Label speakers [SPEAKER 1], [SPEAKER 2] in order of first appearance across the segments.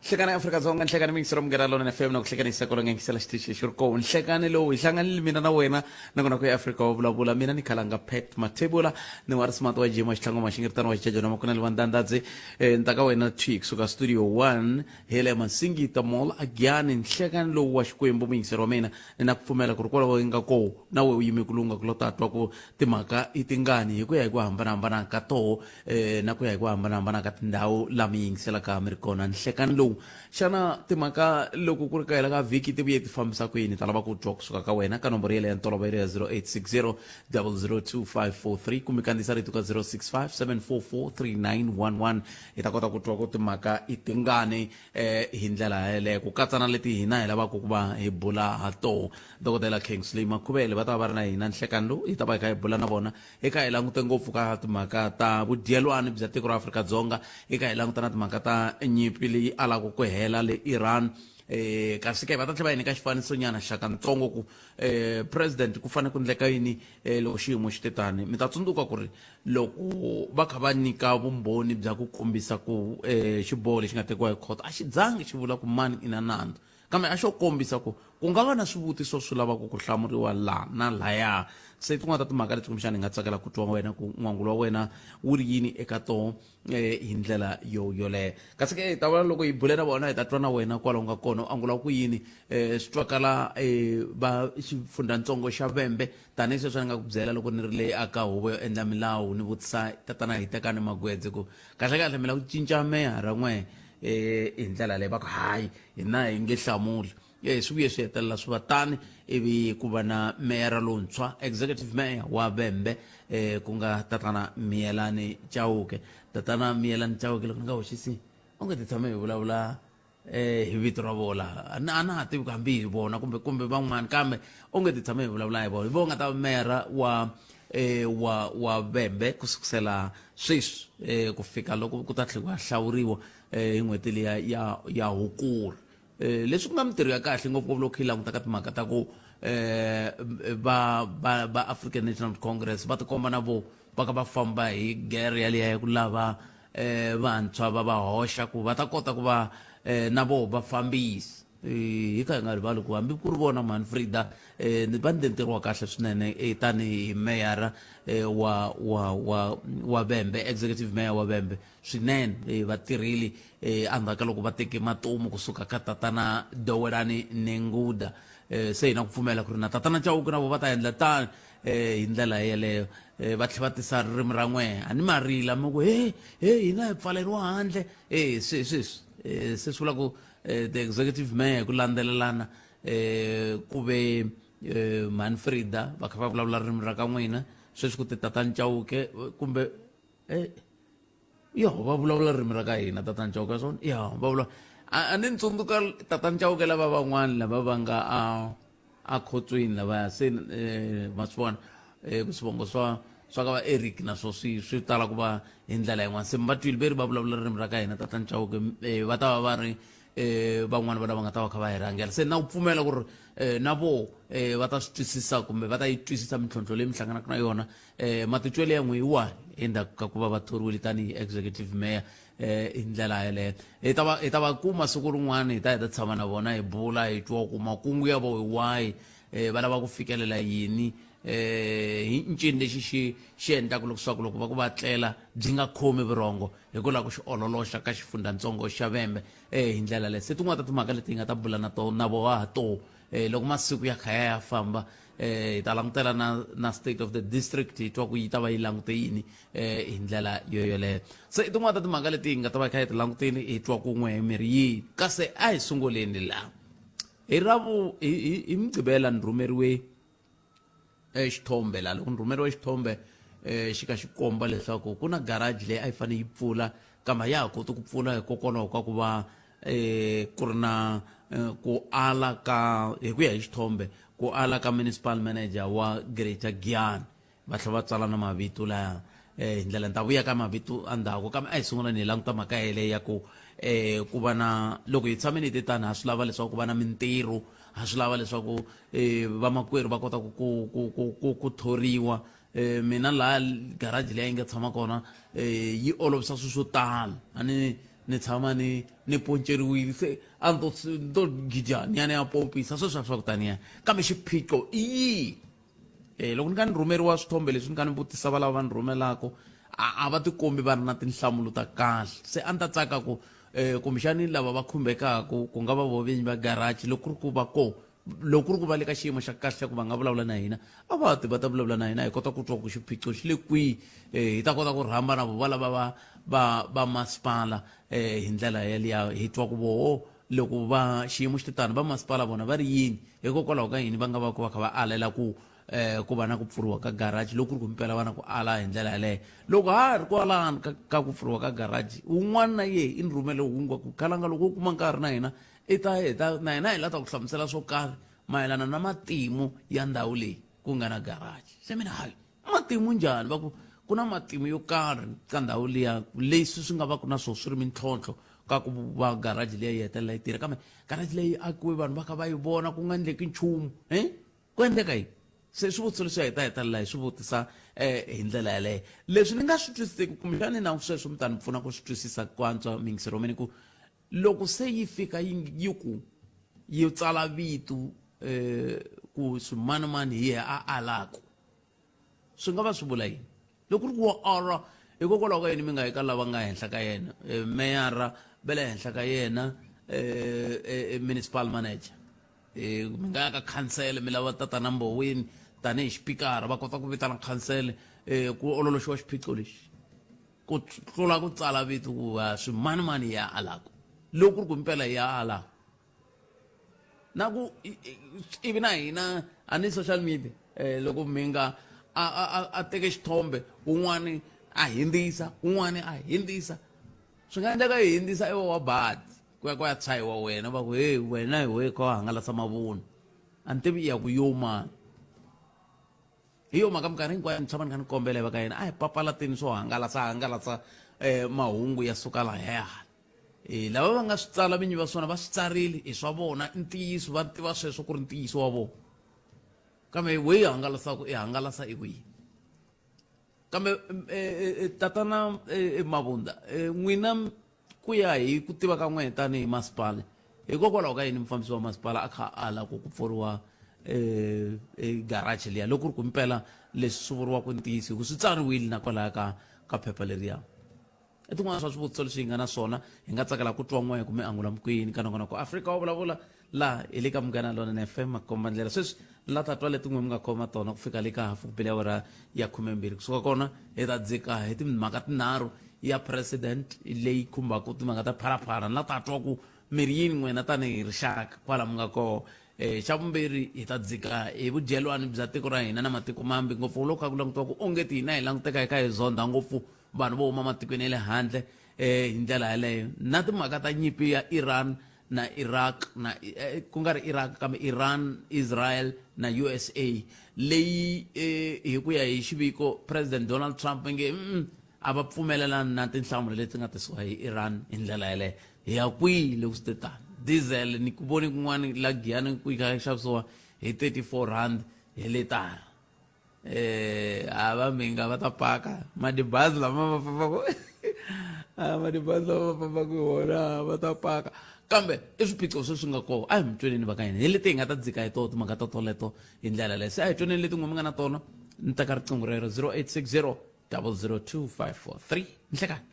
[SPEAKER 1] Nhlekani Afrika-Dzonga, nhlekani miyingiselo Munghana Lonene FM na ku hlekanisa kolo ngengisela xitichi xi ri kona. Nhlekani lowu hi hlanganile mina na wena nakona ku ya Afrika wa vulavula mina ni khalanga Pat Mathebula ni wa Smart wa Jima Xitlhango Maxingiritano wa Xijajo na Makunele wa Ndandadzi eh, ni ta ka wena thwi kusuka studio 1 hi le Masingita Mall Agyani. Nhlekani lowu wa Xikwembu muyingiseri wa mina ni na ku pfumela ku ri kwalaho yi nga koho na we u yime ku lunga ku lo ta twa ku timhaka i tingani hi ku ya hi ku hambanahambana ka toho na ku ya hi ku hambanahambana ka tindhawu laha mi yingiselaka mi ri kona nhlekani lowu. Xana timhaka loko ku ri ka hela ka vhiki ti vuye ti fambisa ku yini? Ta lava ku twa kusuka ka wena ka nomboro yeleyo ya ntolovelo ya 0860 002543 kumbe kandziyisa rito ka 065 744 3911 hi ta kota ku twa ku timhaka i tingani hi ndlela yeleyo ku katsa na leti hina hi lavaka ku va hi bula ha toho. Dokodela Kingsley Makhuvele va ta va va ri na hina nhlekani lowu, hi ta va hi kha hi bula na vona. Eka hi langute ngopfu ka timhaka ta vudyelwani bya tiko ra Afrika-Dzonga, eka hi languta na timhaka ta nyimpi leyi alaka ku hela le Iran. Kasi ke va ta tlhela va hi nyika xifanisonyana xa kantsongo ku president ku fanele ku endleka yini loko xiyimo xi te tani. Mi ta tsundzuka ku ri loko va kha va nyika vumbhoni bya ku kombisa ku xiboho lexi nga tekiwa hi khoto a xi zangi xi vula ku mani i na nandzu, kambe a xo kombisa ku ku nga va na swivutiso swi lavaka ku hlamuriwa la na laya. Se tin'wana ta timhaka leti kumbexana hi nga tsakela ku twa wena ku n'wangulo wa wena wu ri yini eka toho hi ndlela yo yoleyo. Kasi ke hi ta vula loko hi bule na vona hi ta twa na wena kwala u nga kona u angula ku yini. Swi twakala va xifundzhantsongo xa Vhembe tanihi sweswi ni nga ku byela loko ni ri le aka huvo yo endla milawu ni vutisa tatana Hitekani Magwedze ku kahlekahle mi lava ku cinca meyara n'we hi ndlela leyi, va ku hayi hina hi nge hlamuli. Swi vuye swi hetelela swi va tani ivi ku va na meyara lontshwa, executive mayor wa Vhembe, ku nga tatana Miyelani Chauke. Tatana Miyelani Chauke, loko ni nga hoxisi onge ti tshame hi vulavula hi vito ra vona laha, a na ha tivi ku hambi hi vona kumbe van'wana, kambe onge ti tshame hi vulavula hi vona. Hi vona nga ta va meyara wa wa Vhembe ku sukusela sweswi ku fika loko ku ta tlhela ku ya hlawuriwa hi n'hweti liya ya Hukuri. Leswi ku nga mintirho ya kahle ngopfungopfu loko hi languta ka timhaka ta ku va va va African National Congress va tikomba na vo va ka va famba hi gere yaliya ya ku lava vantshwa va va hoxa ku va ta kota ku va na vo va fambisa. Hi kha hi nga rivali ku hambi ku ri vona mhani Frida va endle ntirho wa kahle swinene tanihi meyara wa wa wa wa Vhembe, executive mayor wa Vhembe swinene. Va tirhile endzhaku ka loko va teke matomu kusuka ka tatana Dowelani Nenguda. Se hi na ku pfumela ku ri na tatana Chauke na vo va ta endla tani hi ndlela yeleyo. Va tlhela va tisa ririmi ra n'wehe, a ni ma rila mi ku he he hina hi pfaleriwa handle. Se sweswi se swi vula ku the executive mayor hi ku landzelelana ku ve mhani Frida va kha va vulavula ririmi ra ka n'wina, sweswi ku te tatana Chauke kumbe yo va vulavula ririmi ra ka hina tatana Chauke swona ya va vula a ni tsundzuka tatana Chauke lava van'wana lava va nga a khotsweni lavaya se ma swi vona ku swivongo swa ka va Eric na swo swi tala ku va hi ndlela yin'wana. Se mi va twile ve ri va vulavula ririmi ra ka hina tatana Chauke, va ta va va ri van'wana va lava nga ta va kha va hi rhangela. Se na ku pfumela ku ri na vo va ta swi twisisa kumbe va ta yi twisisa mintlhontlho leyi mi hlanganaka na yona. Matitwelo ya n'wi hi wahi endzhaku ka ku va va thoriwile tanihi executive mayor hi ndlela yeleyo? Hi ta va hi ta va kuma siku rin'wana, hi ta hi ta tshama na vona hi bula hi twa ku makungu ya vo hi wahi, va lava ku fikelela yini, hi ncini lexi xi xi endlaka leswaku loko va ku va tlela byi nga khomi vurhongo hi ku lava ku xi ololoxa ka xifundzhantsongo xa Vhembe hi ndlela leyi. Se tin'wana ta timhaka leti hi nga ta bula na tona na voho ha toho loko masiku ya kha ya ya famba. Hi ta langutela na state of the district hi twa ku yi ta va yi langute yini hi ndlela yo yoleyo. Se i tin'wana ta timhaka leti hi nga ta va hi kha hi ti langutile hi twa kun'we hi miri yihi. Kasi a hi sunguleni laha hi ravu hi Mugqivela ni rhumeriwe xithombe laha. Loko ni rhumeriwe xithombe xi ka xi komba leswaku ku na garage leyi a yi fanele yi pfula kambe a ya ha koti ku pfula hikokwalaho ka ku va ku ri na ku ala ka, hi ku ya hi xithombe, ku ala ka municipal manager wa Greater Giyani. Va tlhela va tsala na mavito laya hi ndlela ni ta vuya ka mavito endzhaku, kambe a hi sunguleni hi languta mhaka yeleyo ya ku ku va na, loko hi tshamile hi te tani ha swi lava leswaku ku va na mintirho, ha swi lava leswaku vamakwerhu va kota ku thoriwa. Mina laha garage leyi nga tshama kona yi olovisa swilo swo tala. A ni Ni tshama ni ni ponceriwile se a ni to ni to gija ni ya ni ya pompisa sweswi swa ku taniya kambe xiphiqo i yihi loko ni kha ni rhumeriwa swithombe leswi ni kha ni vutisa va lava va ni rhumelaka a va tikombi va ri na tinhlamulo ta kahle se a ni ta tsaka ku kumbexani lava va khumbekaka ku nga va vo vinyi va garage loko ku ri ku va koho loko ku ri ku va le ka xiyimo xa kahle ku va nga vulavula na hina a va ti va ta vulavula na hina hi kota ku twa ku xiphiqo xi le kwihi um hi ta kota ku rhamba na vo va lava va va va masipala um hi ndlela yaliya hi twa ku voho loko va xiyimo xi tano va masipala vona va ri yini hikokwalaho ka yini va nga va ku va kha va alela ku eh ku va na ku pfuriwa ka garage loko ku ri ku mpela va na ku ala hi ndlela yaleyo loko ha ri kwalano ka, ka ku pfuriwa ka garage un'wana na yehe i ni rhumele hungu ku khalanga loko u kuma nkarhi na hina i ta hi ta na hina hi la ta ku hlamusela swo karhi mayelana na matimu ya ndhawu leyi ku nga na garage se mina hayi matimu njhani va ku ku na matimu yo karhi ka ndhawu liya leswi swi nga va ku na swona swi ri mintlhontlho ka ku va garage liya yi hetelela yi tirha kambe garage leyi akiwe vanhu va kha va yi vona ku nga endleki nchumu ku endleka yini se swivutiso leswi hi ta hetelela hi swi vutisa hi ndlela yaleyo leswi ni nga swi twisiseki kumbexani na sweswo mi ta ni pfuna ku swi twisisa ku antswa miyingisero mini ku loko se yi fika yi ku yi tsala vito ku swimanimani hi yena a alaku swi nga va swi vula yini loko ku ri ku wa ala hikokwalaho ka yini mi nga yi ka lava nga henhla ka yena meyara va le henhla ka yena municipal manager mi nga ya ka khansele mi lava tatana Mboweni tanihi xipikara va kota ku vitana khansele ku ololoxiwa xiphiqo lexi ku tlula ku tsala vito ku va swimanimani ya alaku loko ku ri ku mpela ya alaku na ku ivi na hina a ni social media loko mi nga a teke xithombe un'wani a hindzisa un'wani a hindzisa swi nga endleka yi hindzisa ivi wa badi ku ya ku ya tshahiwa wena va ku hey wena hi we kha wa hangalasa mavunwa a ni tivi i ya ku yo mani hi yo mhaka minkarhi hinkwayo ni tshama ni kha ni kombela va ka yena a hi papalateni swo hangalasa hangalasa mahungu ya suka lahaya lava va nga swi tsala vinyi va swona va swi tsarile i swa vona i ntiyiso va tiva sweswo ku ri ntiyiso wa vona kambe we yi hangalasaka i hangalasa i ku yini kambe tatana Mabunda n'wina ku ya hi ku tiva ka n'wehe tanihi masipala hikokwalaho ka yini mufambisi wa masipala a kha a ala ku ku pfuriwa garage liya loko ku ri ku mpela leswi swi vuriwaka ntiyiso hi ku swi tsariwile na kwalaya ka ka phepha leriya i tin'wana swa swivutiso leswi hi nga na swona hi nga tsakela ku twa n'wehe kumbe angula mukwini ka nongonoko Afrika wa vulavula laha hi le ka Munghana Lonene FM makomba ndlela sweswi la ta twa leti n'we mi nga khoma tona ku fika le ka hafu ku bile awara ya 12 kusuka kona hi ta dzika hi timhaka tinharhu ya president leyi khumbaka timhaka ta phalaphala la ta twa ku mi ri yini n'wina tanihi rixaka kwala mi nga koho xa vumbirhi hi ta dzika hi vudyelwani bya tiko ra hina na matiko mambe ngopfu loko kha ku langutiwa ku onge ti hina hi languteka hi kha hi zondha ngopfu vanhu vo huma matikweni ya le handle hi ndlela yaleyo na timhaka ta nyimpi ya Iran na Iraq na ku nga ri Iraq kambe Iran Israel na USA leyi hi ku ya hi xiviko President Donald Trump nge a va pfumelelani na tinhlamulo leti nga tisiwa hi Iran hi ndlela yaleyo hi ya kwihi loko swi te tano diesel ni ku voni kun'wana la Giyani ku yi kha yi xavisiwa hi 34 rand hi litara a va minga va ta paka madibazi lama va fambaka madibazi lama va fambaka hi wona va ta paka kambe i swiphiqo sweswi nga kona a hi mi tweneni va ka hina hi leti hi nga ta dzika hi toho timhaka to toleto hi ndlela leyo se a hi tweneni leti n'we mi nga na tona ni teka riqingho rero 0860 002 543 nhlekani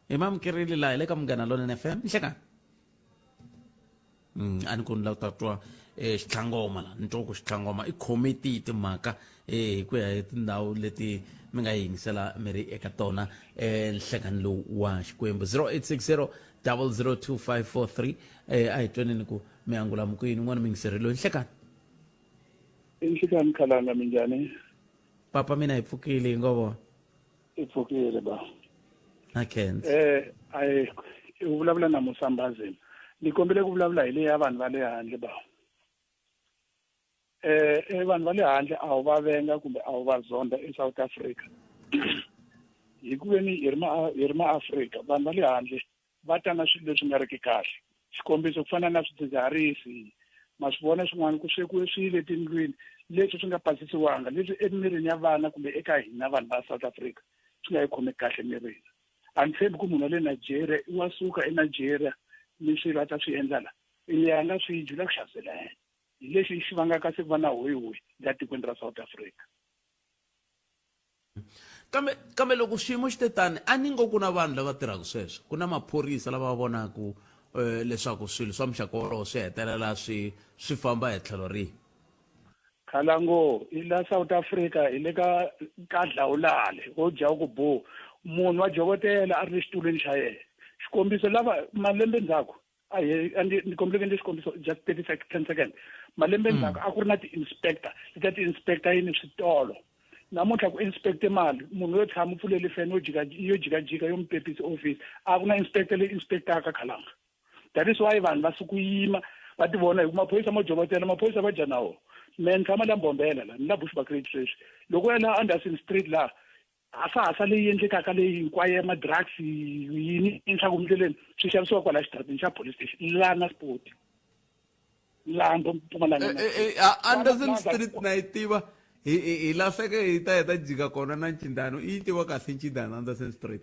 [SPEAKER 1] hi mamukerile laha hi le ka Munghana Lonene FM nhlekani a ni ku ni lava ku ta twa xitlhangoma la ni twa ku xitlhangoma i khome tihi timhaka hi ku ya hi tindhawu leti mi nga yingisela mi ri eka tona nhlekani lowu wa Xikwembu 0860 002543 a hi tweneni ku mi angula mi ku yini n'wana mi yingiserile loyi nhlekani
[SPEAKER 2] Nhlekani Khalanga minjhani
[SPEAKER 1] papa mina hi pfukile hi ngo vona
[SPEAKER 2] i pfukile ba
[SPEAKER 1] na khensa
[SPEAKER 2] ai u vulavula na Musambazini ni kombele ku vulavula hi leyi ya vanhu va le handle ba vanhu va le handle a wu va venga kumbe a wu va zonda eSouth Africa hi ku veni hi ri ma hi ri maAfrika vanhu va le handle va ta na swilo leswi nga riki kahle xikombiso ku fana na swidzidziharisi ma swi vona swin'wana ku swekiwe swilo etindlwini leswi swi nga pasisiwanga leswi emirini ya vana kumbe eka hina vanhu va South Africa. swi nga yi khomi kahle emirini. A ni tshembi ku munhu wa le Nigeria i wa suka eNigeria ni swilo a ta swi endla la, i a nga swi dyi u la ku xavisela yena. Hi lexi xi vangaka se ku va na hoyihoyi la tikweni ra South Africa.
[SPEAKER 1] Kambe kambe loko xiyimo xi te tani a ni ngo ku na vanhu lava tirhaka sweswo ku na maphorisa lava vonaka um leswaku swilo swa muxaka wolowo swi hetelela swi swi famba hi tlhelo rihi.
[SPEAKER 2] Khalango i la South Africa hi le ka ka dlawulale wo dya ku bo munhu wa jovotela a ri le xitulwini xa yena xikombiso lava malembe ndzhaku a hi ni kombeleke ndzi xikombiso just 30 sec 10 second malembe ndzhaku a ku ri na ti-inspector letiya ti-inspector yini switolo namuntlha ku inspecte mali munhu yo tshama u pfulele fene yo jika yo jikajika yo mi pepisa office a ku na inspector leyi inspectaka khalanga that is why vanhu va suku yima va ti vona hi ku maphorisa mo jovotela maphorisa va dya na wona me ni tshama la Mbombela la ni la Bushbuckridge sweswi loko u ya la Anderson Street laha hasahasa leyi endlekaka leyi hinkwayo ya ma-drugs yini swa ku ndleleni swi xavisiwa kwala xitarateni xa police station laha na sport laha Mpumalanga
[SPEAKER 1] eh, eh, eh, Anderson Street na yi tiva hi hi lahleke hi ta hi ta jika kona na ncindano i yi tiva kahle ncindano Anderson Street.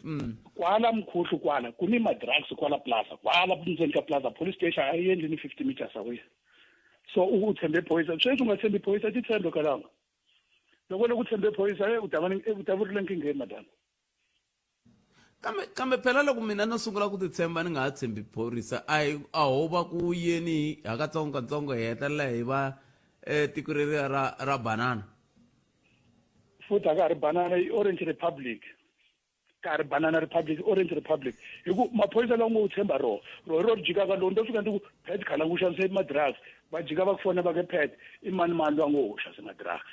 [SPEAKER 2] Kwala mkhuhlu kwala ku ni ma-drugs kwala plaza kwala ndzeni ka plaza police station a yi endli ni 50 meters away so u tshembe phorisa sweswi u nga tshembi phorisa ti tshembe kwalaho loko loko u tshembe phorisa u ta va u ta vurile nkingheni madam.
[SPEAKER 1] Kambe kambe phela loko mina no sungula ku titshemba ni nga ha tshembi phorisa a hi a ho va ku yeni hakatsongokatsongo hi hetelela hi va eh, tiko reriya ra ra banana.
[SPEAKER 2] Futhi a ka ha ri banana i Orange Republic ka ha ri banana republic Orange Republic hi ku maphorisa lawa ngo u tshemba roho roho ro ri jikaka lowu ndo fika ndzi ku Pet khalangu u xavise ma-drugs va jika va ku fona va ke Pet i mani mani loyi a ngo u xavise ma-drugs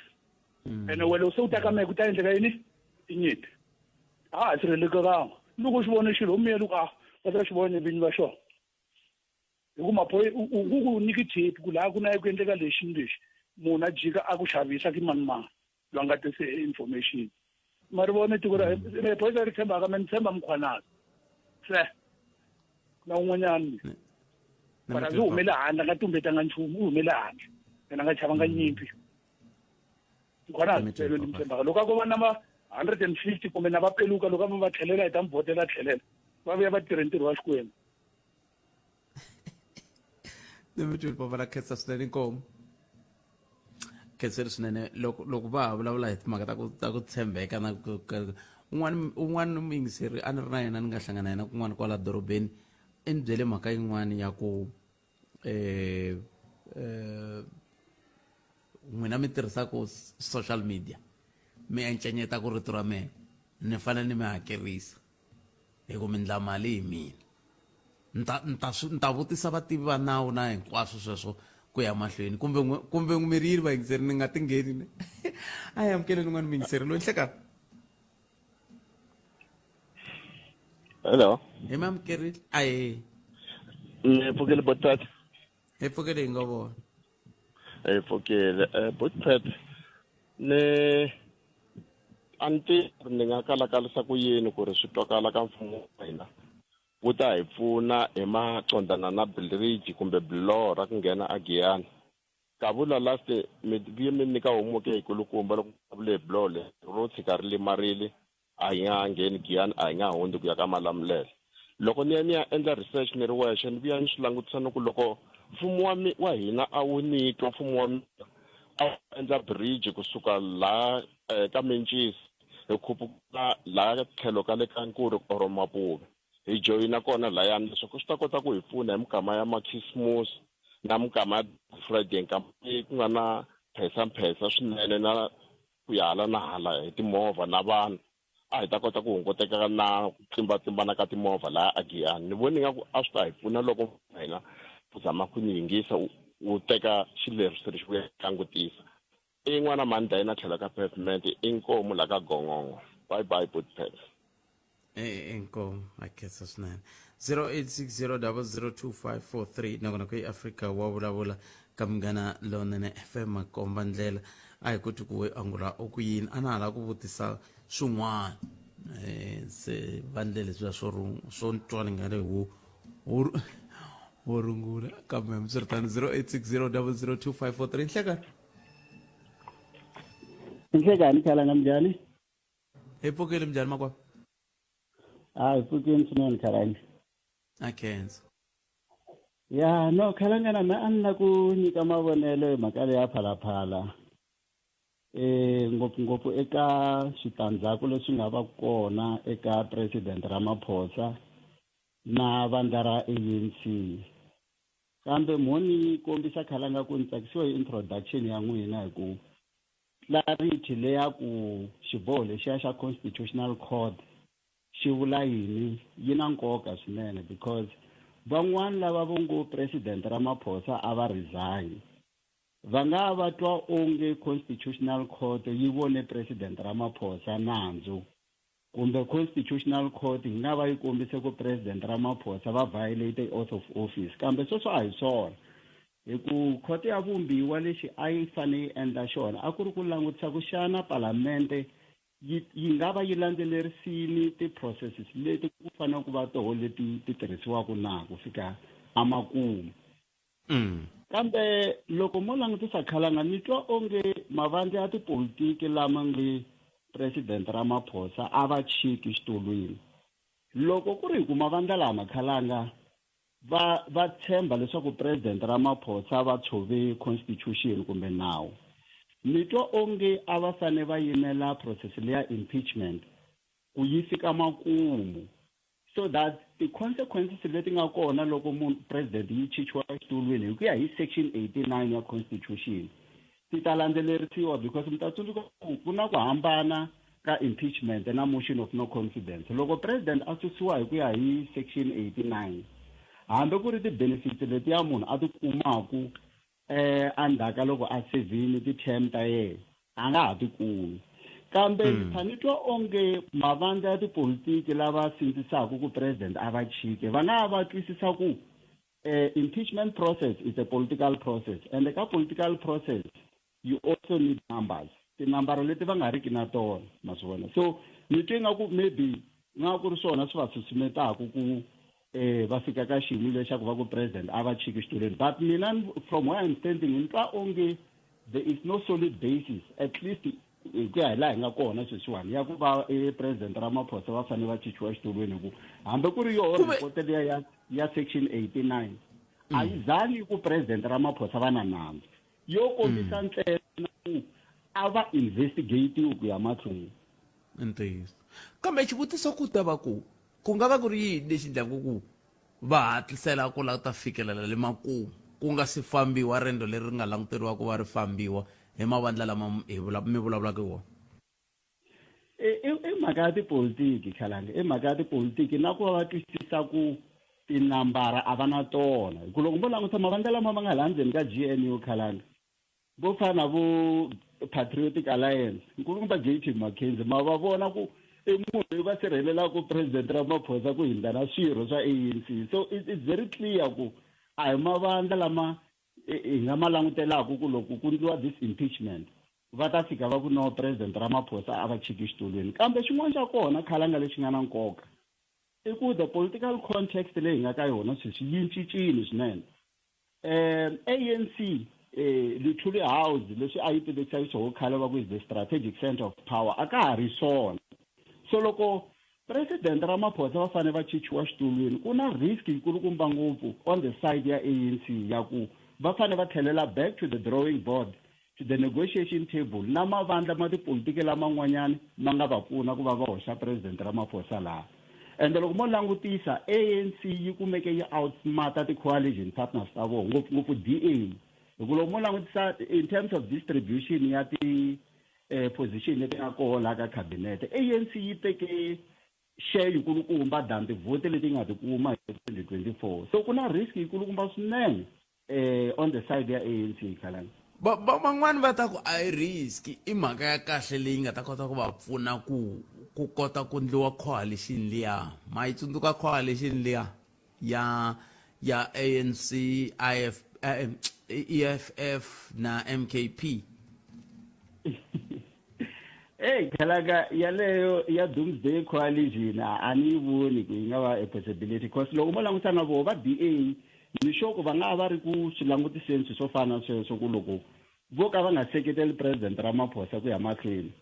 [SPEAKER 2] ene wena se u ta ka mehe ku ta endleka yini i nyimpi a ha sirhelelekanga loko u xi vone xilo u miyela ku a va ta xi vona vinyi va xona hi ku maphorisa u ku ku nyiki tip ku laha ku na ku endleka lexi ni lexi munhu a jika a ku xavisa ki mani mani loyi a nga tisi information ma ri vona tiko ra phorisa ri tshembaka me ni tshemba Mkhwanazi se na un'wanyana mara ndzi humele handle a nga tumbetanga nchumu u humele handle yena a nga chavanga nyimpi Mkhwanazi lelo ni mi tshembaka loko a ko va na ma 150 kumbe na va peluka loko a va va tlhelela hi ta mi vhotela tlhelela va vuya va tirhe ntirho wa Xikwembu.
[SPEAKER 1] Dimitri Papa la khensa swinene inkomu khenseri swinene loko loko va ha vulavula hi timhaka ta ku ta ku tshembeka na ku un'wana un'wana muyingiseri a ni ri na yena ni nga hlangana na yena kun'wana kwala dorobeni i ni byele mhaka yin'wana ya ku eh eh n'wina mi tirhisaka social media mi encenyeta ku rito ra mehe ni fanele ni mi hakerisa hi ku mi ndla mali hi mina ni ta ni ta ni ta vutisa vativi va nawu na hinkwaswo sweswo ku ya mahlweni kumbe kumbe mi ri yini vayingiseri ni nga tingheni ne a hi amukeleni un'wana muyingiseri loyi nhlekani.
[SPEAKER 3] Hello.
[SPEAKER 1] Hi mi amukerile ahee.
[SPEAKER 3] Ni pfukile Botpet.
[SPEAKER 1] Hi pfukile hi nga vona.
[SPEAKER 3] Hi pfukile Botpet ni a ni tivi ni nga kalakalisa ku yini ku ri swi twakala ka mfumo wa hina wu ta hi pfuna hi maqondana na bridge kumbe biloho ra ku nghena a Giyani. Kavula last mi vuye mi nyika homework yikulukumba loko vule hi biloho leri ro tshika ri limarile a hi nga ha ngheni Giyani a hi nga hundzi ku ya ka Malamulele. Loko ni ya ni ya endla research ni ri wexe ni vuya ni swi langutisa ni ku loko mfumo wa mi wa hina a wu ni twa mfumo wa mina a wu endla bridge kusuka laha eh, ka Mencisi hi khupuka laha tlhelo ka le ka Nkuri or Mapuve hi joyina kona layani leswaku swi ta kota ku hi pfuna hi mikama ya makhisimusi na mikama ya Friday nkama leyi ku nga na mphesa swinene na ku ya hala na hala hi timovha na vanhu a hi ta kota ku hunguteka na ku tlimbatlimbana ka timovha laha a Giyani ni vona ingaku a swi ta hi pfuna loko hina u zama ku ni yingisa u teka xileriso lexi u ya langutisa i n'wana mani dayina tlhelo ka pavement i nkomu la ka gongongo bye bye bootpet.
[SPEAKER 1] Inkomu a khensa swinene 0860002543 nakona ku eAfrika wa vulavula ka Munghana Lonene FM makomba ndlela a hi koti ku angula u ku yini a na ha lava ku vutisa swin'wana se va ndle leswiya swo swo twa ni nga ri wo wo rungula kambe hambiswiritano 0860002543 nhlekani
[SPEAKER 4] nhlekani khalanga njhani.
[SPEAKER 1] Hi pfukile, minjhani makwavo?
[SPEAKER 4] A hi pfukini swinene, Khalanga.
[SPEAKER 1] A khensa.
[SPEAKER 4] Ya no, Khalanga, na mina a ni la ku nyika mavonelo hi mhaka leya Phalaphala, ngopfungopfu eka switandzhaku leswi nga va kona eka President Ramaphosa na vandla ra ANC. Kambe mo ni kombisa, Khalanga, ku ni tsakisiwa hi introduction ya n'wina, hi ku clarity leya ku xiboho lexiya xa Constitutional Court xi vula yini yi na nkoka swinene, because van'wani lava vo ngo President Ramaphosa a va resign va nga va twa onge Constitutional Court yi vone President Ramaphosa nandzu, kumbe Constitutional Court yi nga va yi kombise ku President Ramaphosa va violate oath of office. Kambe sweswo a hi swona, hi ku khoto ya vumbiwa lexi a yi fane yi endla xona a ku ri ku langutisa ku xana palamente yi nga va yi landzelerisini ti-processes leti ku fanele ku va toho leti ti tirhisiwaka na ku fika amakumu. Kambe loko mo langutisa, Khalanga, ni twa onge mavandla ya tipolitiki lama nge President Ramaphosa a va chiki xitulwini, loko ku ri hi ku mavandla lama, Khalanga, va tshemba leswaku President Ramaphosa va tshove constitution kumbe nawu, ni twa onge a va fane va yimela process leya impeachment ku yi fika makumu, so that ti-consequences leti nga kona loko munhu president yi chichiwa exitulwini hi ku ya hi section 89 ya constitution ti ta landzelerisiwa, because mi ta tsundzuka ku ku na ku hambana ka impeachment na motion of no confidence. Loko president a susiwa hi ku ya hi section 89, hambi ku ri ti-benefits letiya munhu a ti kumaku endzhaku ka loko a sevhini ti-term ta yena, a nga ha ti kumi. Kambe ni tshama ni twa onge mavandla ya tipolitiki lava sindzisaka ku president a va chike va nga va twisisa ku impeachment process is a political process, and ka political process you also need numbers, tinambara leti va nga riki na tona, ma swi vona. So ni twe nga ku maybe nga ku ri swona swi va susumetaka ku va fika ka xiyimo lexaku va ku president a va chiki xitulwini. But mina, from where I'm standing, ni twa onge there is no solid basis, at least hi ku ya hi laha hi nga kona sweswiwani, ya ku va President Ramaphosa va fanele va chichiwa xitulwini, hi ku hambi ku ri yoho report liya ya section 89 a yi zangi ku President Ramaphosa va na nandzu, yo kombisa ntsena ku a va investigatiwi ku ya mahlweni.
[SPEAKER 1] Ntiyiso, kambe xivutiso ku ta va ku ku nga va ku ri yini lexi endlaku ku va hatlisela ku lava ta fikelela le makumu ku nga si fambiwa riendzo leri ri nga languteriwa ku va ri fambiwa hi mavandla lama hi mi vulavulaka hi wona?
[SPEAKER 4] I mhaka ya tipolitiki, Khalanga, i mhaka ya tipolitiki na ku va va twisisa ku tinambara a va na tona, hi ku loko mo langutisa mavandla lama ma nga laha ndzeni ka GNU, Khalanga, vo fana na vo Patriotic Alliance, nkulukumba J T McKenzie, ma va vona ku i munhu loyi va sirhelelaka President Ramaphosa ku hindza na swirho swa ANC. So it's very clear ku a hi mavandla lama hi nga ma langutelaka ku loko ku ndliwa this impeachment va ta fika va ku no, President Ramaphosa a va chiki xitulwini. Kambe xin'wana xa kona, Khalanga, lexi nga na nkoka i ku the political context leyi hi nga ka yona sweswi yi cincile swinene. ANC, Luthuli House, leswi a yi tivekisa xiswona khale va ku is the strategic center of power, a ka ha ri swona. So loko President Ramaphosa va fanele va chichiwa xitulwini, ku na risk yikulukumba ngopfu on the side ya ANC ya ku va fanele va tlhelela back to the drawing board, to the negotiation table na mavandla ma tipolitiki laman'wanyana ma nga va pfuna ku va va hoxa President Ramaphosa laha. Ende loko mo langutisa, ANC yi kumeke yi outsmarta ti-coalition partners ta vona, ngopfungopfu DA, hi ku loko mo langutisa in terms of distribution ya ti position leti nga koho laha ka cabinet, ANC yi teke share yikulukumba than tivhoti leti nga ti kuma hi 2024. So ku na risk yikulukumba swinene on the side ya ANC, Khalanga.
[SPEAKER 1] Van'wani va ta ku a yi risk, i mhaka ya kahle leyi nga ta kota ku va pfuna ku ku kota ku ndliwa coalition liya. Ma yi tsundzuka coalition liya ya ANC, IF, EFF na MKP?
[SPEAKER 4] Ey, Khalanga, yaleyo ya doomsday coalition a ni yi voni ku yi nga va a possibility, cause loko mo langutisa na voho va DA, ni sure ku va nga va ri ku swi langutiseni swilo swo fana na sweswo, ku loko vo ka va nga seketeli President Ramaphosa ku ya mahlweni.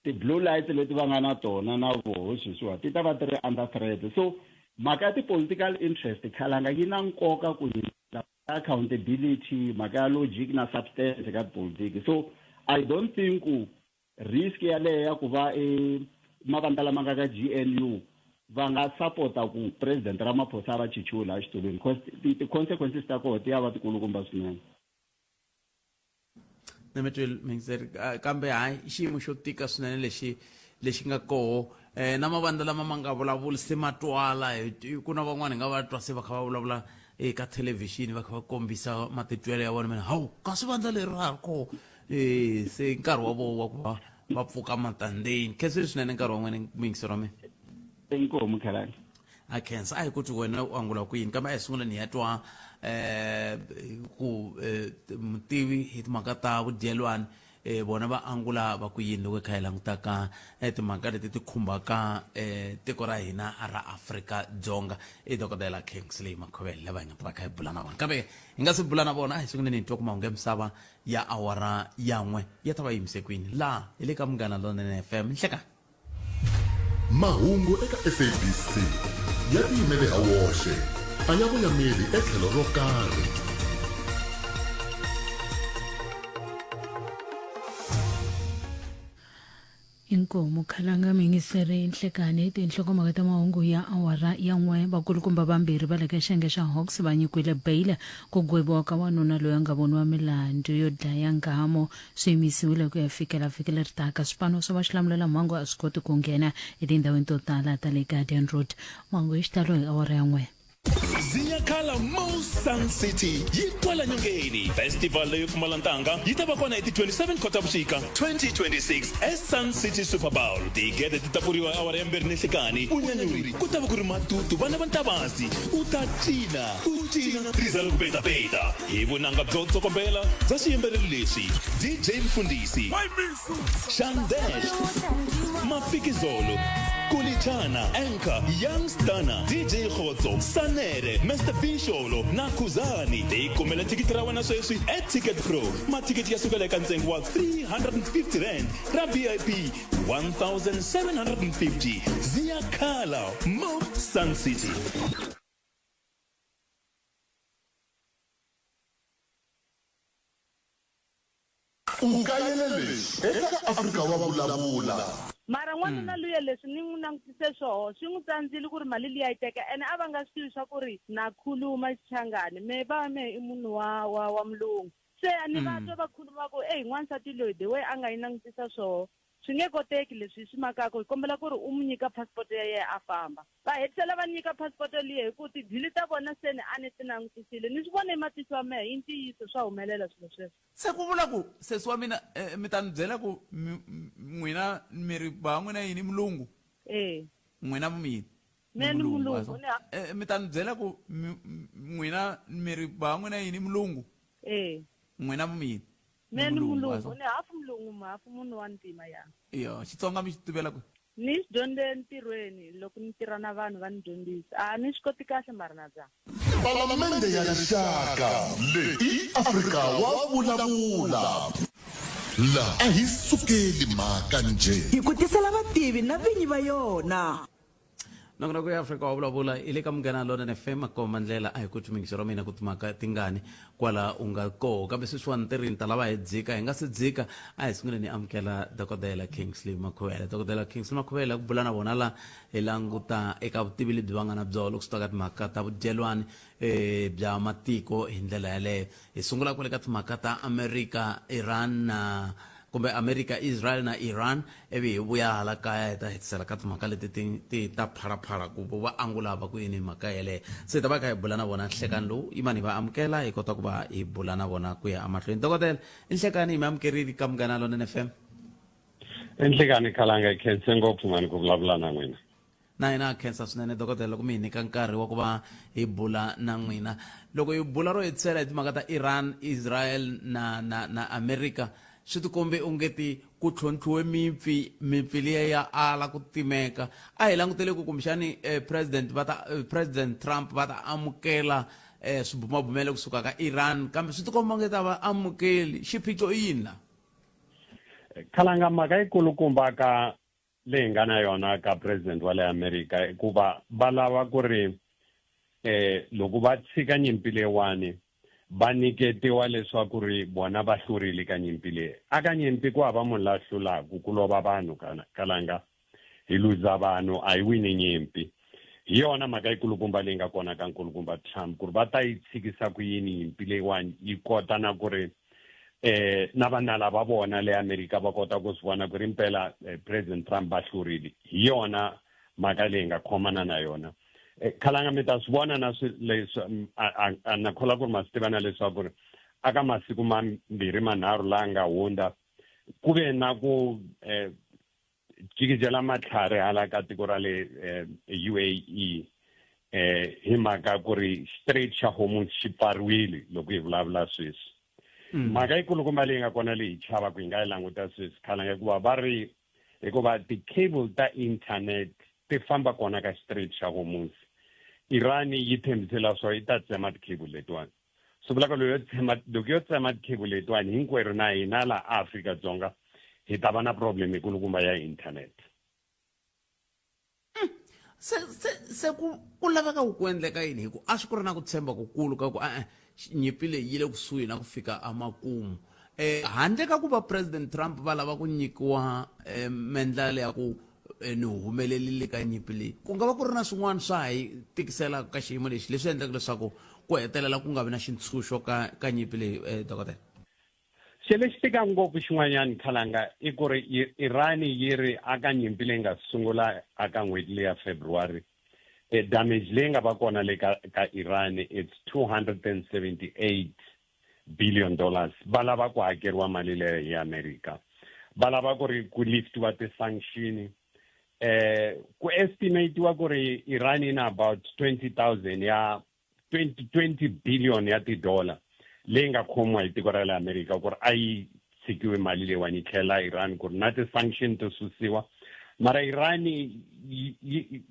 [SPEAKER 4] Ti-blue light leti va nga na tona na voho sweswiwa ti ta va ti ri under threat. So mhaka ya ti-political interest khalanga yi na nkoka ku hindza accountability, mhaka ya logic na substance ka tipolitiki. So I don't think ku risk yaleyo ya ku va e mavandla lama nga ka GNU va nga sapota ku President Ramaphosa a va chichiwe laha xitulwini, because ti-consequences ta kona ti ya va tikulukumba swinene.
[SPEAKER 1] Na mi twile muyingiseri, kambe hayi i xiyimo xo tika swinene lexi lexi nga koho na mavandla lama ma nga vulavuli se ma twala ku na van'wana hi nga va twa se va kha va vulavula eka thelevhixini va kha va kombisa matitwelo ya vona mina hawu kasi vandla leri ra ha ri koho se nkarhi wa vona wa ku va va pfuka matandeni. Khensile swinene nkarhi wa n'wina muyingiseri wa mina.
[SPEAKER 4] Inkomu Khalani.
[SPEAKER 1] A khensa a hi ku ti wena u angula ku yini, kambe a hi sunguleni hi ya twa ku mutivi hi timhaka ta vudyelwani vona va angula va ku yini loko hi kha hi languta ka timhaka leti ti khumbaka tiko ra hina ra Afrika Dzonga. I dokodela Kingsley Makhuvele lava hi nga ta va kha hi bula na vona, kambe hi nga si bula na vona a hi sunguleni hi twa ku mahungu ya misava ya awara ya n'we ya ta va yimise kwini laha hi le ka Munghana Lonene FM. Nhlekani.
[SPEAKER 5] Mahungu eka SABC ya tiyimele ha woxe, a ya voyameli etlhelo ro karhi.
[SPEAKER 6] Inkomu Khalanga muyingiseri Nhlekani tinhlokomhaka ta mahungu ya awara ya n'we. Vakulukumba vambirhi va le ka xiyenge xa Hawks va nyikiwile bail ku gweviwa ka wanuna loyi a nga voniwa milandzu yo dlaya nghamu swi yimisiwile ku ya fikela vhiki leri taka. Swipano swa vaxilamulelamhangu a swi koti ku nghena etindhawini to tala ta le Garden Route. Mahungu hi xitalo hi awara ya n'we.
[SPEAKER 7] Ziyakhala Mo Sun City yi kwala nyongeni. Festival leyo pfumala ntanga yi ta va kona hi ti 27 Khotavuxika 2026 eSun City Super Bowl. Tigede ti ta pfuriwa hi awara ya mbirhi ninhlikani. Vunyanyuri ku ta va ku ri matutu vana va Ntavasi. U ta cina, u cina riza ri ku petapeta. Hi vunanga byo tsokombela bya xiyimbeleri lexi, DJ Mfundhisi, Shandesh, Mafikizolo, Kulichana, Anchor, Young Stunner, DJ Khotso, Sanere, Mr B Sholo na Khuzani. Tikumele thikithi ra wena sweswi eTicket Pro. Mathikithi ya sukela eka ntsengo wa 350 rand, ra VIP 1750. Ziyakhala, Mo Sun City.
[SPEAKER 5] U kayele leswi eka Afrika wa Vulavula.
[SPEAKER 8] Mara n'wanuna luya leswi ni n'wi langutise swoho swi n'wi tsandzile ku ri mali liya yi teka ene a va nga swi tivi swa ku ri na khuluma Xichangani me va mehe i munhu wa wa wa mulungu se a ni va twa va khuluma ku eyi n'wansati loyi the way a nga yi langutisa swoho Swi nge koteki leswi hi swi makaka, hi kombela ku ri u mu nyika passport ya yehe a famba. Va hetisela va ni nyika passport liya hi ku tidili ta vona se ni a ni ti langutisile. Ni swi vone hi matihlo ya mehe, i ntiyiso swa humelela swilo sweswo.
[SPEAKER 1] Se ku vula ku sesi wa mina mi ta ni byela ku n'wina mi ri bava n'wina yini mulungu?
[SPEAKER 8] E.
[SPEAKER 1] N'wina mi yini?
[SPEAKER 8] Mehe ni mulungu. Ni
[SPEAKER 1] Mi ta ni byela ku n'wina mi ri bava n'wina yini mulungu?
[SPEAKER 8] E.
[SPEAKER 1] N'wina mi yini?
[SPEAKER 8] Mehe ni mulungu, ni hafu mulungu hafu munhu wa ntima ya.
[SPEAKER 1] Iyo, Xitsonga mi xi tivela kwihi?
[SPEAKER 8] Ni xi dyondze entirhweni loko ni tirha na vanhu va ni dyondzisa. A ni swi koti kahle mara na zama.
[SPEAKER 5] Palamende ya Rixaka, leyi i Afrika wa Vulavula. La a hi sukeli mhaka njhe.
[SPEAKER 9] Hi ku tisela vativi na vinyi va yona.
[SPEAKER 1] Nongonoko ya Afrika wa Vulavula i le ka Munghana Lonene FM komba ndlela a hi ku twi ra mina ku timhaka tingani kwala u nga koho kambe sweswiwani ti ri ni ta lava hi dzika hi nga se dzika a hi sunguleni hi amukela dokodela Kingsley Makhuvele. Dokodela Kingsley Makhuvele ku bula na vona la hi languta eka vutivi lebyi va nga na byona loko swi ta ka timhaka ta vudyelwani bya matiko hi ndlela yaleyo. Hi sungula kwale ka timhaka ta America, Iran na kumbe America, Israel na Iran ivi hi vuya hala kaya hi ta hetisela ka timhaka leti ti ti ta phalaphala ku va angula va ku yini mhaka yeleyo. Se hi ta va hi kha hi bula na vona nhlekani lowu yimani hi va amukela hi kota ku va hi bula na vona ku ya emahlweni. Dokodela, i nhlekani hi mi amukerile ka Munghana Lonene FM.
[SPEAKER 3] I nhlekani Khalanga, hi khense ngopfu mhani ku vulavula na n'wina.
[SPEAKER 1] Na hina ha khensa swinene dokodela loko mi hi nyika nkarhi wa ku va hi bula na n'wina. Loko hi bula ro hetisela hi timhaka ta Iran, Israel na na na America swi tikombe ongeti ku tlhontlhiwe mipfi, mipfi liya ya ala ku timeka. A hi langutele ku kumbexani president va ta president Trump va ta amukela swibumabumelo kusuka ka Iran kambe swi tikomba ongeti a va amukeli. Xiphiqo i yini la?
[SPEAKER 10] Khalanga mhaka yikulukumba ka leyi nga na yona ka president wa le America i ku va va lava ku ri eh loko va tshika nyimpi leyiwani va nyiketiwa leswaku ri vona va hlurile ka nyimpi leyi. Aka nyimpi ku hava munhu la hlulaku ku lova vanhu kalanga hi luza vanhu a hi wini nyimpi. Hi yona mhaka yikulukumba leyi nga kona ka nkulukumba Trump ku ri va ta yi tshikisa ku yini nyimpi leyiwani yi kota na ku ri eh na vanala va vona le America va kota ku swi vona ku ri impela eh, President Trump va hlurile. Hi yona mhaka leyi nga khomana na yona. Eh, khalanga mi ta swi vona na swi leswi mm, a na kholwa ku ri ma swi tiva na leswaku ri aka masiku mambirhi manharhu laha nga hundza ku ve na ku eh, jikijela matlhari hala ka tiko ra le eh, UAE eh hi mhaka ku ri Strait xa Hormuz xi pfariwile loko hi vulavula sweswi mm. mhaka yikulukumba leyi nga kona leyi hi chavaku hi nga yi languta sweswi khalanga hikuva va ri hikuva ti-cable ta internet ti famba kona ka Strait xa Hormuz Iran yi tshembise leswaku yi ta tsema ti-cable letiwani swi vula ku loko yo tsema loko yo tsema ti-cable letiwani hinkwerhu na hina laha Afrika-Dzonga hi ta va na problem yikulukumba ya internet
[SPEAKER 1] hmm. se se se ku ku laveka ku endleka yini hi ku a swi ku ri na ku tshemba kukulu ka ku e-e nyimpi leyi yi le kusuhi na ku fika emakumu eh handle ka ku va president Trump va lava ku nyikiwa eh, mendlalo ya ku eh, ni humelelile ka nyimpi leyi ku nga va ku ri na swin'wana swa ha yi tikiselaka ka xiyimo lexi leswi endlaka leswaku ku hetelela ku nga vi na xintshunxo ka ka nyimpi leyi eh, dokodela
[SPEAKER 10] Xilo lexi tikaka ngopfu xin'wanyana khalanga i ku ri Iran yi ri aka nyimpi leyi nga sungula aka n'hweti leya February e damage leyi nga va kona le ka ka Iran it's 278 billion dollars va lava ku hakeriwa mali leyo hi America va lava ku ri ku liftiwa ti-sanction eh ku estimatiwa ku ri Iran ina about 20000 ya 20, 20 billion ya tidollar leyi nga khomiwa hi tiko ra le America ku ri a yi tshikiwe mali leyiwani yi tlhela Iran ku ri na ti-sanction to susiwa mara Iran yi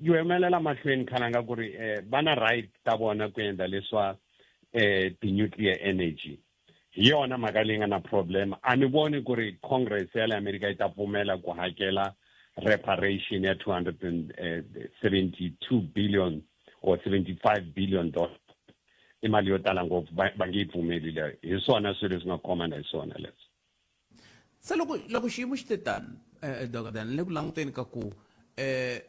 [SPEAKER 10] humelela mahlweni khalanga ku ri eh, va na right ta vona ku endla leswa eh, ti-nuclear energy hi yona mhaka leyi nga na problem a ni voni ku ri congress ya le america yi ta pfumela ku hakela reparation ya 272 billion or 75 billion dollars i mali yo tala ngopfu va nge yi pfumeli leyo hi swona swilo leswi nga khomana hi swona leswo
[SPEAKER 1] se loko loko xiyimo xi te tano eh, dokodela ni le ku languteni ka ku eh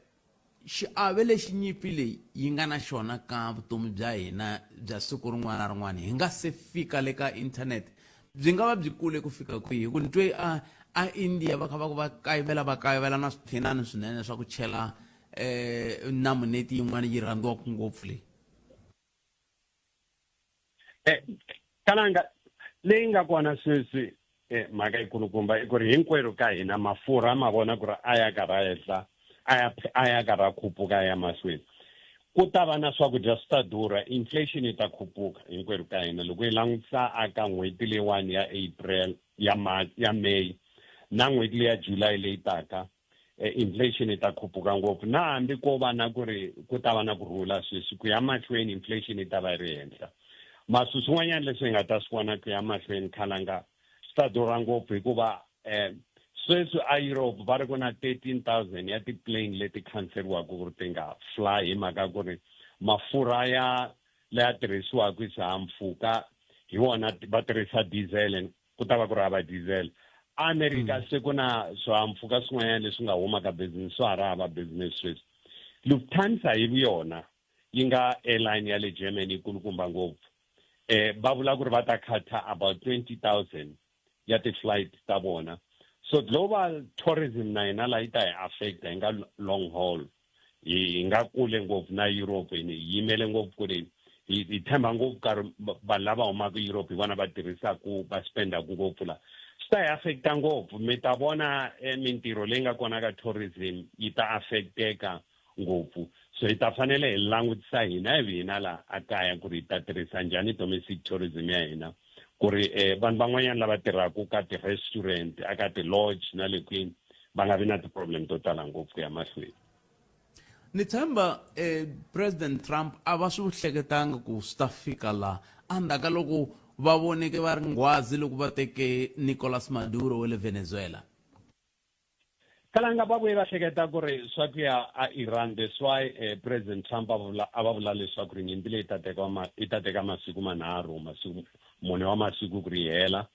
[SPEAKER 1] Xiave lexi nyimpi leyi yi nga na xona ka vutomi bya hina bya siku rin'wana na rin'wana hi nga se fika le ka internet byi nga va byi kule ku fika kwihi? Hi ku ni twe a a India va kha va ku va kayivela va kayivela na swithinani swinene swa ku chela um namuneti yin'wana yi rhandziwaka ngopfu leyi.
[SPEAKER 10] Eh, kalanga leyi nga kona sweswi eh, mhaka yikulukumba i ku ri hinkwerhu ka hina mafurha ma vona ku ri a ya karhi a ehla a ya a ya karhi a khupuka a ya mahlweni ku ta va na swakudya swi ta durha inflation yi ta khupuka hinkwerhu ka hina loko hi langutisa aka n'hweti leyiwani ya april ya march ya may na n'hweti leya july leyi taka eh, inflation yi ta khuphuka ngopfu na hambi ko va na ku ri ku ta va na ku rhula sweswi ku ya mahlweni inflation yi ta va yi ri henhla masu swin'wanyana leswi hi nga ta swi vona ku ya mahlweni khalanga swi ta durha ngopfu hikuva um sweswi a Europe va ri ku na 13000 ya ti-plane leti khanseriwaka ku ri ti nga fly hi mhaka ku ri mafurha ya laya tirhisiwaka hi swihahampfhuka hi wona va tirhisa diesel ku ta va ku ri hava diesel america mm. se ku na swihahampfhuka swin'wanyana leswi nga huma ka business swa ha ri hava business sweswi lufthansa hi yona yi nga airline ya le germany yi kulukumba ngopfu eh va vula ku ri va ta khatha about 20000 ya ti-flight ta vona so global tourism na yina la yi ta hi affecta hi nga long haul hi nga kule ngopfu na Europe hi yimele ngopfu ku ri hi tshemba ngopfu ka ri vanhu lava humaka Europe hi vona va tirhisaku va spendaku ngopfu la swi ta hi affecta ngopfu mi ta vona eh, mintirho leyi nga kona ka tourism yi ta affecteka ngopfu so hi ta fanele hi langutisa hina hi hina la a kaya ku ri hi ta tirhisa njhani domestic tourism ya hina ku ri eh, vanhu van'wanyana lava tirhaka ka ti-restaurant aka ti-lodge na le kwini va nga vi na ti-problem to tala ngopfu ku ya mahlweni
[SPEAKER 1] ni tshemba eh, president trump a va swi hleketanga ku swi ta fika laha endzhaku ka loko va voneke va ri nghwazi loko va teke nicolas maduro wa le venezuela
[SPEAKER 10] Kalanga va vuye va hleketa ku ri swa ku ya a Iran that's why eh, President Trump a vula a va vula leswaku ri nyimpi leyi ta teka ma yi ta teka masiku manharhu masiku mune wa masiku ku ri yi hela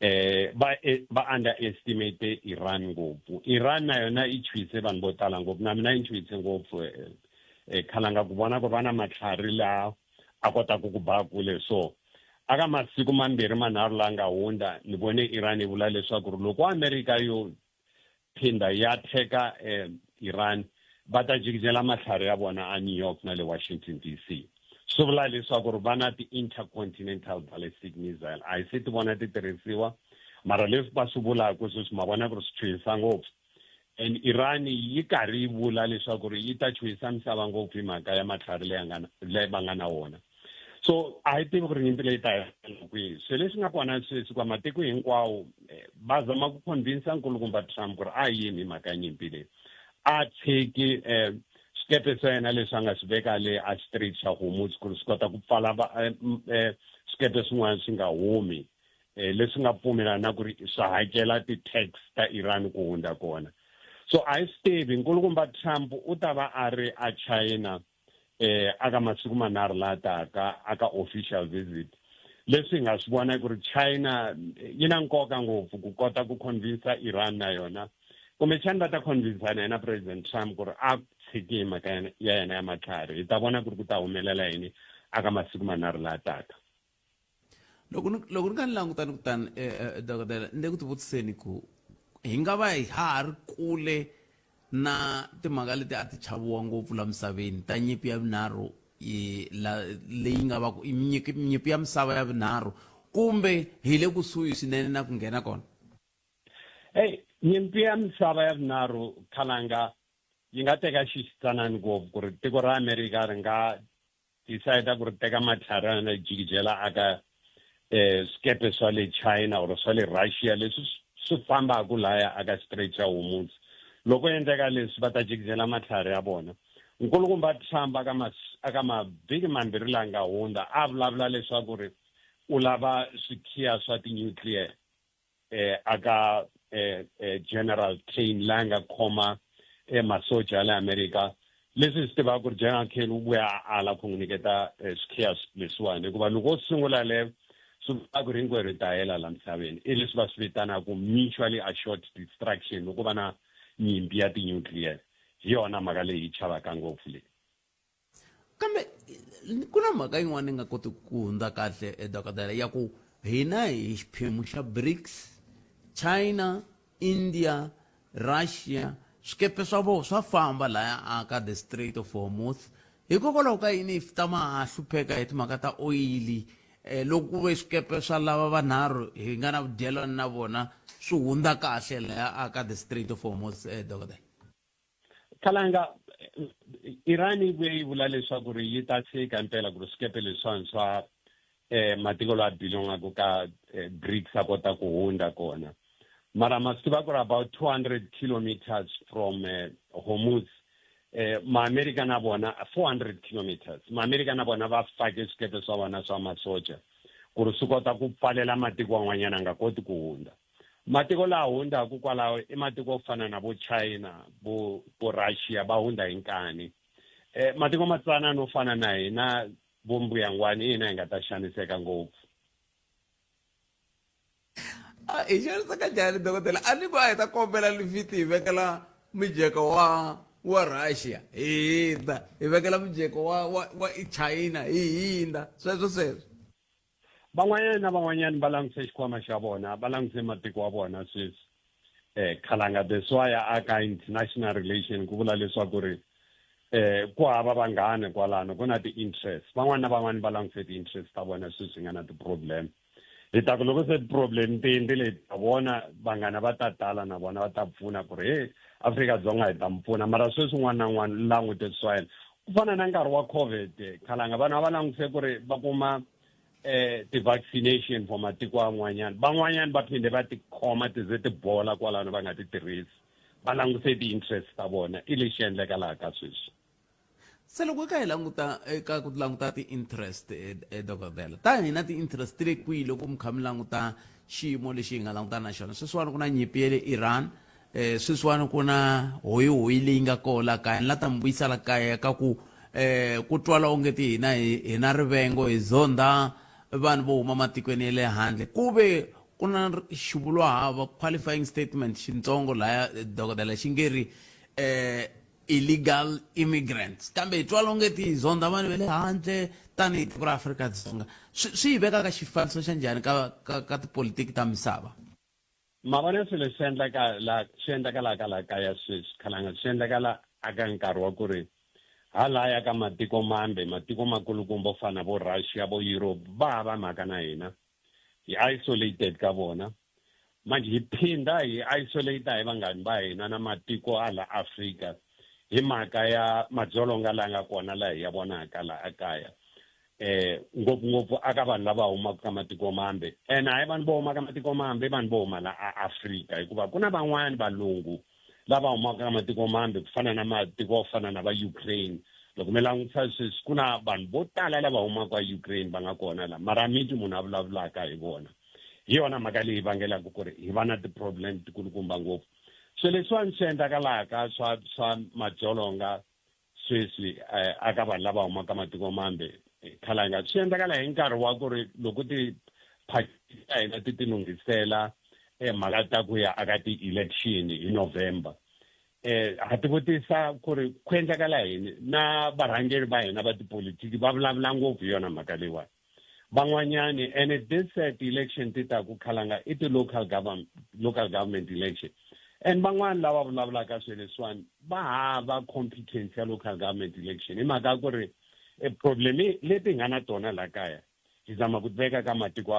[SPEAKER 10] eh va eh, va underestimate Iran ngopfu Iran na yona yi chuhise vanhu vo tala ngopfu na mina yi chuhise ngopfu eh, eh, khalanga ku vona ku ri va na matlhari laha a kotaka ku ba kule so aka masiku mambirhi manharhu la nga hundza ni vone Iran yi vula leswaku ri loko America yo phinda ya theka eh, Iran va ta jikijela matlhari ya vona a New York na le Washington DC swi vula leswaku ri va na ti-intercontinental ballistic missile a hi se ti vona ti tirhisiwa mara leswi va swi vulaka sweswi ma vona ku ri swi chuhisa ngopfu and Iran yi karhi yi vula leswaku ri yi ta chuhisa misava ngopfu hi mhaka ya matlhari leyi nga leyi va nga na wona so a hi tivi ku ri nyimpi leyi ta hela kwihi swilo leswi nga kona sweswi kwa matiko hinkwawo eh, va zama ku convinsa nkulukumba Trump ku ri a yimi hi mhaka ya nyimpi leyi a tshiki um swikepe swa yena leswi a nga swi veka le a Strait xa Hormuz ku ri swi kota ku pfala eh, eh, swikepe swin'wana swi nga humi eh, leswi nga pfumela na ku ri swi hakela ti-tax ta Iran ku hundza kona so a hi swi tivi nkulukumba Trump u ta va a ri a China eh aka masiku manharhu la taka aka official visit leswi hi nga swi vona ku ri China yi na nkoka ngopfu ku kota ku convince Iran na yona kumbexani va ta convince na yena President Trump ku ri a tshiki hi mhaka ya yena ya matlhari hi ta vona ku ri ku ta humelela yini aka masiku manharhu la taka
[SPEAKER 1] loko ni loko ni nga ni languta ni kutani eh, eh, dokodela ni le ku tivutiseni ku hi nga va hi ha ha ri kule na timhaka leti a ti chaviwa ngopfu la misaveni ta nyimpi ya vunharhu leyi nga va ku nyimpi ya misava ya vunharhu kumbe hi le kusuhi swinene na ku nghena kona
[SPEAKER 10] hey nyimpi ya misava ya vunharhu khalanga yi nga teka xixitsanani ngopfu ku ri tiko ra amerika ri nga decide ku ri teka matlhari ya yona yi jikijela aka eh swikepe swa le China or swa le Russia leswi swi fambaka laya aka Strait xa Hormuz loko endleka leswi va ta jikijela matlhari ya vona nkulukumba Trump aka aka mavhiki mambirhi la nga hundza a vulavula leswaku ri u lava swikhiya swa ti-nuclear eh aka eh, eh General Kane la nga khoma eh, masoja ya le Amerika leswi swi tivaka ku ri General Kane u vuya a ala ku n'wi nyiketa eh, swikhiya leswiwani hikuva loko wo sungula le swi vula ku ri hinkwerhu hi ta hela la misaveni i leswi va swi vitanaka mutually assured destruction loko va na nyimpi ya ti-nuclear hi yona mhaka leyi yi chavaka ngopfu leyi
[SPEAKER 1] Kambe ku na mhaka yin'wana ni nga koti ku hundza kahle eh, dokodela ya ku hina hi xiphemu xa BRICS China India Russia swikepe swa vona swa famba laya a ka the Strait of Hormuz hikokwalaho ka yini hi tama ha hlupheka hi timhaka ta oyili eh, loko ku ve swikepe swa lava vanharhu hi nga na vudyelwani na vona swi hundza kahle laya a ka the Strait of Hormuz eh, dokodela
[SPEAKER 10] Khalanga Iran yi vuye yi vula leswaku ri yi ta tshika impela ku ri swikepe leswiwani swa eh matiko lawa belongaka ka eh, BRICS a kota ku hundza kona mara ma swi tiva ku ri about 200 kilometers from eh, Hormuz eh maamerika na vona 400 kilometers maamerika na vona va fake swikepe swa vona swa masoja ku ri swi kota ku pfalela matiko an'wanyana a nga koti ku hundza Matiko laha hundzaka kwalaho i matiko yo fana na vo China, vo vo Russia va hundza hi nkani. Eh, matiko matsanana no fana na hina vo mbuyangwani i hina hi nga ta xaniseka ngopfu.
[SPEAKER 1] A hi xaniseka njhani dokodela? A ni ku a hi ta kombela lifiti hi vekela mujeko wa wa Russia hi hindza, hi vekela mujeko wa wa wa China hi hindza, sweswo sweswo.
[SPEAKER 10] Van'wanyana na van'wanyana va langutise xikhwama xa vona, va langutise matiko wa vona sweswi. Eh, Khalanga that's why a ka international relation ku vula leswaku ri eh ku hava vanghana kwalano ku na ti-interest van'wana na van'wana va langutise ti-interest ta vona sweswi nga na ti-problem hi ta ku loko se ti-problem ti endlile hi ta vona vanghana va ta tala na vona va ta pfuna ku ri he Afrika-Dzonga hi ta mi pfuna mara sweswi un'wana na un'wana u langute swa yena ku fana na nkarhi wa covid khalanga vanhu a va langutise ku ri va kuma eh ti-vaccination for matiko an'wanyana van'wanyana va phinde va tikhoma ti ze ti bola kwalano va nga ti tirhisi va langutise ti-interest ta vona i lexi endleka laha ka sweswi
[SPEAKER 1] se loko eka hi languta eka ku languta ti-interest eh, eh, dokodela ta hina ti-interest ti le kwihi loko mi kha mi languta xiyimo lexi hi nga langutana na xona sweswiwani ku na nyimpi ya le iran um sweswiwani ku na hoyihoyi leyi nga koho la kaya ni la ta mi vuyisa la kaya ka ku um ku twala onge ti hina hi na rivengo hi zondha vanhu vo huma matikweni ya le handle ku ve ku na xivulwa hava qualifying statement xintsongo laya dokodela xi nge ri um illegal immigrants kambe hi twala onge ti zondha vanhu va le handle tanihi tiko ra Afrika-Dzonga swi swi yi veka ka xifaniso xa njhani ka ka ka tipolitiki ta misava
[SPEAKER 10] Ma vona swilo leswi endlaka la swi endlekalaka la kaya sweswi khalanga swi endlekala aka nkarhi wa ku ri halaya ka matiko mambe matiko makulukumba o fana vo Russia vo Europe va hava mhaka na hina hi isolated ka vona manje hi phinda hi isolate hi vanghani va hina na matiko a la Afrika hi mhaka ya madzolonga la nga kona la hi ya vonaka la ekaya eh ngopfungopfu aka vanhu lava humaka ka matiko mambe ene hayi vanhu vo huma ka matiko mambe i vanhu vo huma la a Afrika hikuva ku na van'wani valungu lava humaka ka matiko mambe ku fana na matiko yo fana na va Ukraine loko mi langutisa sweswi ku na vanhu vo tala lava humaka Ukraine va nga kona la mara a mi twi munhu a vulavulaka hi vona hi yona mhaka leyi vangelaka ku ri hi va na ti-problem tikulukumba ngopfu swilo leswiwani swi endlakalaka swa swa madzolonga sweswi eh, aka vanhu lava humaka matiko mambe eh, khalanga swi endlakala hi nkarhi wa ku ri loko tiphati ta hina ti tilunghisela eh, mhaka ta ku ya aka ti-election hi November eh ha ti vutisa ku ri ku endlakala yini na varhangeri va hina va tipolitiki va vulavula ngopfu hi yona mhaka leyiwani van'wanyani and this ti-election ti ta ku khalanga i ti-local government, local government election and van'wani lava vulavulaka swilo leswiwani va hava competence ya local government election hi mhaka ya ku ri e problem leti hi nga na tona la kaya hi zama ku veka ka matiko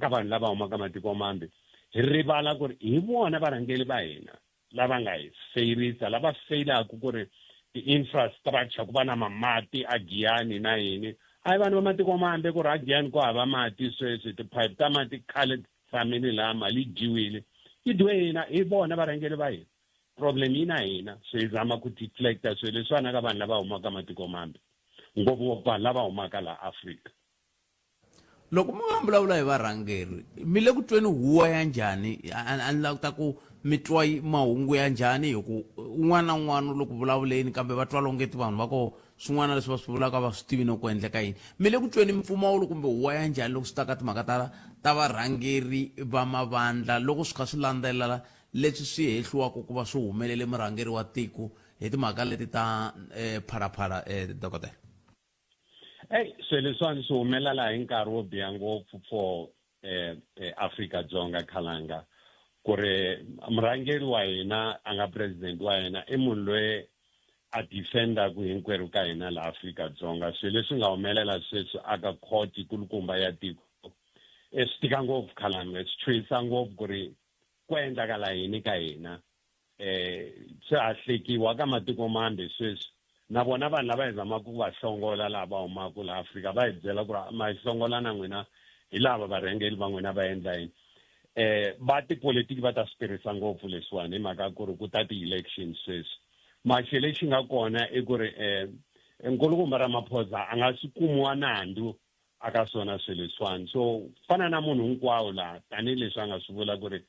[SPEAKER 10] ka vanhu lava humaka matiko mambe hi rivala ku ri hi vona varhangeri va hina lava nga hi feyirisa lava feyilaka ku ri ti-infrastructure ku va na mamati a Giyani na yini a hi vanhu va matiko mambe ku ri a Giyani ku hava mati sweswi tiphayiphi ta mati khale ti tshamile laha mali yi dyiwile yi dyiwe hina hi vona varhangeri va hina problem yi na hina so hi zama ku deflecta swilo leswiwani ka vanhu lava humaka matiko mambe ngopfungopfu vanhu lava humaka laha Afrika.
[SPEAKER 1] Loko mi nga vulavula hi varhangeri mi le ku tweni huwa ya njhani a ni languta ku mi twa mahungu ya njhani hi ku un'wana na un'wana u le ku vulavuleni kambe va twa longeti vanhu va ko swin'wana leswi va swi vulaka va swi tivi no ku endleka yini mi le ku tweni mimpfumawulo kumbe huwa ya njhani loko swi ta ka timhaka ta ta varhangeri va mavandla loko swi kha swi landzelela leswi swi hehliwaka ku va swi humelele murhangeri wa tiko hi timhaka leti ta eh, phalaphala eh, dokodela
[SPEAKER 10] Eyi swilo leswiwani swi humelela hi nkarhi wo biha ngopfu for eh, eh, Afrika Dzonga khalanga ku ri murhangeri wa hina a nga president wa hina i munhu loyi a defendaku hinkwerhu ka hina laha Afrika Dzonga swilo leswi nga humelela sweswi aka court kulukumba ya tiko e swi tika ngopfu khalanga swi chuhisa ngopfu ku ri ku endlakala yini ka hina eh swi ha hlekiwa ka matiko mambe sweswi na vona vanhu lava hi zamaka ku va hlongola laha va humaka laha Afrika va hi byela ku ri ma hi hlongola na n'wina hi lava varhangeri va n'wina va endla yini eh va tipolitiki va ta swi tirhisa ngopfu leswiwani hi mhaka ku ri ku ta ti-election sweswi maxi lexi nga kona i ku ri eh nkulukumba Ramaphosa a nga swi kumiwa nandzu aka swona swilo leswiwani so fana na munhu hinkwawo laha tanihileswi a nga swi vula ku ri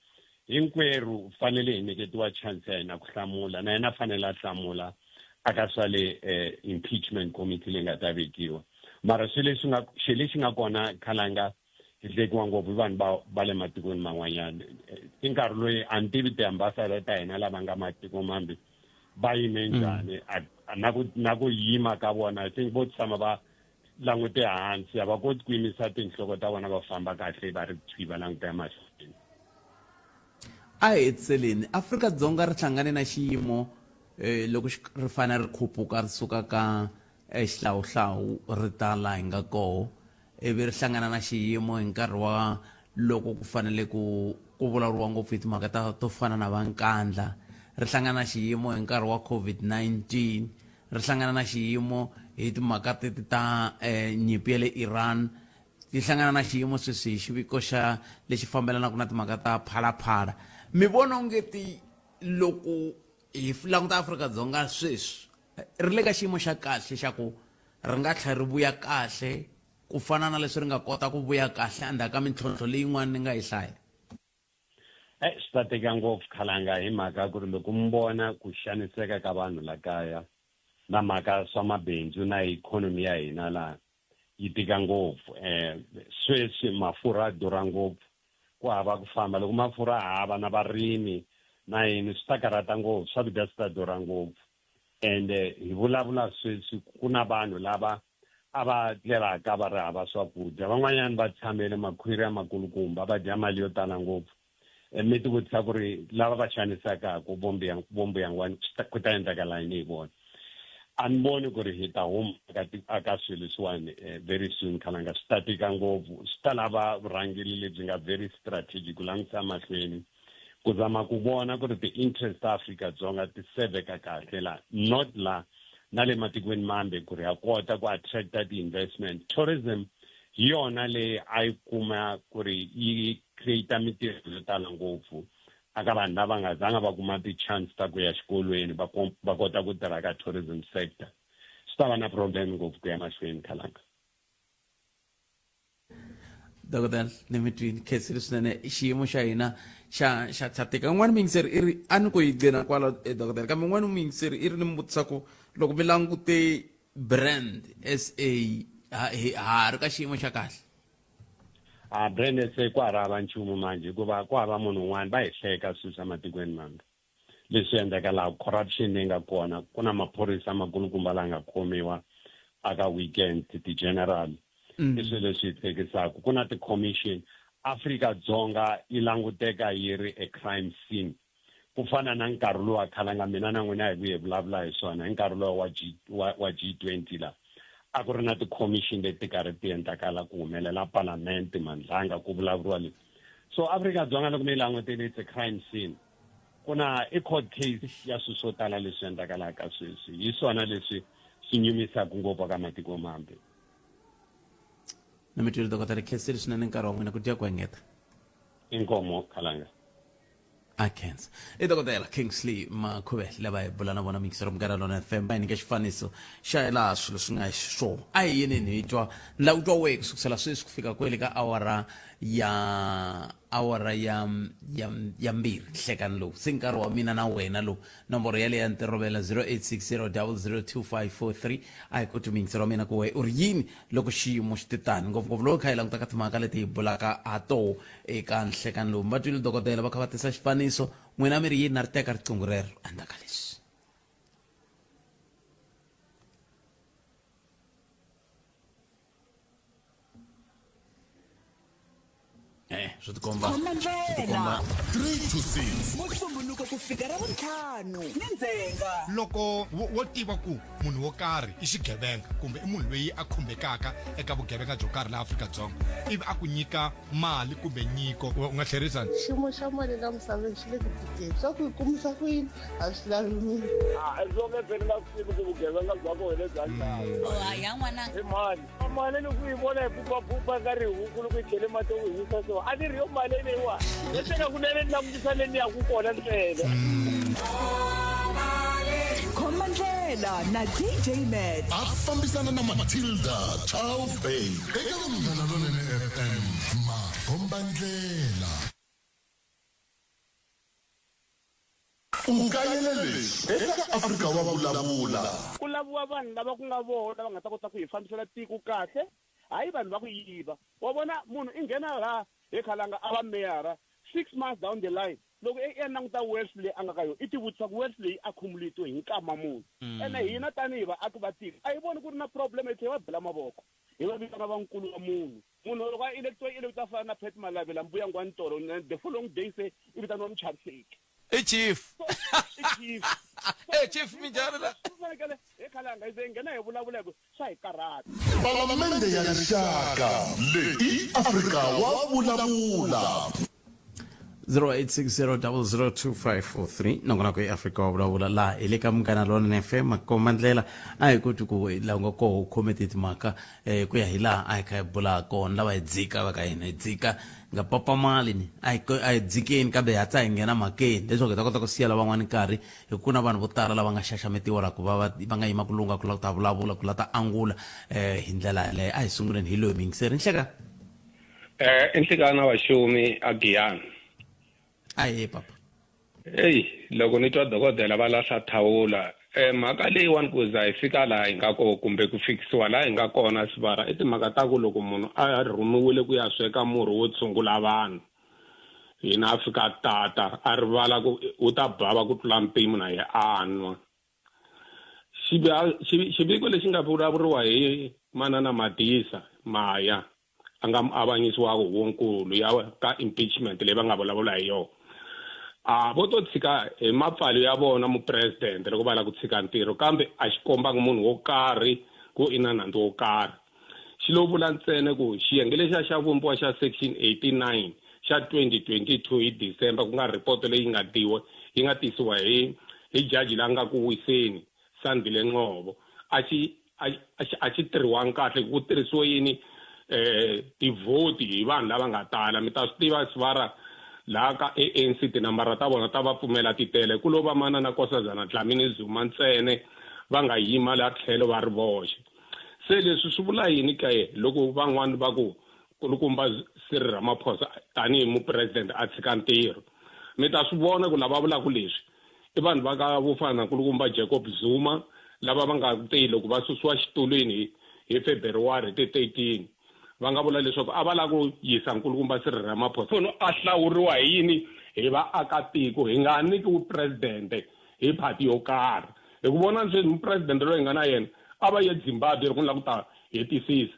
[SPEAKER 10] hinkwerhu fanele hi nyiketiwa chance ya hina ku hlamula na yena fanele a hlamula aka swa le eh, impeachment committee leyi nga ta vekiwa mara swilo leswi nga xilo lexi nga kona khalanga hi hlekiwa ngopfu hi vanhu va va le matikweni man'wanyana i nkarhi loyi a ni tivi tiambasada ta hina lava nga matiko mambe va yime njhani na ku na ku yima ka vona i think vo tshama va langute hansi a va koti ku yimisa tinhloko ta vona va famba kahle va ri thwi va languta emahlweni
[SPEAKER 1] a hi hetiseleni Afrika-Dzonga ri hlangane na xiyimo eh, loko ri fanele ri khupuka ri suka ka eh, xihlawuhlawu ri ta laha hi nga koho ivi ri hlangana na xiyimo hi nkarhi wa loko ku fanele ku ku vulavuriwa ngopfu hi timhaka ta to fana na va nkandla ri hlangana na xiyimo hi nkarhi wa COVID-19 ri hlangana na xiyimo hi timhaka teti ta eh, nyimpi ya le Iran ti hlangana na xiyimo sweswi hi xiviko xa lexi fambelanaka na timhaka ta phalaphala mi vona onge ti loko hi languta Afrika-Dzonga sweswi ri le ka xiyimo xa kahle xa ku ri nga tlhela ri vuya kahle ku fana na leswi ri nga kota ku vuya kahle endzhaku ka mintlhontlho leyin'wana ni nga yi hlaya?
[SPEAKER 10] Eh, swi ta tika ngopfu khalanga hi mhaka ku ri loko mi vona ku xaniseka ka vanhu la kaya na mhaka swa mabindzu na ikhonomi ya hina laha yi tika ngopfu um sweswi mafurha ya durha ngopfu ku hava ku famba loko mafurha hava na varimi na yini swi ta karhata ngopfu swakudya swi ta durha ngopfu ende hi vulavula sweswi ku na vanhu lava a va tlelaka va ri hava swakudya van'wanyana va tshamele makhwiri ya makulukumba va dya mali yo tala ngopfu eh, mi ti vutisa ku ri lava va xanisekaku vombuyangwani ku ta endlekela yini hi vona a ni voni ku ri hi ta huma aka swilo leswiwani eh, very soon khalanga swi ta tika ngopfu swi ta lava vurhangeri lebyi nga very strategic ku langutisa mahlweni ku zama ku vona ku ri ti-interest ta Afrika-Dzonga ti seveka kahle la not la na le matikweni mambe ku ri ha kota ku attracta ti-investment tourism hi yona leyi a yi kuma ku ri yi create mintirho yo tala ngopfu aka vanhu lava nga zanga va kuma ti-chance ta ku ya xikolweni va va kota ku tirha ka tourism sector swi ta va na problem ngopfu ku ya mahlweni khalanga
[SPEAKER 1] Dokodela ni mi twini khensile swinene xiyimo xa hina xa xa xa tika un'wana muyingiseri i ri a ni ku yi gcina kwala eh, dokodela kambe un'wana muyingiseri i ri ni mi vutisa ku loko mi langute brand sa ha ha ri ka xiyimo xa kahle
[SPEAKER 10] a brand sa ku hava nchumu manje hikuva ku hava munhu un'wana va hi hleka sweswi ematikweni mambe leswi endleka laha corruption leyi nga kona ku na maphorisa makulukumba la nga khomiwa aka weekend ti-general mm. i swilo leswi hi hlekisaka ku na ti-commission Afrika Dzonga yi languteka yi ri a crime scene ku fana na nkarhi lowu khalanga mina na n'wina hi vuye vulavula hi swona hi nkarhi lowu wa G wa, wa G20 la a ku ri na ti-commission leti karhi ti endlakala ku humelela palamende mandlanga ku vulavuriwa leswi so Afrika Dzonga loko mi yi langutile it's a crime scene ku na i court case ya swilo swo tala leswi endlakalaka sweswi hi swona leswi swi nyumisaka ngopfu ka matiko mambe
[SPEAKER 1] na mi twile dokotela khensile swinene nkarhi wa n'wina ku dya ku engeta
[SPEAKER 10] inkomo khalanga
[SPEAKER 1] a khensa i dokodela Kingsley Makhuvele lava hi bula na vona mixero munghana lona fm va hi nyika xifaniso xa laha swilo swi nga xiswona a hi yinini hi twa ni lava ku twa wehe ku sukusela sweswi ku fika kwele ka awara ya awara ya ya ya mbirhi nhlekani lowu se nkarhi wa mina na wena lowu nomboro yaleyo ya ntirhovela 0860002543 a hi koti muyingiseri wa mina ku we u ri yini loko xiyimo xi titani ngopfungopfu loko kha hi languta ka timhaka leti hi bulaka ha toho eka nhlekani lowu va twile dokodela va kha va tisa xifaniso n'wina mi ri yini na ri teka riqingho rero endzhaku ka leswi Eh, swi tikomba
[SPEAKER 9] Khoma
[SPEAKER 1] swi tikomba
[SPEAKER 9] ndlela
[SPEAKER 5] 3 to 6
[SPEAKER 9] Musumbhunuko ku fika Ravuntlhanu ni ndzhenga.
[SPEAKER 11] Loko wo, wo tiva ku munhu wo karhi i xigevenga kumbe i munhu loyi a khumbekaka eka vugevenga byo karhi laha Afrika-Dzonga ivi a ku nyika mali kumbe nyiko, u nga tlherisa?
[SPEAKER 12] Xiyimo xa mali la misaveni xi le ku tikeni swa ku yi kumisa ku yini a swi lavi mina.
[SPEAKER 13] A swo nge phe ni nga swi tivi ku vugevenga bya koho hi lebya njhani.
[SPEAKER 14] Oh, hayi ya n'wananga.
[SPEAKER 13] I mali. Mali loko yi vona yi phuphaphupha nga ri huku loko yi chele mati yo hisa so a ni ri yo mali leyiwa yo teka kunene ni langutisa le ni yaku kona ntsena.
[SPEAKER 9] Khoma ndlela na DJ Matt.
[SPEAKER 5] A fambisana na Matilda Chow Bay eka Munghana Lonene FM Makombandlela. U kayele leswi eka Afrika wa Vulavula.
[SPEAKER 13] Ku laviwa vanhu lava ku nga vona va nga ta kota ku hi fambisela tiko kahle, hayi vanhu va ku yiva. Wa vona munhu i nghena laha he khalanga a va meyara, 6 months down the line loko i ya languta wealth leyi a nga ka yona i tivutisa ku wealth leyi accumulate-iwe hi nkama muni. Ene hina tanihi vaaki va tiko a hi voni ku ri na problem hi tlhela hi va bela mavoko hi va vitana vankulu va munhu. Munhu loko a electiwa i electiwa a fana na Pat Malavela mbuya ngwani tolo and the following day se i vitaniwa muchaviseki.
[SPEAKER 1] I chief.
[SPEAKER 13] So, i chief.
[SPEAKER 1] Eh chief minjhani la?
[SPEAKER 13] Swi fanekele he khalanga hi ze hi nghena hi vulavula hi ku swa hi karhata.
[SPEAKER 5] Palamende ya Rixaka leyi i Afrika wa Vulavula.
[SPEAKER 1] 0860002543 nongonoko i Afrika wa vulavula laha hi le ka Munghana Lonene FM makomba ndlela a hi koti ku laha u nga koho u khome ti timhaka eh, ku ya hi laha a hi kha hi bula kona lava hi dzika va ka hina hi dzika nga papamali ni a hi a hi dzikeni kambe hi hatla hi nghena mhakeni leswaku hi ta kota ku siya lavan'wana nkarhi hi ku na vanhu vo tala lava nga xaxametiwa la ku va va va nga yima ku lungha ku lava ku ta vulavula ku la ta angula eh, hi ndlela yaleyo a hi sunguleni hi loyi muyingiseri nhleka
[SPEAKER 15] Eh, i Nhlikana Vaxumi a Giyani.
[SPEAKER 1] Ahe papa.
[SPEAKER 14] Eyi loko ni twa dokodela va lahla thawula e mhaka leyiwani ku za hi fika laha hi nga kona kumbe ku fikisiwa laha hi nga kona sivara i timhaka ta ku loko munhu a rhumiwile ku ya sweka murhi wo tshungula vanhu hina a fika tata a rivala ku u ta bava ku tlula mpimo na ye a nwa xiviko lexi nga vulavuriwa hi manana Madisa Maya a nga muavanyisi wa huvonkulu ya ka impeachment leyi va nga vulavula hi yona a vo to tshika hi mapfalo ya vona mupresidente loko va lava ku tshika ntirho kambe a xi kombangi munhu wo karhi ku i na nandzu wo karhi xi lo vula ntsena ku xiyenge lexiya xa vumbiwa xa section 89 xa 2022 hi December ku nga report leyi nga tiwa yi nga tisiwa hi hi jaji la nga ku wiseni Sandile Ngcobo a xi a xi a xi tirhiwangi kahle ku tirhisiwe yini eh tivhoti hi vanhu lava nga tala mi ta swi tiva sivara laha ka ANC tinambara ta vona ta va pfumela ti tele ku lo va mana na Nkosazana Dlamini Zuma ntsene va nga yima la tlhelo va ri voxe se leswi swi vula yini ke loko van'wani va ku kulukumba Cyril Ramaphosa tanihi mupresidente a tshika ntirho mi ta swi vona ku lava vulaka leswi i vanhu va ka vo fana na nkulukumba Jacob Zuma lava va nga te loko va susiwa xitulwini hi February ti 13 va nga vula leswaku a va lava ku yisa nkulukumba Cyril Ramaphosa munhu a hlawuriwa hi yini hi vaakatiko hi nga nyikiwi presidente hi phati yo karhi hi ku vona sweswi mupresidente loyi hi nga na yena a va ye Zimbabwe loko ni lava ku ta hetisisa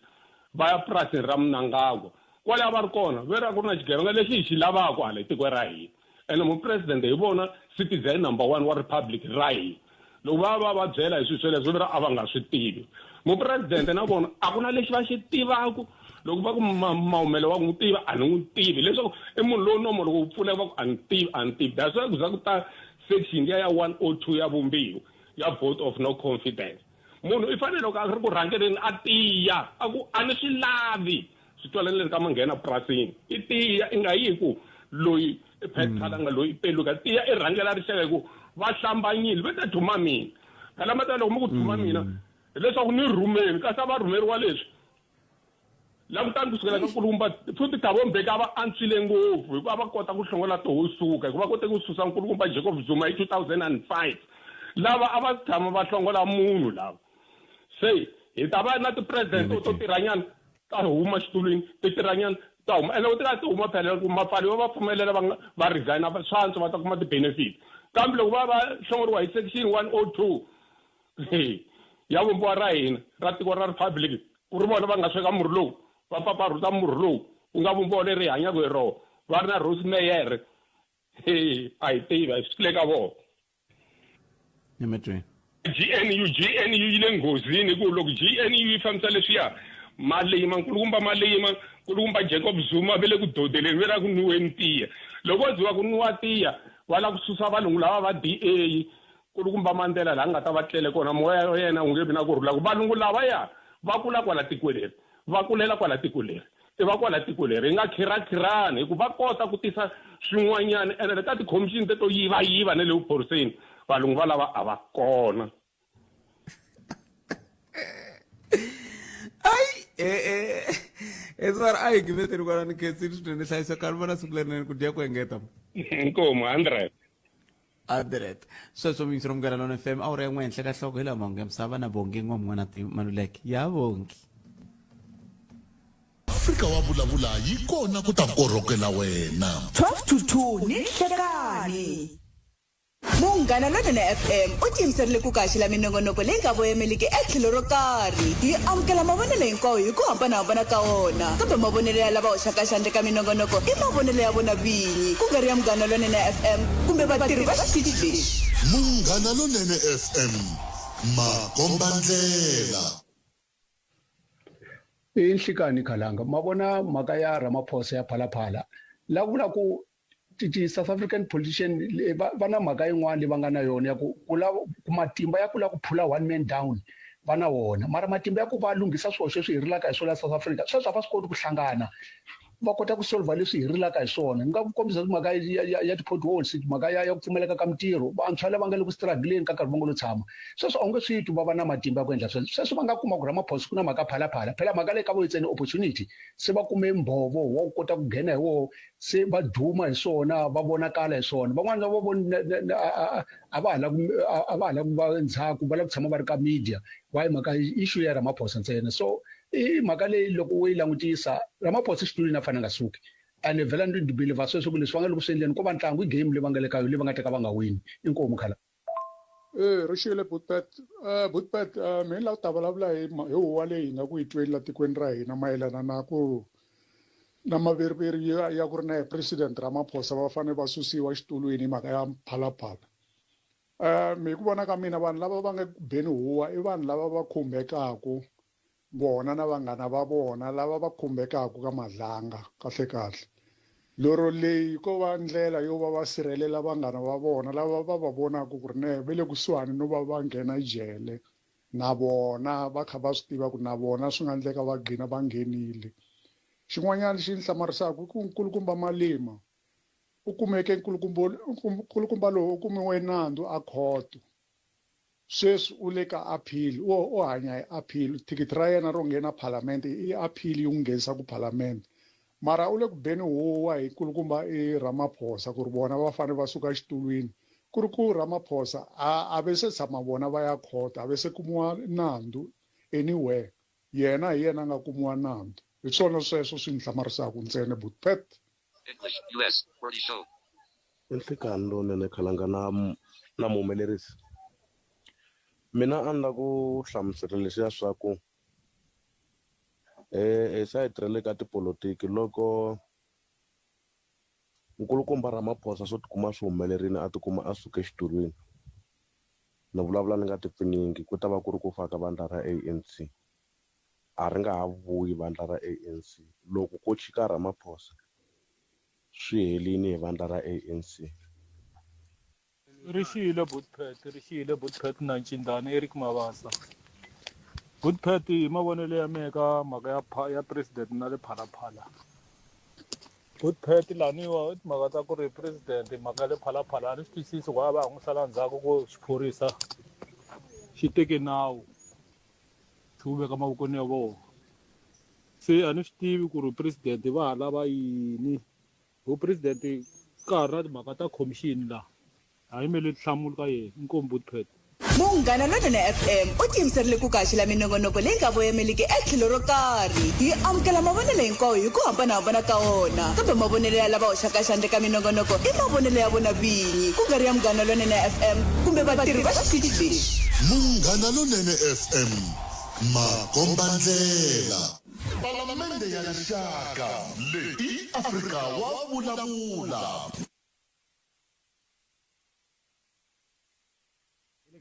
[SPEAKER 14] va ya purasini ra Mnangagwa kwale a va ri kona ve ra ku ri na xigevenga lexi hi xi lavaka hala etikweni ra hina ene mupresidente hi vona citizen number one wa republic ra hina loko va va va byela hi swilo sweleswo va a va nga swi tivi mupresidente na vona a ku na lexi va xi tivaka loko va ku mahumelo wa n'wi tiva a ni n'wi tivi leswaku i munhu lowu nomo loko wu pfuleka va ku a ni tivi a ni tivi that's why ku za ku ta section ya ya 102 ya vumbiwa ya vote of no confidence munhu i fanele loko a ri ku rhangeleni a tiya a ku a ni swi lavi swi twala ni le ka manghena purasini i tiya i nga yi hi ku loyi i Pat Khalanga loyi i peluka tiya i rhangela rixaka hi ku va hlambanyile va ta thuma mina phela ma ta loko mi ku thuma mina hileswaku ni rhumeni kasi a va rhumeriwa leswi langutani kusukela ka nkulukumba futhi Thabo Mbeki a va antswile ngopfu hikuva va kota ku hlongola toho suka hikuva kote ku susa nkulukumba Jacob Zuma hi 2005 lava a va tshama va hlongola munhu lava se hi ta va na ti-president to tirhanyana ta huma xitulwini ti tirhanyana ta huma ene loko ti ti huma phela ku mapfalo yo va pfumelela va va resign swa antswa va ta kuma ti-benefit kambe loko va va hlongoriwa hi section 102 ya vumbiwa ra hina ra tiko ra republic ku ri vona va nga sweka murhi lowu va pfapfarhuta murhi lowu ku nga vumbiwa leri hi hanyaka hi rona va ri na Rose Meyere a hi tivi a swi le ka vona
[SPEAKER 1] emetweni
[SPEAKER 14] GNU GNU yi le nghozini hi ku loko GNU yi fambisa leswiya Malima nkulukumba Malima nkulukumba Jacob Zuma ve le ku dodeleni ve la ku nwiweni tiya loko vo ziva ku nwiwa tiya va lava ku susa valungu lava va DA Nkulukumba Mandela laha nga ta va tlele kona moya wa yena wu nge vi na ku rhula ku valungu lavaya va kula kwala tikweni leri va kulela kwala tiko leri i va kwala tiko leri hi nga khirakhirani hi ku va kota ku tisa swin'wanyana ene le ka tikhomixini teto yivayiva na le vuphoriseni valungu va lava a va kona
[SPEAKER 1] ayi eh eh eswara a hi gimeteni kwala ni khensini swinene hlayiseka ni vona siku lerinene ku dya ku engeta
[SPEAKER 14] inkomu 100
[SPEAKER 1] 100 sweswo muyingiseri wa Munghana Lonene FM awara ya n'we henhla ka nhloko hi laha mahungu ya misava na Bongi N'wam'wana Maluleke ya Bongi.
[SPEAKER 5] Afrika wa vulavula yi kona ku ta korhokela wena.
[SPEAKER 9] 12 to 2 ni nhlekani. Munghana Lonene FM u tiyimiserile ku ku haxela minongonoko leyi nga voyemeliki etlhelo ro karhi. Hi amukela mavonelo hinkwawo hi ku hambana-hambana ka wona, kambe mavonelo ya lava hoxaka xandla eka minongonoko i mavonelo ya vona vinyi, ku nga ri ya Munghana Lonene FM kumbe vatirhi va xitichi lexi.
[SPEAKER 5] Munghana Lonene FM, makombandlela.
[SPEAKER 15] I nhlikani Khalanga ma vona mhaka ya Ramaphosa ya Phalaphala la ku vula ku ti South African politician va, va na mhaka yin'wana leyi va nga na yona ya ku ku lava ku matimba ya ku lava ku phula one man down va na wona mara matimba ya ku va lunghisa swihoxo leswi hi rilaka hi swona South Africa sweswi a va swi koti ku hlangana. va kota ku solver leswi hi rilaka hi swona. Ni nga ku kombisa mhaka ya, ya, ya ti-potholes, mhaka ya, ya ku pfumaleka ka mintirho, vantshwa lava nga le ku struggleni ka nkarhi va nga lo tshama. Sweswo a wu nge swi twi va va na matimba ya ku endla sweswo. Sweswo va nga kuma ku Ramaphosa ku na mhaka phalaphala. Phela mhaka leyi ka vo it's an opportunity. Se va kume mbhovo wa ku kota ku nghena hi woho, se va duma hi swona, va vonakala hi swona. Van'wana va voni a va ha lavi a va ha lavi ku va ndzhaku, va lava ku tshama va ri ka media. Why mhaka issue ya Ramaphosa ntsena. So i mhaka leyi loko wo yi langutisa Ramaphosa xitulwini a fanele a nga suki. And vhela ni believer sweswo ku leswi va nga le ku swi endleni ko va ntlangu i game leyi va nga le ka yona leyi va nga ta ka va nga wini. Inkomu khala.
[SPEAKER 16] Eh ri xile Butpet eh Butpet eh mina la ku ta vulavula hi hi huwa leyi hi nga ku yi tweni la tikweni ra hina mayelana na ku na maveriveri ya, ya ku ri na president Ramaphosa va fanele va susiwa xitulwini hi mhaka ya phalaphala. Eh mi hi ku vona ka mina vanhu lava va nga ku beni huwa i vanhu lava va khumbekaku vona na vanghana va vona lava va khumbekaku ka Madlanga kahle kahle. Lero leyi ko va ndlela yo va va sirhelela vanghana va vona lava va va vonaku ku ri ne ve le kusuhani no va va nghena jele na vona va kha va swi tiva ku na vona swi nga ndleka va gcina va nghenile. Xin'wanyana lexi ni hlamarisaka i ku nkulukumba Malema u kumeke nkulukumba lowu u kumiwe nandzu a khoto. Sweswi u le ka appeal, u u hanya hi appeal. Thikithi ra yena ro nghena phalamende i appeal yi n'wi nghenisaka phalamende. Mara u le ku beni huwa hi nkulukumba i Ramaphosa ku ri vona va fanele va suka exitulwini. Ku ri ku Ramaphosa a a ve se tshama vona va ya khoto, a ve se kumiwa nandzu anywhere. Yena hi yena a nga kumiwa nandzu. Hi swona sweswo swi ni hlamarisaka ntsena Buti Pat.
[SPEAKER 17] English, US, Wordy Show.
[SPEAKER 3] I nhlikani lowunene khalanga na na muhumelerisi mina a ni la ku hlamusela leswiya swa ku hi sayiti ra le ka tipolotiki loko nkulukumba Ramaphosa swo tikuma swi humelerile a tikuma a suke xitulwini ni vulavula ni nga ti pfinyingi ku ta va ku ri ku fa ka vandla ra ANC. A ri nga ha vuyi vandla ra ANC. Loko ko chika Ramaphosa, swi helini hi vandla ra ANC.
[SPEAKER 18] Ri xile Bootpet, ri xile Bootpet na Ncindana Eric Mabasa. Bootpet hi mavonelo ya mehe ka mhaka ya ya president na le Phalaphala. Bootpet laniwa i timhaka ta ku ri president mhaka ya le Phalaphala a ni swi twisisi ku a va ha n'wi sala ndzhaku ku xiphorisa xi teke nawu. xi wu veka mavokweni ya vona se a ni swi tivi ku ri president va ha lava yini ho president ka ha ri na timhaka ta commission laha ha yimele tinhlamulo ka yena inkomu butpet
[SPEAKER 9] Munghana Lonene FM u tiyimiserile ku kaxela minongonoko leyi nga voyameliki etlhelo ro karhi. Hi amukela mavonelo hinkwawo hi ku hambana-hambana ka wona, kambe mavonelo ya lava hoxaka xandla eka minongonoko i mavonelo ya vona vinyi, ku nga ri ya Munghana Lonene FM kumbe vatirhi va xitichi lexi.
[SPEAKER 5] Munghana Lonene FM, makombandlela. Palamende ya Rixaka, leyi i Afrika wa vulavula.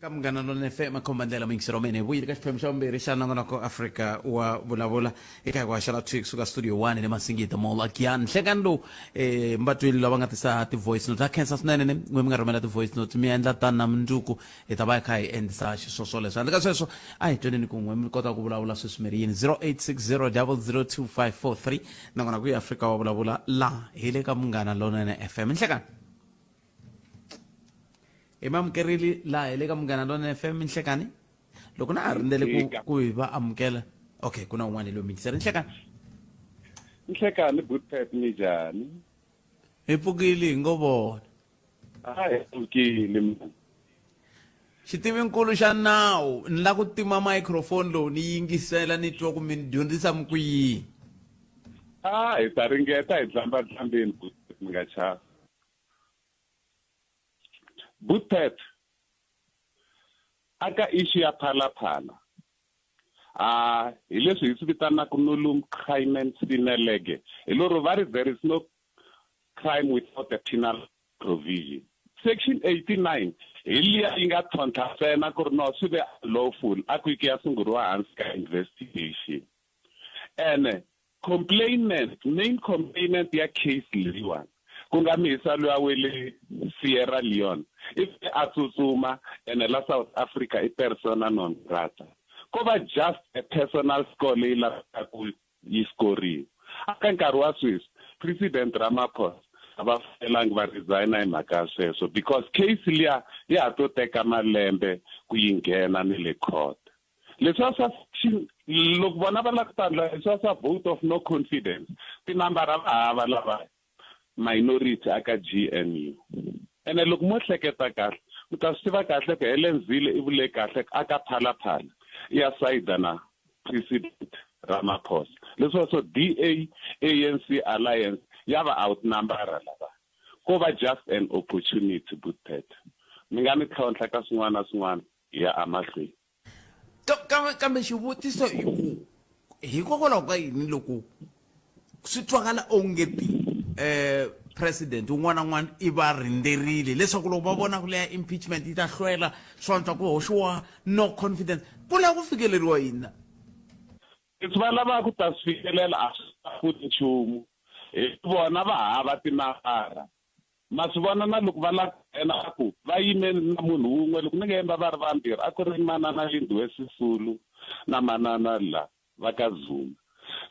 [SPEAKER 1] Ka Munghana Lonene FM makhomba ndlela muyingiseri wa mina hi vuyile ka xiphemu xa vumbirhi xa nongonoko Afrika wa vulavula eka hi ku haxela thwi kusuka studio 1 le Masingita Mall Agiyani nhlekani lowu eh mbatweli lava nga tisa ti-voice note ha khensa swinene ne n'we mi nga rhumela ti-voice note mi endla tani na mundzuku hi ta va hi kha hi endlisa xiswoswo leswi handle ka sweswo a hi tweneni kun'we mi kota ku vulavula sweswi mi ri yini 0860 002543 nakona ku yi Afrika wa vulavula laha hi le ka Munghana Lonene FM nhlekani hi mamukerile laha hi le ka Munghana Lonene FM nhlekani loko na ha rindzele ku ku hi va amukela okay ku na un'wana loyi mingiseri nhlekani
[SPEAKER 19] nhlekani bootpet minjhani
[SPEAKER 1] hi pfukile hi ngo vona
[SPEAKER 19] a hi pfukile man
[SPEAKER 1] xitivinkulu xa nawu ni la ku tima microphone lowu ni yingisela ni twa ku mi ni dyondzisa mi ku yini
[SPEAKER 19] a hi ta ringeta hi dlamba dlambeni bootpet mi nga chavi Bootpet aka issue ya Phalaphala a hi leswi hi swi vitanaka nullum crimen sine lege hi lero va ri there is no crime without a penal provision section 89 hi liya yi nga tlhontlha ntsena ku ri no swi ve lawful a ku yi ku ya sunguriwa hansi ka investigation ene Complainant, main complainant ya case leyiwani ku nga mihisa luya we le Sierra Leone i fike a tsutsuma ene la South Africa i persona non grata. Ko va just a personal score leyi lavekaka ku yi score-iwa. Aka nkarhi wa sweswi President Ramaphosa a va fanelangi va resign hi mhaka ya sweswo because case liya ya ha to teka malembe ku yi nghena ni le court. Leswiya swa loko vona va lava ku ta endla leswiya swa vote of no confidence tinambara va hava lava minority aka GNU. Ene loko mo hleketa kahle mi ta swi tiva kahle ku Helen Zille i vule kahle ku aka Phala Phala i ya sayida na President Ramaphosa. Leswiwa so DA ANC alliance ya va outnumbera lava. Ko va just an opportunity Bootpet. Mi nga ni tlhontlha ka swin'wana na swin'wana hi ya emahlweni.
[SPEAKER 1] Kambe kambe xivutiso i ku hikokwalaho ka yini loko swi twakala ongeti eh president un'wana na un'wana i va rindzerile leswaku loko va vona ku leya impeachment yi ta hlwela swi antswa ku hoxiwa no confidence ku lava ku fikeleriwa yini na
[SPEAKER 19] Leswi va lavaka ku ta swi fikelela a swi pfuni nchumu hi vona va hava tinambara Ma swi vona na loko va lava ku nghena va ku va yime na munhu wun'we loko ni nga yimba va ri vambirhi a ku ri manana Lindiwe Sisulu na manana la va ka Zuma.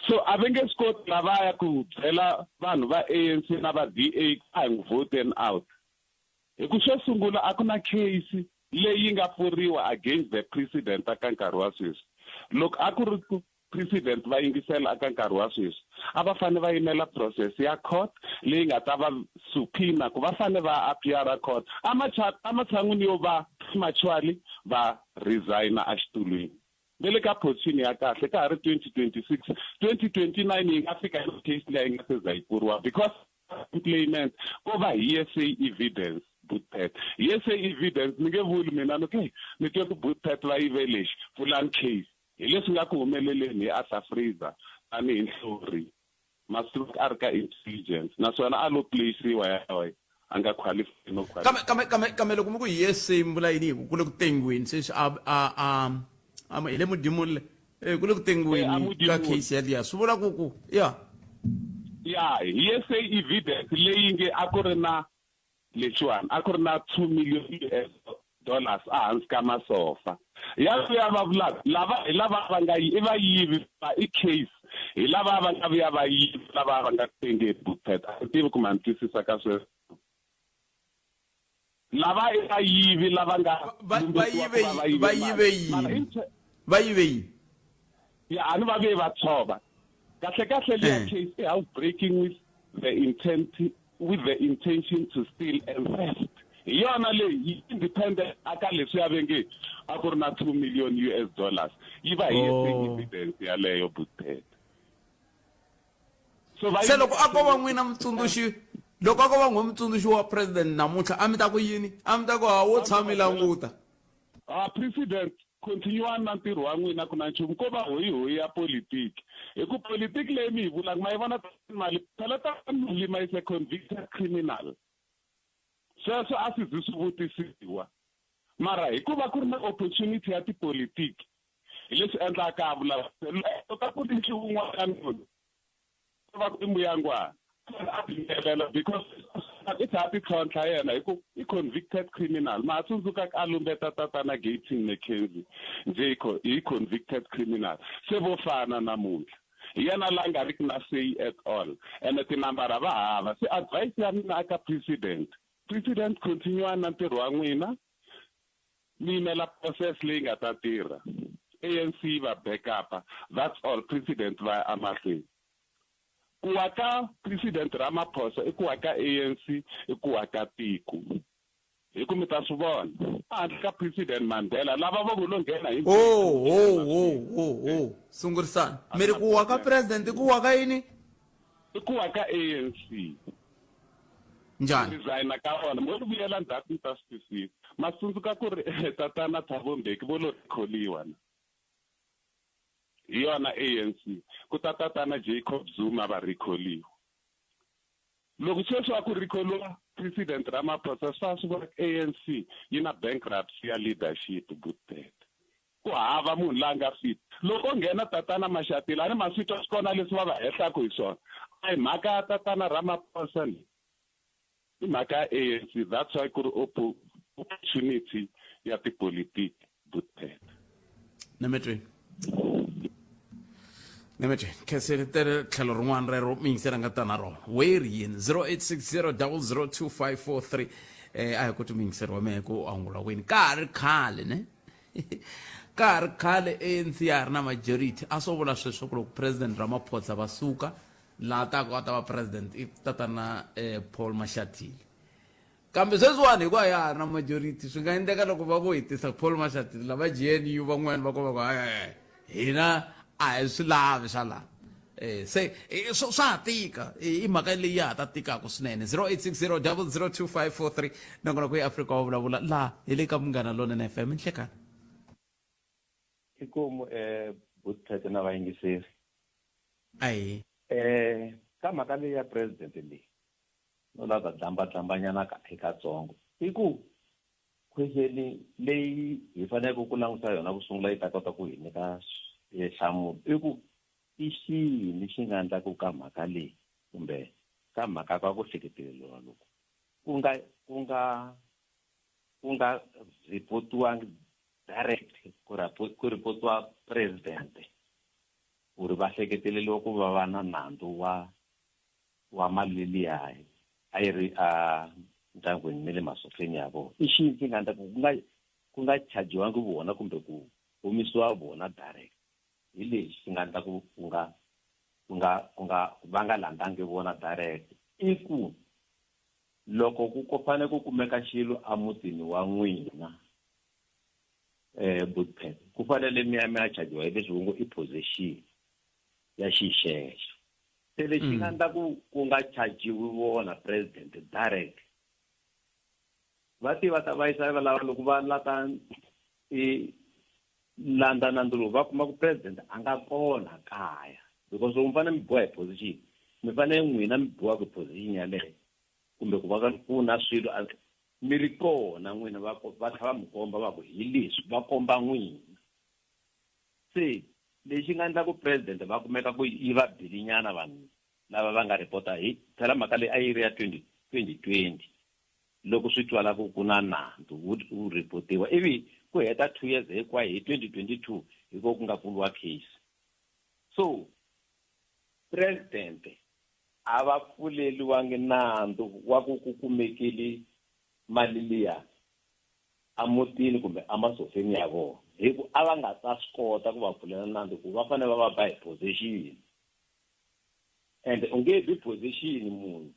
[SPEAKER 19] So a va nge swi koti lavaya ku byela vanhu va ANC na va DA ku a hi n'wi vhoteni out. Hi ku xo sungula a ku na case leyi yi nga pfuriwa against the president aka nkarhi wa sweswi. Loko a ku ri ku President va yingisela aka nkarhi wa sweswi a va fane va yimela process ya court leyi nga ta va subpoena ku va fane va appear court ematshan'wini yo va prematurely va resign-a exitulwini. Va le ka position ya kahle ka ha ri 2026, 2029 yi nga fika case leyi yi nga se za yi pfuriwa because complainant ko va hearsay evidence Bootpet. Hearsay evidence ni nge vuli mina ni ku ni twe ku Bootpet va yive lexi pfulani case. Hi leswi nga ku humeleleni hi Arthur Fraser tanihi nhlori, Masloc a ri ka intelligence naswona a lo playisiwa yaloye a nga qualify no qualify.
[SPEAKER 1] Kambe kambe kambe kambe loko mi ku hearsay mi vula yini hi ku ku le ku tengiweni sweswi a a a a hi le Modimolle eh ku le ku tengiweni ka case yaliya swi vula ku ku ya
[SPEAKER 19] ya hearsay evidence leyi nge a ku ri na Lexiwani a ku ri na 2 million US dollars ehansi ka masofa. Ya luya va vulaka lava hi lava va nga i vayivi va i case hi lava va nga vuya va yiva lava va nga tengeni Bookpad. A ni tivi ku ma ni twisisa ka sweswo. Lava i vayivi lava nga
[SPEAKER 1] Va va yive
[SPEAKER 19] va yive
[SPEAKER 1] va yive
[SPEAKER 19] mali.
[SPEAKER 1] yini? Va yive yini?
[SPEAKER 19] Ya a ni va ve va tshova. Kahle kahle liya case i house breaking with the intent with the intention to steal and theft. Hi yona leyi yi independent aka leswiya ve nge a ku ri na 2 million US dollars. Yi va hi
[SPEAKER 1] Oh.
[SPEAKER 19] evidence yaleyo Bookpad. So va
[SPEAKER 1] Se loko a ko va n'wina mutsundzuxi loko a ko va n'we mutsundzuxi wa president namuntlha a mi ta ku yini? A mi ta ku ha wo tshama mi languta.
[SPEAKER 19] Ah president continuani na ntirho wa n'wina ku na nchumu ko va hoyihoyi ya politiki hi ku politiki leyi mi yi vulaka ma yi vona mali phela ta Malima is a convicted criminal sweswo a swi zi swi vutisiwa mara hikuva ku ri na opportunity ya tipolitiki hi leswi endlaka a vulavula ka ku ri un'wana munhu va ku i mbuyangwana a timelela because i tlha a titlhontlha yena hi ku i convicted criminal ma ha tsundzuka a lumbeta tatana Gayton McKenzie njhe hi convicted criminal se vo fana namuntlha hi yena la nga riki na say at all ene tinambara va hava se advice ya mina aka president president continue na ntirho wa n'wina mi yimela process leyi nga ta tirha ANC yi va backup that's all president va ya emahlweni ku wa ka president Ramaphosa i ku wa ka ANC i ku wa ka tiko hi ku mi ta swi vona ehandle ka president Mandela lava va ku lo nghena hi
[SPEAKER 1] oh oh oh oh oh sungurisana mi ri ku wa ka president i ku wa ka yini
[SPEAKER 19] i ku wa ka ANC
[SPEAKER 1] Njhani?
[SPEAKER 19] Resign ka vona mo ri vuyela ndzhaku mi ta swi twisisa ma tsundzuka ku ri tatana Thabo Mbeki vo lo kholiwa na hi yona ANC ku ta tatana Jacob Zuma va rikholiwa loko sweswi a ku rikholiwa president Ramaphosa swi fa swi vona ANC yi na bankruptcy ya leadership Bootpet ku hava munhu la nga fit loko o nghena tatana Mashatile a ni ma swi twa swi kona leswi va va hehlaku hi swona a hi mhaka ya tatana Ramaphosa leyi i mhaka ya ANC that's why ku ri opportunity ya tipolitiki Bootpet
[SPEAKER 1] Nametweni. Nemete khenseni tere tlhelo rin'wana rero miyingiseri a nga ta na rona wer yini 0860 002543 eh a hi koti muyingiseri wa mehe ku angula wini ka ha ri khale ne ka ha ri khale ANC ya ha ri na majority a swo vula sweswo ku loko president Ramaphosa va suka laha taka a ta va president i tatana eh, Paul Mashatile Kambe sweswiwani hikuva ya ha ri na majority swi nga endleka loko va vo hi tisa Paul Mashatile lava GNU van'wana va ko va ku hayi hina a hi swi lavi swa laha eh se eh, swa ha tika eh, i mhaka leyi ya ha ta tikaka swinene 0860 002543 nakona ku eAfrika wa vulavula laha hi le ka Munghana Lonene FM nhlekani
[SPEAKER 20] Inkomu eh Butete na vayingiseri.
[SPEAKER 1] Ahi.
[SPEAKER 20] Eh ka mhaka leyi ya president leyi no lava ta dlamba dlambanyana ka hi katsongo i ku question leyi hi faneleke ku languta yona ku sungula yi ta kota ku hi nyika nhlamulo i ku i xini xi nga endlaku ka mhaka leyi kumbe ka mhaka ka ku hleketeleriwa loku ku nga ku nga ku nga ripotiwangi direct ku ku ripotiwa president ku ri va hleketeleriwa ku va va na nandzu wa wa mali liya a yi ri a ndyangwini ni le masofeni ya vona i xini xi nga endla ku ku nga ku nga chajiwangi vona kumbe ku humisiwa vona direct hi lexi xi nga endla ku ku nga ku nga ku nga va nga landzangi vona direct i ku loko ku ku fanele ku kumeka xilo emutini wa n'wina eh Bootpen ku fanele mi ya mi ya chajiwa hi leswi ngo i possession ya xixexo se lexi nga endla ku ku nga chajiwi vona president direct va tiva ta va yisa va lava loko va lata i landza nandzu lowu va kuma ku president a nga kona kaya because loko mi fanele mi biwa hi position mi fanele n'wina mi biwaka hi position yaleyo kumbe ku va ka ku na swilo mi ri kona n'wina va va tlhela va mi komba va ku hi leswi va komba n'wina Se lexi nga endla ku president va kumeka ku yi va bilinyana vanhu lava va nga report-a hi phela mhaka leyi a yi ri ya 2020 loko swi twala ku ku na nandzu wu wu report-iwa ivi ku heta 2 years hinkwayo hi 2022 hi ko ku nga pfuriwa case so president a va pfuleliwangi nandzu wa ku ku kumekile mali liya emutini kumbe emasofeni ya vona hi ku a va nga ta swi kota ku va pfulela nandzu ku va fanele va va ba hi position and u nge bi position munhu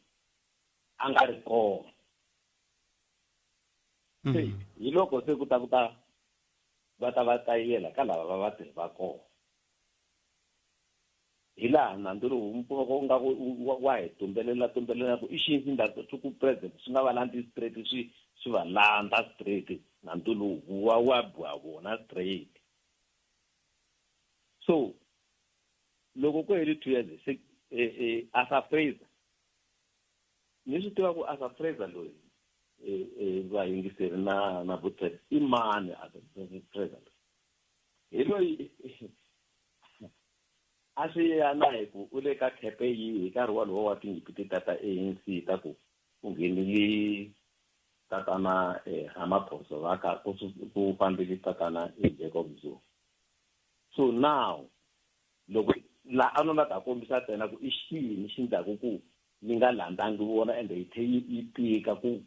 [SPEAKER 20] a nga ri kona se hi loko se ku ta ku ta va ta va tayela ka lava va vatirhi va kona Hi laha nandzu lowu mi kuma ku nga ku wa hi tumbelela tumbelela ku i xini xi ndla swi ku president swi nga va landzi straight swi swi va landza straight nandzu lowu wa wa biwa vona straight so loko ku heli 2 years se Arthur Fraser ni swi tiva ku Arthur Fraser loyi vayingiseri na na Butler i mani Arthur Fraser loyi hi loyi A swi ya na hi ku u le ka khepe yihi hi nkarhi wolowo wa tinyimpi tetiya ta ANC ta ku ku nghenile tatana Ramaphosa va ka ku ku fambile tatana Jacob Zuma. So now loko la a no la ta kombisa ntsena ku i xini xi ndlaku ku yi nga landzangi vona ende yi tlhe yi tika ku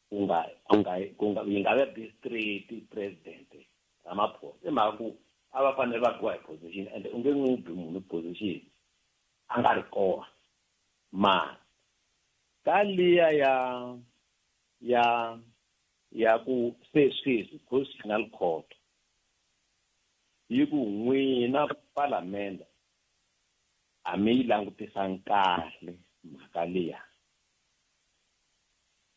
[SPEAKER 20] ku nga ku nga ku nga yi nga vi straight president Ramaphosa i mhaka ku a va fanele va biwa hi position ende u nge n'wi bi munhu position a nga ri kona mara ka liya ya ya ya ku se sweswi constitutional court yi ku n'wina palamende a mi yi langutisangi kahle mhaka liya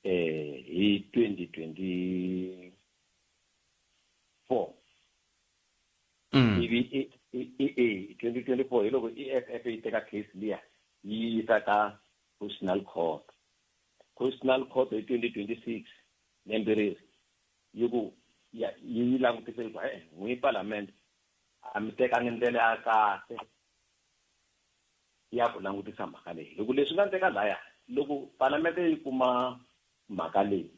[SPEAKER 20] eh hi 2024 ivi i i 2024 hi loko EFF yi teka case liya yi yisa ka Constitutional Court Constitutional Court hi 2026 lembe reri yi ku ya yi langutise yi ku e n'wi palamende a mi tekangi ndlela ya kahle ya ku langutisa mhaka leyi hi ku leswi nga endleka laya loko palamende yi kuma mhaka leyi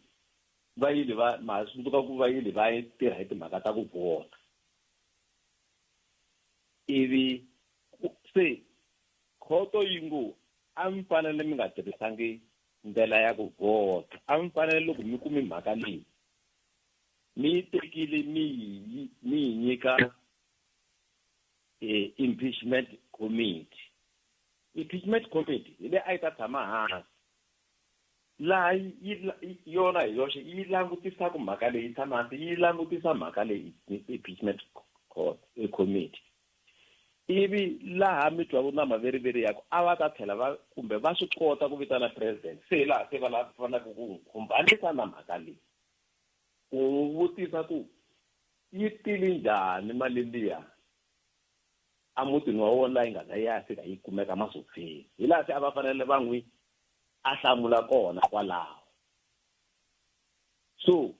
[SPEAKER 20] va yile va ma tsundzuka ku va yile va yi tirha hi timhaka ta ku vhota ivi Se khoto yi ngo a mi fanele mi nga tirhisangi ndlela ya ku vhota, a mi fanele loko mi kume mhaka leyi mi yi tekile mi yi mi yi nyika eh, impeachment committee. Impeachment committee hi leyi a yi ta tshama hansi laha yi yona hi yoxe yi langutisaka mhaka leyi yi tshama hansi yi langutisa mhaka leyi impeachment court eh, committee. Ivi laha mi twaku na maveriveri ya ku a va ta tlhela va kumbe va swi kota ku vitana president, se hi laha se va la faneleke ku n'wi khumbanisa na mhaka leyi, ku n'wi vutisa ku yi tile njhani mali liya emutini wa wona laha yi nga za yi ya fika yi kumeka masofeni. Hi laha se a va fanele va n'wi a hlamula kona kwalaho. So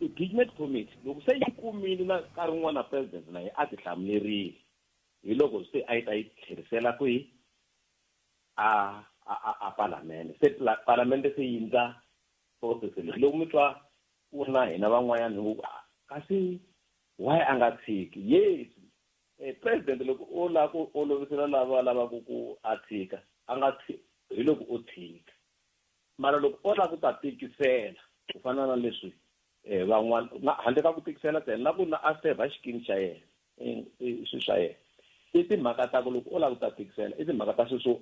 [SPEAKER 20] impeachment committee loko se yi kumile na nkarhi wun'wana president na ye a ti hlamulerile, hi loko se a yi ta yi tlherisela kwihi a a a palamende. Se palamende se yi ndla process leyi. Loko mi twa ku na hina van'wanyana hi ngo kasi why a nga tshiki? Yes, eh, president loko o lava ku olovisela lava lavaka ku a tshika a nga hi loko o tshika. Mara loko o lava ku ta tikisela ku fana na leswi eh, van'wana na handle ka ku tikisela ntsena na ku na a sevha xikimi xa yena swilo swa yena, i timhaka ta ku loko o lava ku ta tikisela i timhaka ta sweswo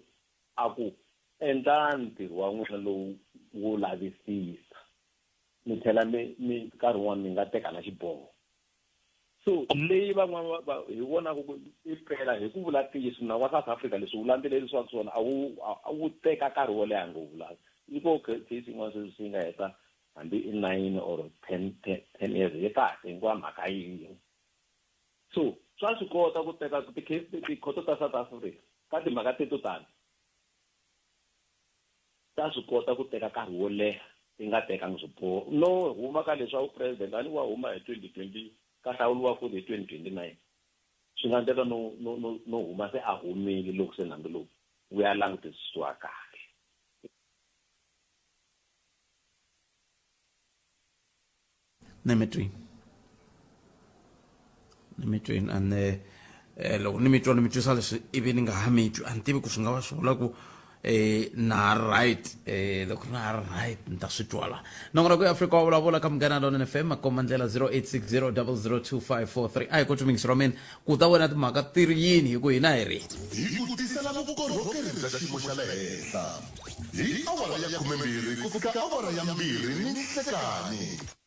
[SPEAKER 20] a ku endlani ntirho wa n'wina lowu wo lavisisa mi tlhela mi mi nkarhi wun'wana mi nga teka na xiboho. So leyi van'wana va hi vonaka ku i pela hi ku vula ntiyiso nawu wa South Africa leswi wu landzelerisiwaka swona a wu a wu teka nkarhi wo leha ngopfu laha yi ko case yin'wana sweswi swi nga heta hambi i 9 or 10 10 years yi kahle hinkwayo mhaka yin'we. So swa swi kota ku teka ti-case tikhoto ta South Africa ka timhaka teto tani ta swi kota ku teka nkarhi wo leha ti nga tekangi swiboho no huma ka leswa vupresident a ni wa huma hi 2020 ka hlawuriwa futhi hi 2029 swi nga endleka no no no no huma se a humile loko se nandzu lowu wu ya langutisisiwa kahle.
[SPEAKER 1] Ni mi twini, ni mi twini ande eh, loko ni mi twa ni mi twisa leswi ivi ni nga ha mi twi a ni tivi ku swi nga va swi vula ku eh na ha ri right eh loko na ha ri right ni ta swi twa la. Nongonoko ya Afrika wa vulavula ka Munghana Lonene FM makomba ndlela 0860002543 a hi koti mingisi ra mina ku ta wena timhaka ti ri yini hi ku hina hi ri
[SPEAKER 5] Hi ku tisela vukorhokeri bya xiyimo xa le henhla hi awara ya 12 ku fika awara ya 2 ni nhlekanhi.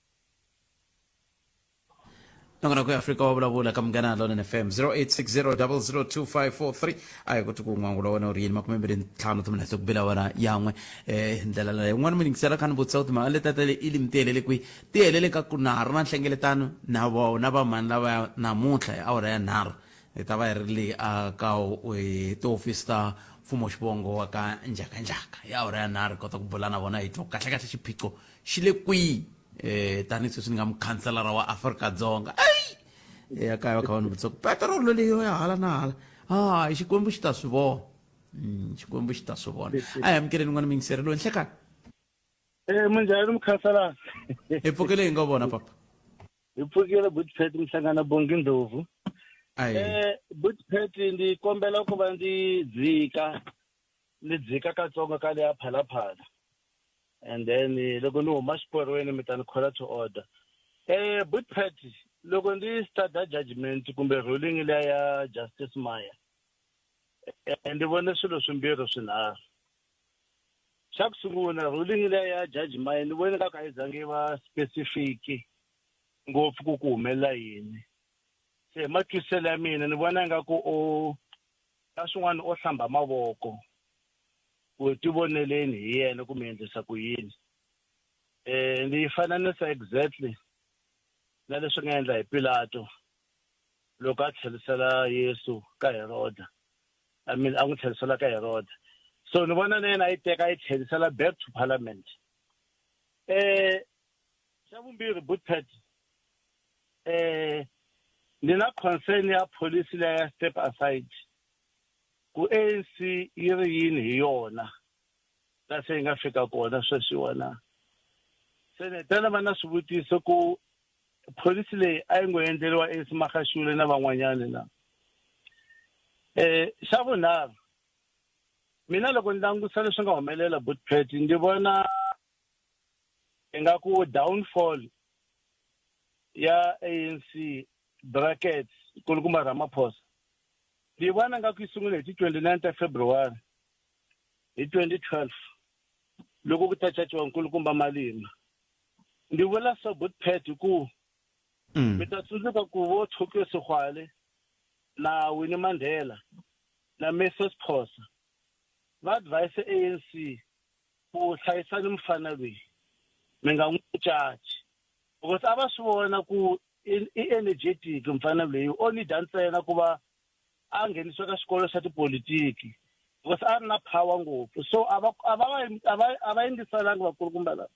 [SPEAKER 1] Nongonoko ya Afrika wa vulavula ka Munghana Lonene FM 0860002543 a hi koti ku n'wangula wena u ri yini 25 timinete ku bela wena yan'we eh ndlela leyi un'wana mi yingisela kha ni vutisa ku timhaka leti ta le ilim ti helele kwihi ti helele ka ku na ha ri na nhlengeletano na vona vamani lava namuntlha hi awara ya nharhu hi ta va hi ri le a ka tihofisi ta mfumo xivongo wa ka njhakanjhaka hi awara ya nharhu hi kota ku bula na vona hi twa kahlekahle xiphiqo xi le kwihi um tanihi sweswi ni nga mukhanselara wa Afrika-Dzonga eyi ya kaya va kha va ni vutisa ku petirolo leyi ya hala na hala hayi Xikwembu xi ta swi vona. Xikwembu xi ta swi vona. A hi amukeleni n'wana muyingiseri loyi nhlekani.
[SPEAKER 21] Eh munjhani mukhanselara?
[SPEAKER 1] Hi pfukile hi nga vona papa.
[SPEAKER 21] Hi pfukile Butpet Mhlangana Bongi Ndlovu. Eh Butpet ndzi kombela ku va ndzi dzika ndzi dzika katsongo ka leya Phalaphala. And then loko ni huma xiporweni mi ta ni call to order. Eh Butpet loko ndzi study judgment kumbe ruling leya ya Justice Maya eh ndzi vone swilo swimbirhi swinharhu. Xa ku sungula ruling leya ya Judge Maya ni vone nga ku a yi zangi yi va specific ngopfu ku ku humelela yini. Se hi matwisiselo ya mina ni vona ingaku o ka swin'wana o hlamba mavoko ku tivoneleni hi yena ku mi endlisa ku yini. Eh ni yi fananisa exactly na leswi nga endla hi Pilato loko a tlherisela Yesu ka Heroda. I mean a n'wi tlherisela ka Heroda. So ni vona na yena a yi teka a yi tlherisela back to parliament. Eh xa vumbirhi Butpet eh ni na concern ya policy leya ya step aside ku ANC yi ri yini hi yona la se yi nga fika kona sweswiwa na. Se ni hetelela va na swivutiso ku policy leyi a yi ngo endleriwa ANC Magashule na van'wanyani na. Xa vunharhu mina loko ni langusa leswi nga humelela Butpet ndzi vona ingaku downfall ya ANC brackets kulukumba Ramaphosa ndzi vona nga ku yi sungule hi ti 29 ta February hi 2012 loko ku ta caciwa nkulukumba Malima ndzi vula so Butpet hi ku mi ta tsundzuka ku vo Tokyo Sexwale na Winnie Mandela na Mrs Phosa va advise ANC ku hlayisani mufana loyi mi nga n'wi caci because a va swi vona ku i energetic mufana loyi o nida ntsena ku va a nghenisiwa ka xikolo xa tipolitiki because a ri na power ngopfu so a va a va a va a va yingiselanga vakulukumba lava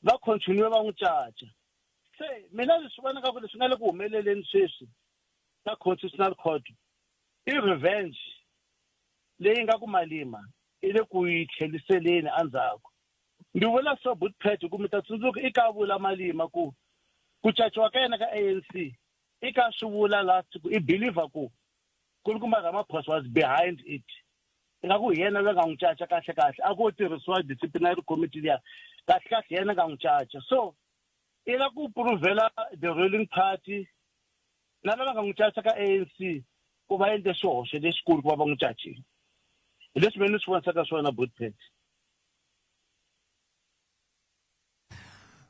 [SPEAKER 21] va continue va n'wi caca se mina leswi vonaka ku leswi nga le ku humeleleni sweswi ka constitutional court i revenge leyi nga ku malima i le ku yi tlheliseleni endzhaku ndzi vula so Butpet ku mi ta tsundzuka i ka vula malima ku ku caciwa ka yena ka ANC i ka swi vula last ku i believer ku kulukumba Ramaphosa was behind it ingaku hi yena loyi nga n'wi caca kahle kahle a ku tirhisiwa disciplinary committee liya kahle kahle yena nga n'wi caca so i la ku puruvhela the ruling party na lava nga n'wi caca ka ANC ku va endle xihoxo lexikulu ku va va n'wi cacile hi leswi me ni swi vonisaka swona Butpet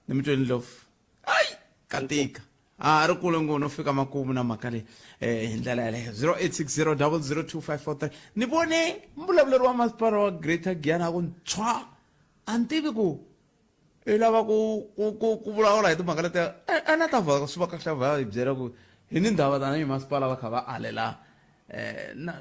[SPEAKER 1] ni mi tweni ndlopfu ayi ka tika a ri kule ngopfu no fika makumu na mhaka leyi um hi ndlela yaleyo 0860 002543 ni vone mbulavuleri wa masipala wa greater giyani a ku ntshwa a ni tivi ku i lava ku ku ku ku vulavula hi timhaka letiya a na ta vha swi va kahle va hi byela ku hi ni ndhawu tanihi masipala va kha va alela um na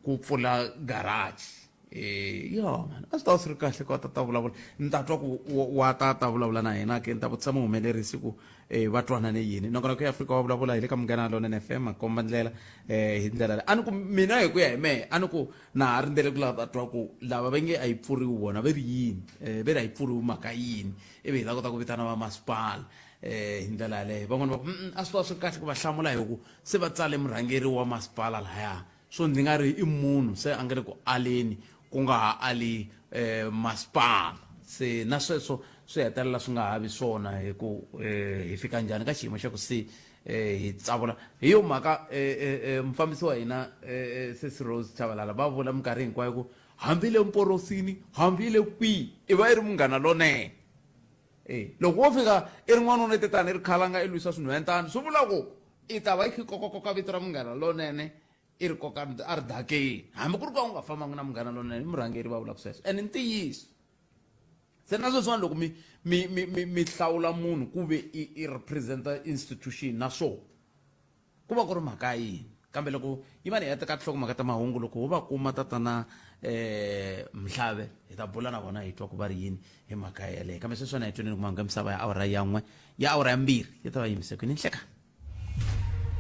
[SPEAKER 1] ku pfula garage Eh, yo man a swi ta va swi ri kahle ku ta ta vulavula ni ta twa ku wa ta ta vulavula na hina ke ni ta vutisa muhumelerisi ku um va twanane yini nakona ku ya afrika wa vulavula hi le ka munghana lonene fm a komba ndlela um hi ndlela leyi a ni ku mina hi ku ya hi mehe a ni ku na ha rindzele ku lava ta twa ku lava va nge a yi pfuriwi vona ve ri yini um ve ri a yi pfuriwi mhaka yini ivi hi ta kota ku vitana va masipala um hi ndlela yaleyo van'wani va ku a swi ta va swi ri kahle ku va hlamula hi ku se va tsale murhangeri wa masipala lahaya so ndzi nga ri i munhu se a nga le ku aleni ku nga ha ali um masipala se na sweswo swi hetelela swi nga ha vi swona hi ku um hi fika njhani ka xiyimo xa ku se um hi tsavula hi yo mhaka um mufambisi wa hina um sesi Rose Chavalala va vula minkarhi hinkwayo ku hambi le mporosini hambi le kwihi i va i ri munghana lonene e loko wo fika i ri n'wanuna i tetani i ri khalanga i lwisa swinhwentani swi vula ku i ta va i kha i kokakoka vito ra munghana lonene i ri koka a ri dakeni hambi ku ri ka u nga fambanga na munghana lonene i murhangeri va vulaka sweswo and ntiyiso se na sweswiwani loko mi mi mi mi mi hlawula munhu ku ve i i representa institution na swona ku va ku ri mhaka yini kambe loko yi va ni heta ka tinhlokomhaka ta mahungu loko ho va kuma tatana um mhlave hi ta bula na vona hi twa ku va ri yini hi mhaka yeleyo kambe sweswiwani a hi tweneni ku mahungu ya misava ya awara ya n'we ya awara ya mbirhi yi ta va yimise kwini nhleka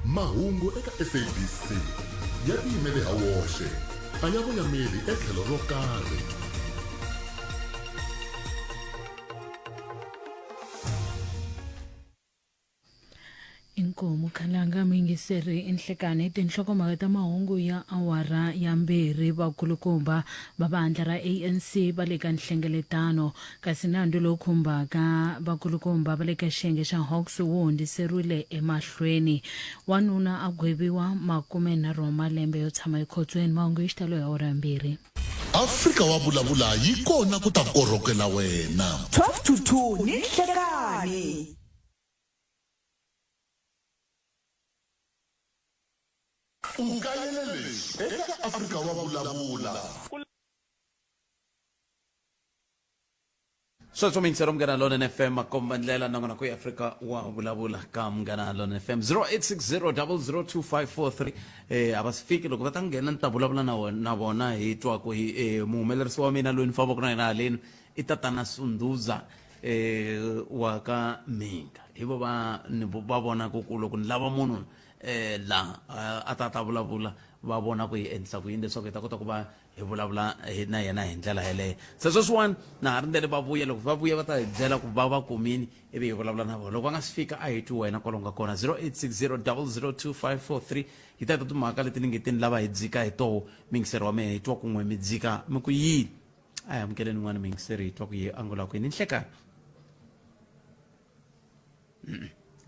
[SPEAKER 5] Mahungu eka SABC ya tiyimele ha woxe, a ya voyameli etlhelo ro karhi.
[SPEAKER 6] Inkomu Khalanga muyingiseri inhlekani tinhlokomhaka ta mahungu ya awara ya mbirhi vakulukumba va vandla ra ANC va le ka nhlengeletano Kasi nandzu lowu khumbaka vakulukumba va le ka xiyenge xa Hawks wu hundziseriwile emahlweni. Wanuna a gweviwa 30 wa malembe yo tshama ekhotsweni. Mahungu hi xitalo hi awara ya mbirhi.
[SPEAKER 5] Afrika wa vulavula yi kona ku ta korhokela wena.
[SPEAKER 9] 12 to 2 ni nhlekani.
[SPEAKER 5] U kayele leswi eka Afrika wa vulavula.
[SPEAKER 1] Sweswo miyingiselo Munghana Lonene FM makomba ndlela nangona ku Afrika wa vulavula ka Munghana Lonene FM 0860002543 eh a va si fiki loko va ta nghena ni ta vulavula na wona na vona hi twa ku hi eh, muhumelerisi wa mina loyi ni fambaka na yena haleni i tatana Sunduza eh wa ka Mhinga hi vo va ni va vona ku ku loko ni lava munhu eh la a ta ta vulavula va vona ku hi endlisa ku yini leswaku hi ta kota ku va hi vulavula na yena hi ndlela yeleyo. Se sweswiwani na ha rindzele va vuya, loko va vuya va ta hi byela ku va va kumini ivi hi vulavula na vona. Loko va nga si fika a hi twi wena kwalomu ka kona 0860 002543 hi ta twa timhaka leti ni nge ti ni lava hi dzika hi toho miyingiseri wa mina hi twa kun'we mi dzika mi ku yini. A hi amukeleni un'wana miyingiseri hi twa ku yi angula kwini. Nhlekani.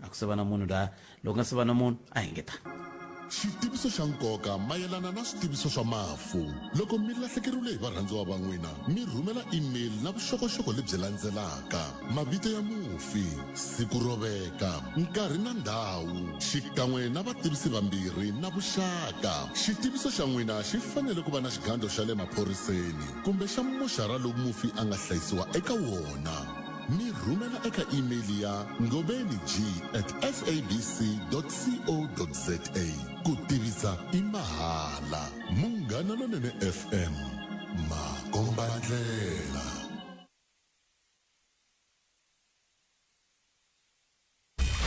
[SPEAKER 1] A ku se va na munhu laha loko nga se va na munhu a hi ngetani
[SPEAKER 5] Xitiviso xa nkoka mayelana na switiviso swa mafu. Loko mi lahlekeriwile hi varhandziwa va n'wina, mi rhumela email na vuxokoxoko lebyi landzelaka, mavito ya mufi, siku ro veka, nkarhi na ndhawu, xikan'we na vativisi vambirhi na vuxaka. Xitiviso xa n'wina xi fanele ku va na xigandlo xa le maphoriseni kumbe xa moxara lowu mufi a nga hlayisiwa eka wona. Mi rhumela eka email ya ngobenig at sabc co za. Ku tivisa i mahala. Munghana Lonene FM, makombandlela.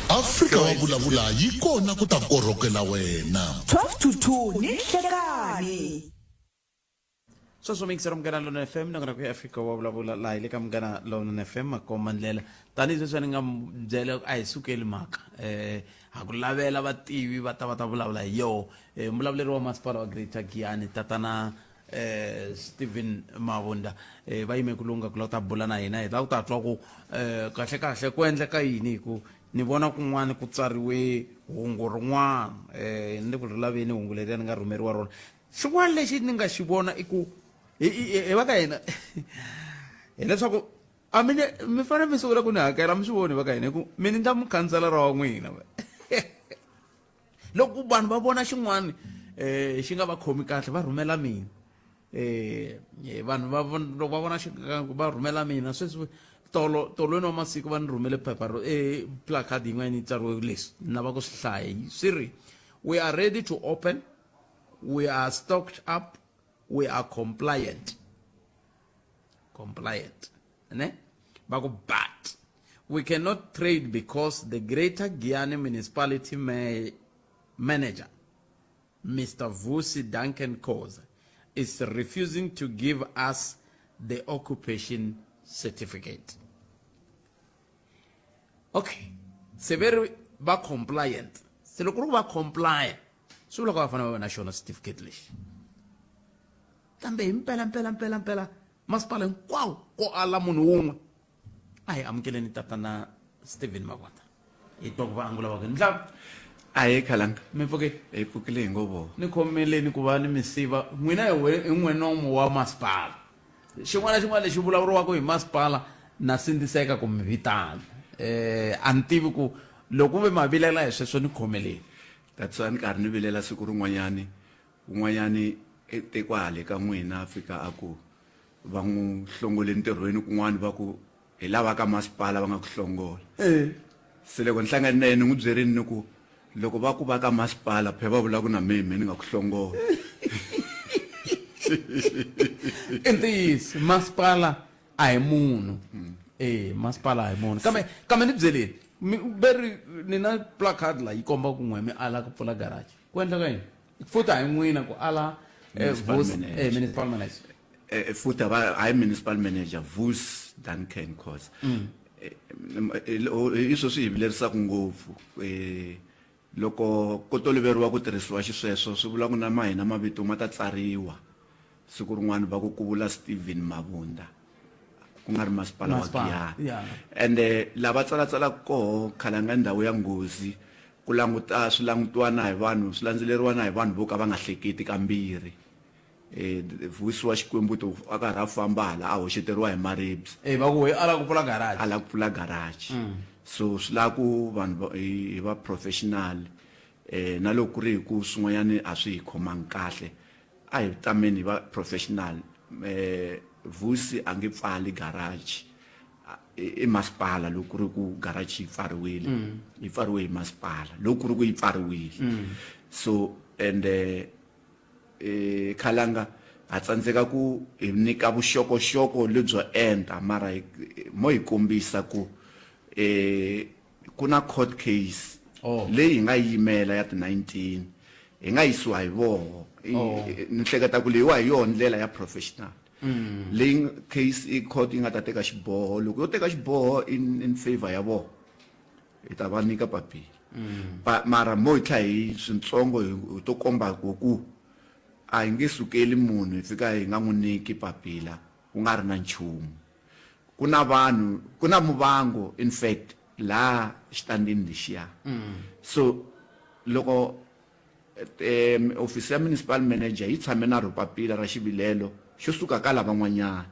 [SPEAKER 5] Afrika wa vulavula yi kona ku ta korhokela wena.
[SPEAKER 9] 12 to 2 ni nhlekani.
[SPEAKER 1] Sweswo miyingiseri Munghana Lonene FM nakona ku Afrika wa vulavula laha hi le ka Munghana Lonene FM makomba ndlela tanihi sweswi ni nga byela a hi sukeli mhaka eh ha ku lavela vativi va ta va ta vulavula hi yoho eh, muvulavuleri wa masipala wa Greater Giyani tatana eh Stephen Mavunda eh va yime ku lungha ku lava ta bula na hina hi lava ku ta twa ku eh kahle kahle ku endleka yini hi ku ni vona kun'wana ku tsariwe hungu rin'wana eh ni le ku ri laveni hungu leriya ni nga rhumeriwa rona Xin'wana lexi ni nga xi vona i ku hi va ka hina hileswaku a mi mi fanele mi sungula ku ni hakela mi swi voni va ka hina hi ku mi ni ndla mukhanselara wa n'wina loko vanhu va vona xin'wana um xi nga va khomi kahle va rhumela mina um vanhu va loko va vona va rhumela mina sweswi tolo tolweni wa masiku va ni rhumele phepha ro e placard yin'wana yi tsariwe leswi ni lava ku swi hlaya swi ri we are ready to open we are stocked up we are compliant compliant ne va ku but we cannot trade because the greater Giyani municipality manager Mr Vusi Duncan Khoza is refusing to give us the occupation certificate okay se ve ri va compliant se loko ri ku va compliant swi vula ku va fanele va va na xona certificate lexi kambe hi mpela mpela mpela mpela masipala hinkwawo ko ala munhu wun'we a hi amukeleni tatana Stephen Makwata hi twa ku va angula va ku ndla
[SPEAKER 2] a hi khalanga
[SPEAKER 1] mi pfuke
[SPEAKER 2] hi pfukile hi ngovo
[SPEAKER 1] ni khomeleni ku va ni misiva n'wina hi n'we nomo wa masipala xin'wana na xin'wana lexi vulavuriwaka hi masipala na sindziseka ku mi vitana eh a ni tivi ku loko ve ma vilela hi sweswo ni khomeleni
[SPEAKER 2] that's why ni karhi ni vilela siku rin'wanyani un'wanyani i te kwale ka n'wina a fika a ku va n'wi hlongole ntirhweni kun'wana va ku hi lava ka masipala va nga ku hlongola se loko ni hlangane na yena ni n'wi byerini ni ku loko va ku va ka masipala phe va vula ku na mehe me ni nga ku hlongola
[SPEAKER 1] i ntiyiso masipala a hi munhu eh masipala a hi munhu kambe kambe ni byeleni mi ve ri ni na placard la yi komba ku n'we mi ala ku pfula garage ku endleka yini futhi a hi n'wina ku ala eh,
[SPEAKER 2] Municipal
[SPEAKER 1] Vusi-
[SPEAKER 2] manager.
[SPEAKER 1] eh, municipal manager
[SPEAKER 2] Eh, futhi aba hayi municipal manager Vusi Duncan Khoza hi swo swi hi vilerisaka ngopfu eh loko ko toloveriwa ku tirhisiwa xisweswo swi vula ku na ma hina mavito ma ta tsariwa siku rin'wana va ku ku vula Steven Mabunda ku nga ri masipala wa
[SPEAKER 1] Masipala,
[SPEAKER 2] Giyani
[SPEAKER 1] yeah.
[SPEAKER 2] ende lava tsalatsalaka koho khalanga ndhawu ya nghozi ku languta swi langutiwa na hi vanhu swi landzeleriwa na hi vanhu vo ka va nga hleketi kambirhi eh Vusi wa Xikwembu to a karhi a famba hala a hoxeteriwa hi maribye
[SPEAKER 1] eh va ku we ala ku pfula garage
[SPEAKER 2] ala ku pfula garage so swi lava ku vanhu hi hi va professional eh na loko ku ri hi ku swin'wanyani a swi hi khomangi kahle a hi tameni hi va professional eh Vusi a nge pfali garage i masipala loko ku ri ku garage yi pfariwile yi pfariwe hi masipala loko ku ri ku yi pfariwile so and eh khalanga ha tsandzeka ku hi nyika vuxokoxoko lebyo enta mara mo hi kombisa ku eh ku na court case
[SPEAKER 1] Oh.
[SPEAKER 2] leyi hi nga yi yimela ya ti-19 Hi nga yisiwa hi voho.
[SPEAKER 1] Oh.
[SPEAKER 2] Ni hleketa ku leyiwa hi yona ndlela ya professional. Leyi case i court yi nga ta teka xiboho loko yo teka xiboho in favor ya vona hi ta va nyika papila. Mara mo hi tlha hi swintsongo hi to komba ku ku a hi nge sukeli munhu hi fika hi nga n'wi nyiki papila ku nga ri na nchumu. Ku na vanhu ku na muvango in fact laha xitandini lexiya. So loko ofisi ya municipal manager yi tshame na ro papila ra xivilelo xo suka ka lavan'wanyana.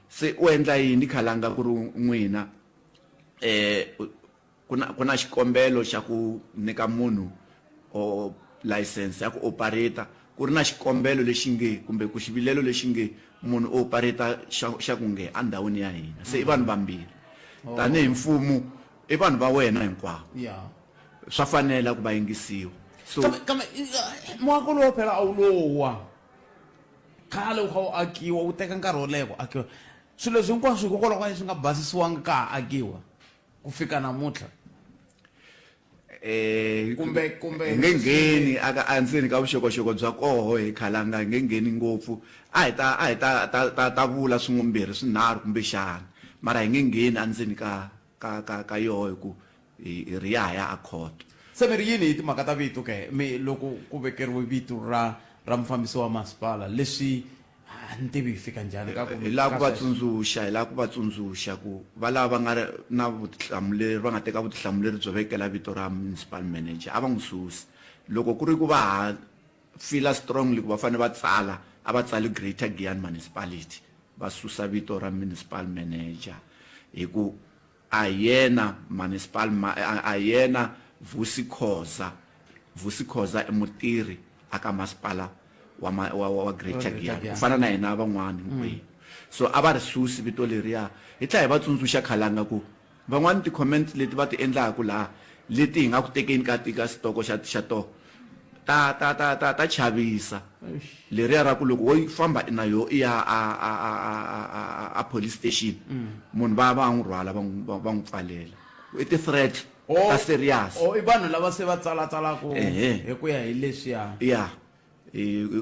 [SPEAKER 2] Se u endla yini khalanga ku ri n'wina ku na xikombelo xa ku nyika munhu o license ya ku operate ku ri na xikombelo lexi nge kumbe ku xivilelo lexi nge munhu u operate xa ku nge endhawini ya hina se i vanhu vambirhi. Tanihi mfumo i vanhu va wena hinkwavo. Swa fanela ku va yingisiwa. So
[SPEAKER 1] Kambe muako lowu phela a wu lowa khale wu kha wu akiwa wu teka nkarhi wo leha ku akiwa swilo leswi hinkwaswo hikokwalaho ka swi nga basisiwanga ka ha akiwa ku fika namuntlha. Kumbe
[SPEAKER 2] Hi nge ngheni aka endzeni ka vuxokoxoko bya koho hi khalanga hi nge ngheni ngopfu a hi ta a hi ta ta ta ta vula swin'wimbirhi swinharhu kumbexana mara hi nge ngheni endzeni ka ka ka ka yoho hi ku hi ri ya ha ya a court.
[SPEAKER 1] Se mi ri yini hi timhaka ta vito ke mi loko ku vekeriwe vito ra ra mufambisi wa masipala leswi a ni tivi hi fika njhani ka ku
[SPEAKER 2] Hi lava ku
[SPEAKER 1] ka
[SPEAKER 2] va
[SPEAKER 1] sweswo.
[SPEAKER 2] tsundzuxa hi lava ku va tsundzuxa ku va lava va nga ri na vutihlamuleri va nga teka vutihlamuleri byo vekela vito ra municipal manager a va n'wi susi loko ku ri ku va ha feel strongly ku va fanele va tsala a va tsali Greater Giyani Municipality va susa vito ra municipal manager hi ku a hi yena municipal a hi yena Vusi Khoza Vusi Khoza i mutirhi aka masipala wa wa wa Greater Giyani ku fana na hina van'wana hinkwenu so a va ri susi vito leriya hi tlhela hi va tsundzuxa khalanga ku van'wana ti-comment leti va ti endlaku laha leti hi nga ku tekeni ka ka xitoko xa xa toho ta ta ta ta ta chavisa leriya ra ku loko wo famba na yo i ya a a a a a police station munhu va va n'wi rhwala va n'wi va n'wi pfalela i ti-threat ta serious.
[SPEAKER 1] Oh, i vanhu lava se va tsalatsalaku hi ku ya hi leswiya.
[SPEAKER 2] Ya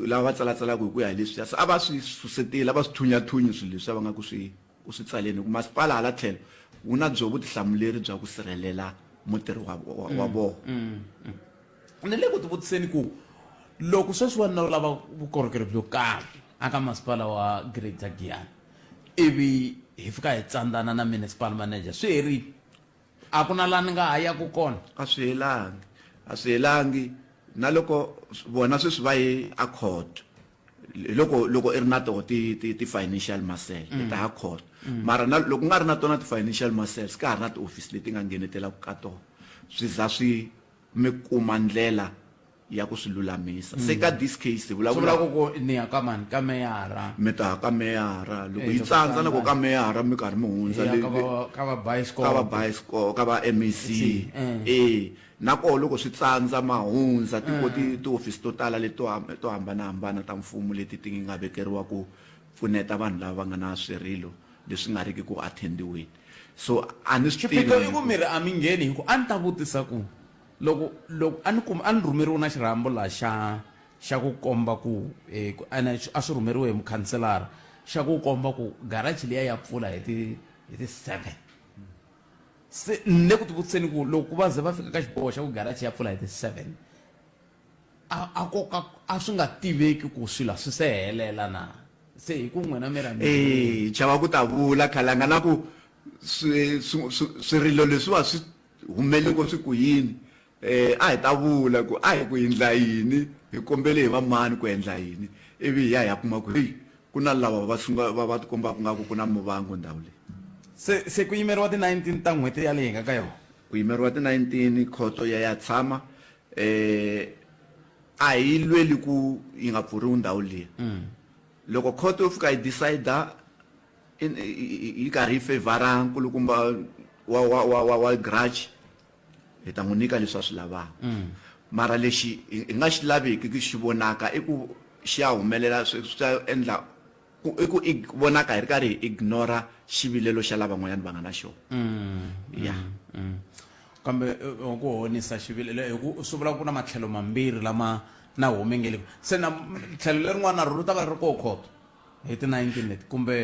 [SPEAKER 2] lava va tsalatsalaka hi ku ya hi leswiya se a va swi suseteli a va swi thunyathunyi swilo leswiya va nga ku swi ku swi tsaleni hi ku masipala hala tlhelo wu na byo vutihlamuleri bya ku sirhelela mutirhi wa wa, wa vona.
[SPEAKER 1] Ni le ku tivutiseni ku loko sweswiwani no lava vukorhokeri byo karhi aka masipala wa Greater Giyani ivi hi fika hi tsandzana na municipal manager swi herile a ku na laha ni nga ha yaku kona.
[SPEAKER 2] A swi helangi a swi helangi na loko vona sweswi va ye a court hi loko loko i ri na toho ti ti ti financial muscle i ta ya court mara na loko u nga ri na tona ti financial muscles ka ha ri na ti-office leti nga nghenetelaka ka tona swi za swi mi kuma ndlela ya ku swi lulamisa se ka this case hi
[SPEAKER 1] Swi vula
[SPEAKER 2] vulavula
[SPEAKER 1] ku ku ni ya ka mani ka meyara
[SPEAKER 2] mi ta ka meyara loko
[SPEAKER 1] Eh,
[SPEAKER 2] yi
[SPEAKER 1] loko
[SPEAKER 2] tsandza na ku
[SPEAKER 1] tsandza.
[SPEAKER 2] ka meyara mi karhi mi hundza
[SPEAKER 1] Hi ya
[SPEAKER 2] le
[SPEAKER 1] ka
[SPEAKER 2] le
[SPEAKER 1] va ka va bioscope
[SPEAKER 2] ka va bioscope ka va MEC
[SPEAKER 1] Eh.
[SPEAKER 2] eh na koho loko swi tsandza ma hundza tiko ti tihofisi to tala leti to hambanahambana ta mfumo leti ti nga vekeriwa ku pfuneta vanhu lava va nga na swirilo leswi nga riki ku attendiweni so a ni swi tivi
[SPEAKER 1] Xiphiqo i ku mi ri a mi ngheni hi ku a ni ta vutisa ku loko loko a ni kuma a ni rhumeriwe na xirhambo laha xa xa ku komba ku eh, ku- ene a swi rhumeriwe hi mukhanselara xa ku komba ku garage liya ya pfula hi ti hi ti 7 Se ni le ku tivutiseni ku loko va ze va fika ka xiboho xa ku garaji ya pfula hi ti-7 a a ko ka a swi nga tiveki ku swilo a swi se helela na se hi ku n'wina mi ra mi
[SPEAKER 2] Eh, chava ku ta vula khalanga na ku swi swi- swi- swirilo leswiwa swi humele ko swi ku yini eh a hi ta vula ku a hi ku endla yini hi kombele hi va mani ku endla yini ivi hi ya hi ya kuma ku heyi ku na lava va sunga va va tikombaka nga ku ku na muvango ndhawu leyi
[SPEAKER 1] se se ku yimeriwa ti-19 ta n'hweti yaleyi hi nga ka yona
[SPEAKER 2] ku yimeriwa ti-19 khoto ya ya tshama eh a hi lweli ku yi nga pfuriwi ndhawu liya loko khoto yo fika yi decide yi karhi yi favor nkulukumba wa wa wa wa wa grudge hi ta n'wi nyika leswi a swi lavaka mara lexi hi nga xi laviki ku xi vonaka i ku xi ya humelela swi ta endla ku i ku i vonaka hi ri karhi hi ignora xivilelo xa lavan'wanyana va nga na xona ya
[SPEAKER 1] Kambe ku honisa xivilelo hi ku swi vula ku na matlhelo mambirhi lama na humengele se na tlhelo lerin'wana na rona ri ta va ri ri koho khoto hi ti 19 leti kumbe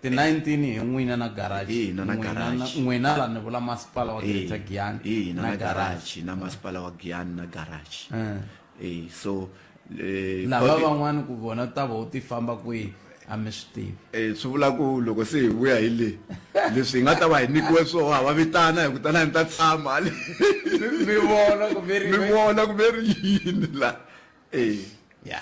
[SPEAKER 1] ti 19 hi n'wina na garage
[SPEAKER 2] Hina na garage.
[SPEAKER 1] n'wina la ni vula masipala wa Greater Giyani
[SPEAKER 2] hina na garage na masipala wa Giyani na garage eh so eh,
[SPEAKER 1] lava van'wana ku vona ta va u ti famba kwihi a mi swi tivi
[SPEAKER 2] eh swi vula ku loko se hi vuya hi le leswi hi nga ta va hi nyikiwe swona ha va vitana hi ku tana ni ta tshama le
[SPEAKER 1] mi vona kumbe
[SPEAKER 2] mi vona kumbe ri yini la eh
[SPEAKER 1] ya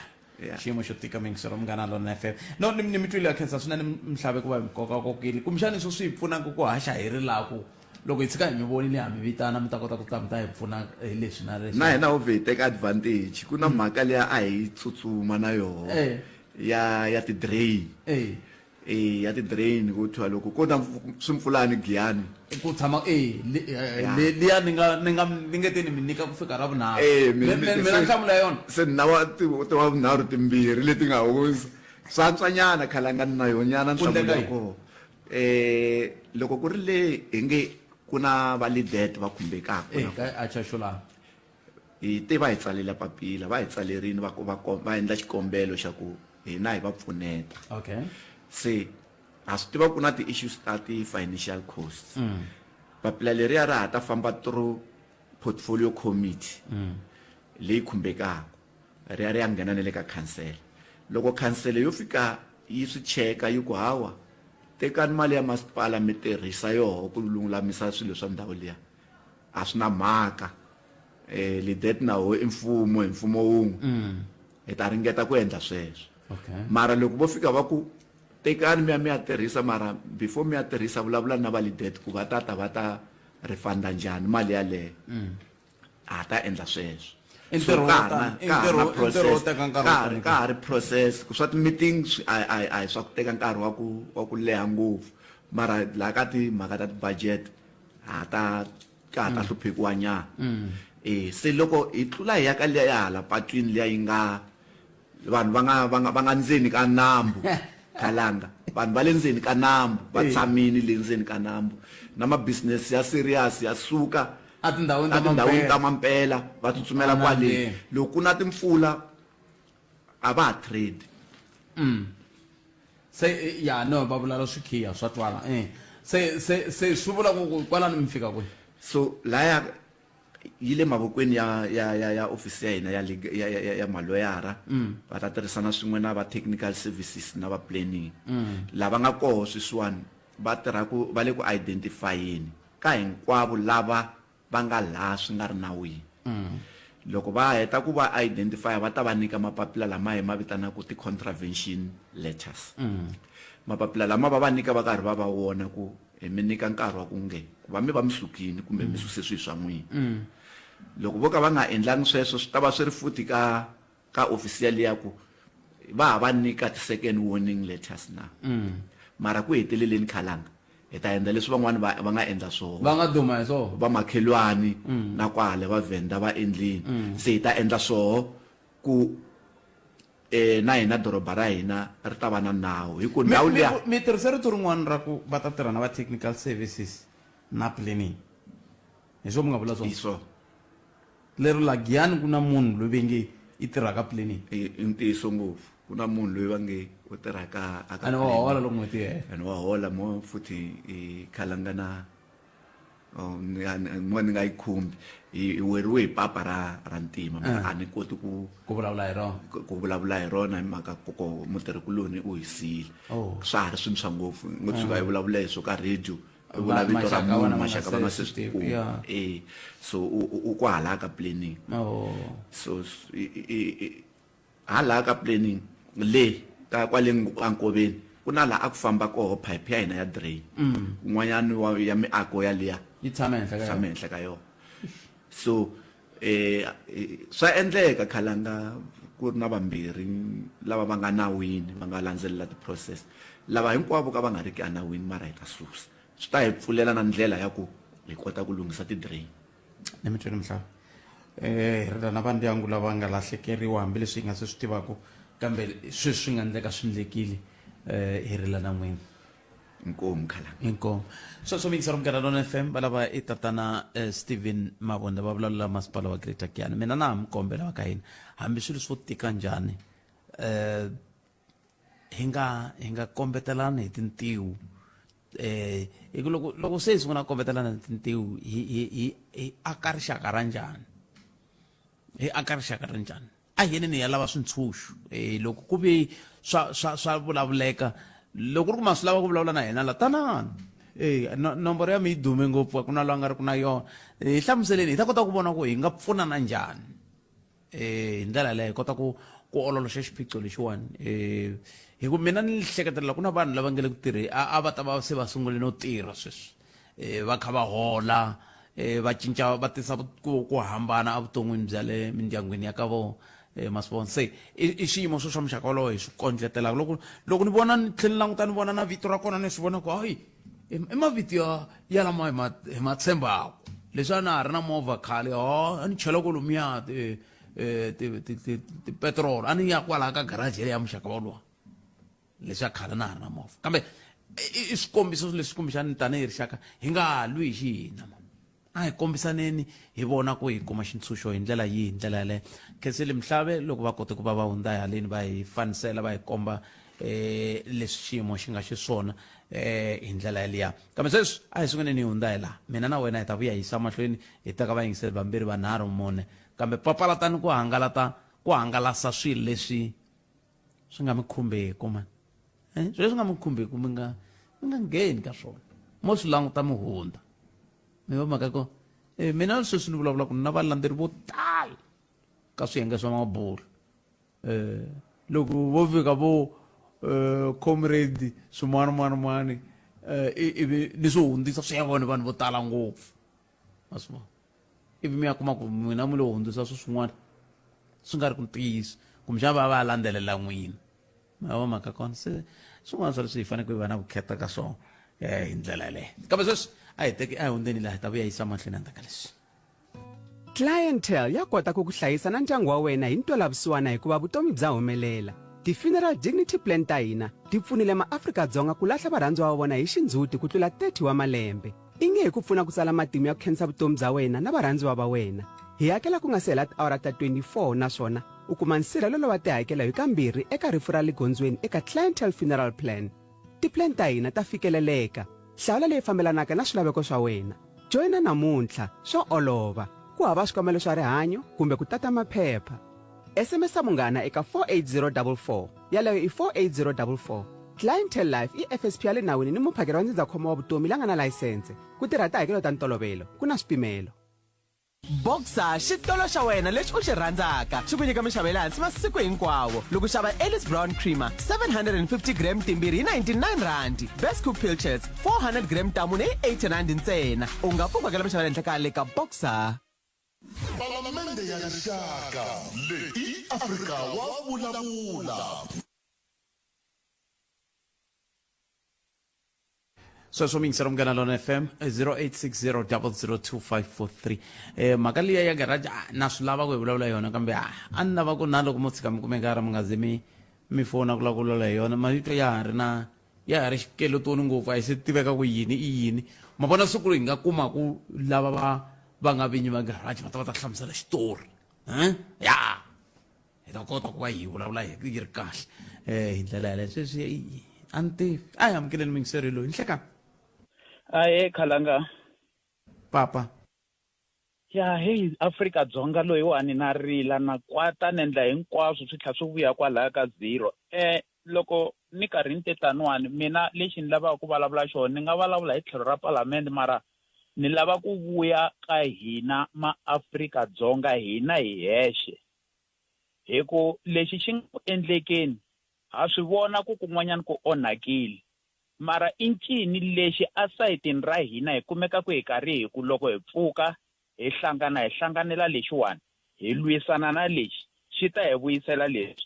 [SPEAKER 1] xiyimo xo tika mingisero munghana lona fm no ni ni mi twile ya khensa swinene mhlave ku va hi mi kokakokile kumbexani leswi swi hi pfunaka ku haxa hi ri laha ku loko hi tshika hi mi vonile ha mi vitana mi ta kota ku ta mi ta hi pfuna hi leswi na leswi
[SPEAKER 2] na hina ho vhe hi teka advantage ku na mhaka liya a hi tsutsuma na yoho
[SPEAKER 1] Eh.
[SPEAKER 2] ya ya ti-drain
[SPEAKER 1] Eh.
[SPEAKER 2] Eh, ya ti-drain ku thiwa loko ko na swimpfulani giyani
[SPEAKER 1] ku tshama eh liya ni nga ni nga ni nge te ni mi nyika ku fika ra vunharhu
[SPEAKER 2] Eh,
[SPEAKER 1] mina nhlamulo ya yona
[SPEAKER 2] se na wa ti ti wa vunharhu timbirhi leti nga hundza swa antswanyana khalanga ni na yonyana
[SPEAKER 1] Ku
[SPEAKER 2] nhlamulo
[SPEAKER 1] endleka
[SPEAKER 2] ya
[SPEAKER 1] yini?
[SPEAKER 2] kona eh loko ku ri le hi nge ku na va lidet va khumbekaka
[SPEAKER 1] eh ka a chaxulana
[SPEAKER 2] hi te va hi tsalela papila va hi tsalerini va va va endla xikombelo xa ku hina hi va pfuneta
[SPEAKER 1] okay
[SPEAKER 2] se ha swi tiva ku na ti-issues ta ti-financial costs papila leriya ra ha ta famba through portfolio committee leyi khumbekaka ri ya ri ya nghena na le ka khansele loko khansele yo fika yi swi cheka yi ku hawa tekani mali ya masipala mi tirhisa yoho ku lulamisa swilo swa ndhawu liya a swi na mhaka um lidet na ho i mfumo hi mfumo wun'we hi ta ringeta ku endla sweswo
[SPEAKER 1] okay
[SPEAKER 2] mara loko vo fika va ku tekani mi ya mi ya tirhisa mara before mi ya tirhisa vulavula na va lidet ku va tata va ta refunda njhani mali yaleyo ha ta endla sweswo
[SPEAKER 1] I ntirho wo tani- i ntirho- i ntirho wo teka nkarhi wo tani
[SPEAKER 2] ka ha ri process ku swa ti-meeting a hi a hi swa ku teka nkarhi wa ku wa ku leha ngopfu mara laha ka timhaka ta ti-budget ha ta ka ha ta hluphekiwa nyana eh se loko hi tlula hi ya ka liya ya hala patwini liya yi nga vanhu va nga va nga va nga ndzeni ka nambu khalanga vanhu va le ndzeni ka nambu va tshamini le ndzeni ka nambu na ma-business ya serious ya suka
[SPEAKER 1] etindhawini ta
[SPEAKER 2] etindhawini ta mampela va tsutsumela kwale loko ku na timpfula a va ha trade
[SPEAKER 1] se ya no va vulala swikhiya swa twala eh se se se swi vula ku ku kwalani mi fika kwihi
[SPEAKER 2] so laya yi le mavokweni ya ya ya ya ofisi ya hina ya ya ya, ya maloyara va ta tirhisana swin'we na va technical services na va planning lava nga koho sweswiwani va tirha ku va le ku identifyeni ka hinkwavo lava va nga laha swi nga ri nawini loko va heta ku va identify va ta va nyika mapapila lama hi ma vitanaka ti-contravention letters mapapila lama va va nyika va karhi va va vona ku hi mi nyika nkarhi wa ku nge ku va mi va mi sukile kumbe mi suse swilo swa n'wina loko vo ka va nga endlangi sweswo swi ta va swi ri futhi ka ka ofisi yaliya ku va ha va nyika ti-second warning letters na mara ku heteleleni khalanga hi ta endla leswi van'wani va va nga endla swona
[SPEAKER 1] va nga duma hi swona
[SPEAKER 2] va makhelwani na kwale va venda va endlini se hi ta endla swoho ku eh na hina doroba ra hina ri ta va na nawu hi ku ndhawu liya
[SPEAKER 1] mi tirhise rito rin'wana ra ku va ta tirha na va technical services na planning hi swo mi nga vula swona
[SPEAKER 2] hi swona
[SPEAKER 1] lero la Giyani ku na munhu loyi ve nge i tirha ka planning
[SPEAKER 2] I i ntiyiso ngopfu ku na munhu loyi va nge u tirha ka aka
[SPEAKER 1] Ene wa hola loko n'hweti yi hela.
[SPEAKER 2] ene wa hola mo futhi i khalanga na oh, ni a- ni- mo ni nga yi khumbi hi hi weriwe hi papa ra ra ntima mara a ni koti ku
[SPEAKER 1] ku vulavula hi rona
[SPEAKER 2] ku ku vulavula hi rona hi mhaka ku ko mutirhikuloni u hi siyile
[SPEAKER 1] Oh.
[SPEAKER 2] swa ha ri swintshwa ngopfu ngo tshuka hi vulavula hi swo ka radio u vula vito ra
[SPEAKER 1] maxaka ya wena
[SPEAKER 2] munhu
[SPEAKER 1] ma nga
[SPEAKER 2] maxaka va nga
[SPEAKER 1] se
[SPEAKER 2] se
[SPEAKER 1] swi
[SPEAKER 2] swi
[SPEAKER 1] tivi,
[SPEAKER 2] kuma
[SPEAKER 1] yeah.
[SPEAKER 2] e so u kwahala ka planning
[SPEAKER 1] Oh.
[SPEAKER 2] so hala ka planning le ka kwale ankoveni ku na laha a ku famba koho pipe ya hina ya drain kun'wanyana wa ya miako yaliya
[SPEAKER 1] yi tshama henhla ka
[SPEAKER 2] tshama henhla ka yona so eh swa endleka khalanga ku ri na vambirhi lava va nga nawini va nga landzelela ti-process lava hinkwavo ka va nga ri ki enawini mara hi ta susa swi ta hi pfulela na ndlela ya ku hi kota ku lunghisa ti-drain
[SPEAKER 1] ni mi twele mhlava eh hi ri na vandyangu lava nga lahlekeriwa hambileswi hi nga se swi tivaka kambe sweswi swi nga endleka swi endlekile eh hi rila na n'wina.
[SPEAKER 2] Inkomu Khalanga.
[SPEAKER 1] Inkomu. Sweswo mi yingisela Munghana Lonene FM va lava i tatana eh, Steven Mavonda va vulavula masipala wa Greater Giyani. Mina na ha mi kombela va ka hina hambi swilo swo tika njhani eh hi nga hi nga kombetelani hi tintiho eh hi ku loko loko se hi sungula ku kombetelana hi tintiho hi hi hi hi aka rixaka ra njhani hi aka rixaka ra njhani a hi yeneni hi ya lava swintshuxo eh loko ku ve swa swa swa vulavuleka loko ri ku ma swi lava ku vulavula na hina la tanani eh no, nomboro ya mi yi dume ngopfu a ku na loyi a nga ri ku na yona hi hlamuseleni hi ta kota ku vona ku hi nga pfunana njhani eh hi ndlela yaleyo hi kota ku ku ololoxa xiphiqo lexiwani eh hi ku mina ni hleketelela ku na vanhu lava nge le ku tirheni a va ta va se va sungule no tirha sweswi eh va kha va hola eh va cinca va tisa ku ku hambana evuton'wini bya le mindyangwini ya ka vona eh ma swi vona se i xiyimo swo swa muxaka wolowo hi swi kondletelaka loko loko ni vona ni tlhela ni languta ni vona na vito ra kona ni swi vona ku hayi i mavito ya ya lama hi ma hi ma tshembaka leswi a na ha ri na movha khale ho a ni chela kolomuya ti eh, ti ti ti ti-petrol a ni ya kwalaha ka garage ya muxaka woluwa leswi ya khale na ha ri na movha kambe i swikombiso leswi kumbexani tanihi rixaka hi nga ha lwi hi xihina ma a hi kombisaneni hi vona ku hi kuma xintshunxo hi ndlela yihi hi ndlela yaleyo khensile mhlave loko va kote ku va va hundza haleni va hi fanisela va hi komba eh leswi xiyimo xi nga xiswona eh hi ndlela yaliya kambe sweswi a hi sunguleni hi hundza hi laha mina na wena hi ta vuya hi yisa mahlweni hi teka vayingiseri vambirhi vanharhu mune kambe papalatani ku hangalata ku hangalasa swilo leswi swi nga mi khumbeki mani eh, swilo leswi nga mi khumbeki mi nga mi nga ngheni ka swona mo swi languta mi hundza mi va mhaka ko eh, mina sweswi ni vulavula ku na valandzeri vo tala ka swiyenge swa mabulo eh, loko vo fika vo eh, comrade swin'wana mani mani eh, ivi ni swi hundzisa swi ya vona vanhu vo tala ngopfu ma swi vona ivi mi ya kuma ku n'wina mi lo hundzisa swi swin'wana swi nga ri ku ntiyiso kumbexana va va landzelela n'wina ma va mhaka kona se swin'wana swa leswi hi faneleke hi va na vukheta ka swona um hi ndlela yaleyo kambe sweswi a hi teki a hi hundzeni laha hi ta vuya yisa mahlweni endzhaku ka leswi
[SPEAKER 4] Clientele ya kota ku ku hlayisa na ndyangu wa wena hi ntwelavusiwana hikuva vutomi bya humelela. Ti-funeral dignity plan ta hina ti pfunile maAfrika-Dzonga ku lahla varhandziwa va vona hi xindzhuti ku tlula 30 wa malembe. I nge hi ku pfuna ku tsala matimu ya ku khensa vutomi bya wena na varhandziwa va wena. Hi hakela ku nga si hela tiawara ta 24 naswona u kuma nsirhelelo wa tihakelo hi kambirhi eka rifu ra le gondzweni eka Clientele Funeral Plan. Ti-plan ta hina ta fikeleleka. Hlawula leyi fambelanaka na swilaveko swa wena. Joyina namuntlha, swa olova. Ku hava swikambelo swa rihanyo kumbe ku tata maphepha. SMS munghana eka 48044. Yaleyo i 48044. Clientele Life i FSP ya le nawini ni muphakeri wa ndzindzakhombo wa vutomi la nga na layisense. Ku tirha tihakelo ta ntolovelo, ku na swipimelo.
[SPEAKER 22] Boxer, xitolo xa wena lexi u xi rhandzaka, xi ku nyika minxavo ya le hansi masiku hinkwawo. Loko u xava Ellis Brown Creamer 750 gram timbirhi hi R99, Best Cook Pilchards 400 gram ta mune hi R80 ntsena. U nga pfuki hakela minxavo ya le henhla ka le ka Boxer.
[SPEAKER 5] Palamende ya Rixaka, leyi i Afrika wa vulavula.
[SPEAKER 1] Sweswo mi yingisela Munghana Lona FM 0860002543. Eh mhaka liya ya garage ah, na swi lava ku hi vulavula yona kambe ah, a ni lava ku na loko mo tshika mi kume nkarhi mi nga ze mi mi fona ku lava ku vulavula hi yona mavito ya ha ri na ya ha ri xikeletoni ngopfu a yi se tiveka ku yini i yini ma vona siku hi nga kuma ku lava va va nga vinyi va garage va ta va ta hlamusela xitori eh ya hi ta kota ku va hi vulavula hi yi ri kahle um hi ndlela yaleyo sweswi a ni tivi a hi amukeleni muyingiseri loyi nhlekani
[SPEAKER 23] Ahee khalanga.
[SPEAKER 1] Papa.
[SPEAKER 23] Ya heyi Afrika Dzonga loyiwani na rila na kwata ni endla hinkwaswo swi tlhela swi vuya kwalaya ka zero. Loko ni karhi ni te taniwani mina lexi ni lavaka ku vulavula xona ni nga vulavula hi tlhelo ra palamende mara ni lava ku vuya ka hina maAfrika Dzonga hina hi hexe. Hi ku lexi xi nga ku endlekeni ha swi vona ku kun'wanyana ku onhakile mara i ncini lexi esayitini ra hina hi kumekaka hi karhi hi ku loko hi pfuka hi hlangana hi hlanganela lexiwani hi lwisana na lexi xi ta hi vuyisela leswi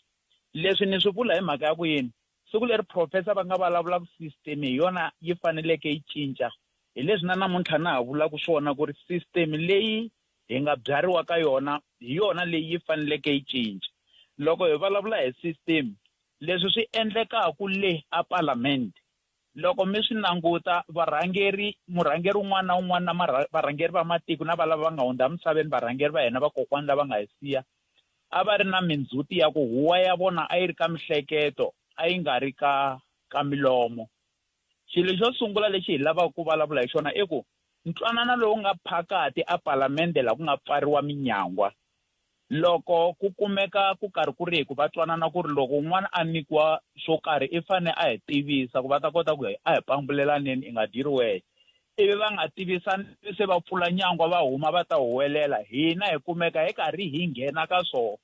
[SPEAKER 23] leswi ni swi vula hi mhaka ya ku yini siku leri professor va nga vulavula ku system hi yona yi faneleke yi cinca hi leswi na namuntlha na ha vulaka swona ku ri system leyi hi nga byariwa ka yona hi yona leyi yi faneleke yi cinca loko hi vulavula hi system leswi swi endlekaku le a palamende Loko mi swi languta varhangeri murhangeri un'wana na un'wana na varhangeri va matiko na valava va nga hundza emisaveni varhangeri va hina vakokwana lava nga hi siya a va ri na mindzhuti ya ku huwa ya vona a yi ri ka mihleketo a yi nga ri ka ka milomo. Xilo xo sungula lexi hi lavaka ku vulavula hi xona i ku ntwanano lowu nga phakati a palamende laha ku nga pfariwa minyangwa loko ku kumeka ku karhi ku ri hi ku va twanana ku ri loko un'wana a nyikiwa swo karhi i fane a hi tivisa ku va ta kota ku a hi pambulelaneni i nga dyiri wehe ivi va nga tivisani se va pfula nyangwa va huma va ta huwelela hina hi kumeka hi karhi hi nghena ka swona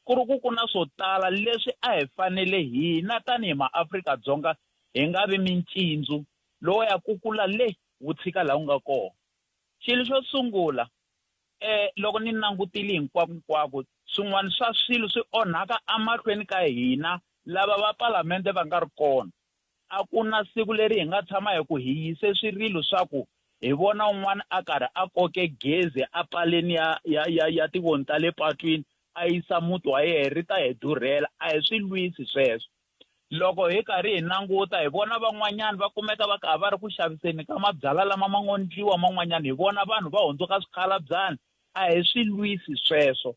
[SPEAKER 23] ku ri ku ku na swo tala leswi a hi fanele hina tanihi maAfrika-Dzonga hi nga vi mincindzu lowo ya kukula le wu tshika laha wu nga kona xilo xo sungula eh loko ni langutile hinkwako hinkwako swin'wana swa swilo swi onhaka emahlweni ka hina lava va palamende va nga ri kona a ku na siku leri hi nga tshama hi ku hi yise swirilo swa ku hi vona un'wana a karhi a koke gezi a paleni ya ya ya ya tivoni ta le patwini a yisa muti wa yena ri ta hi durhela a hi swi lwisi sweswo loko hi karhi hi languta hi vona van'wanyana va kumeka va karhi va ri ku xaviseni ka mabyalwa lama ma ngo ndliwa man'wanyana hi vona vanhu va hundzuka swikhalabyanyi a hi swi lwisi sweswo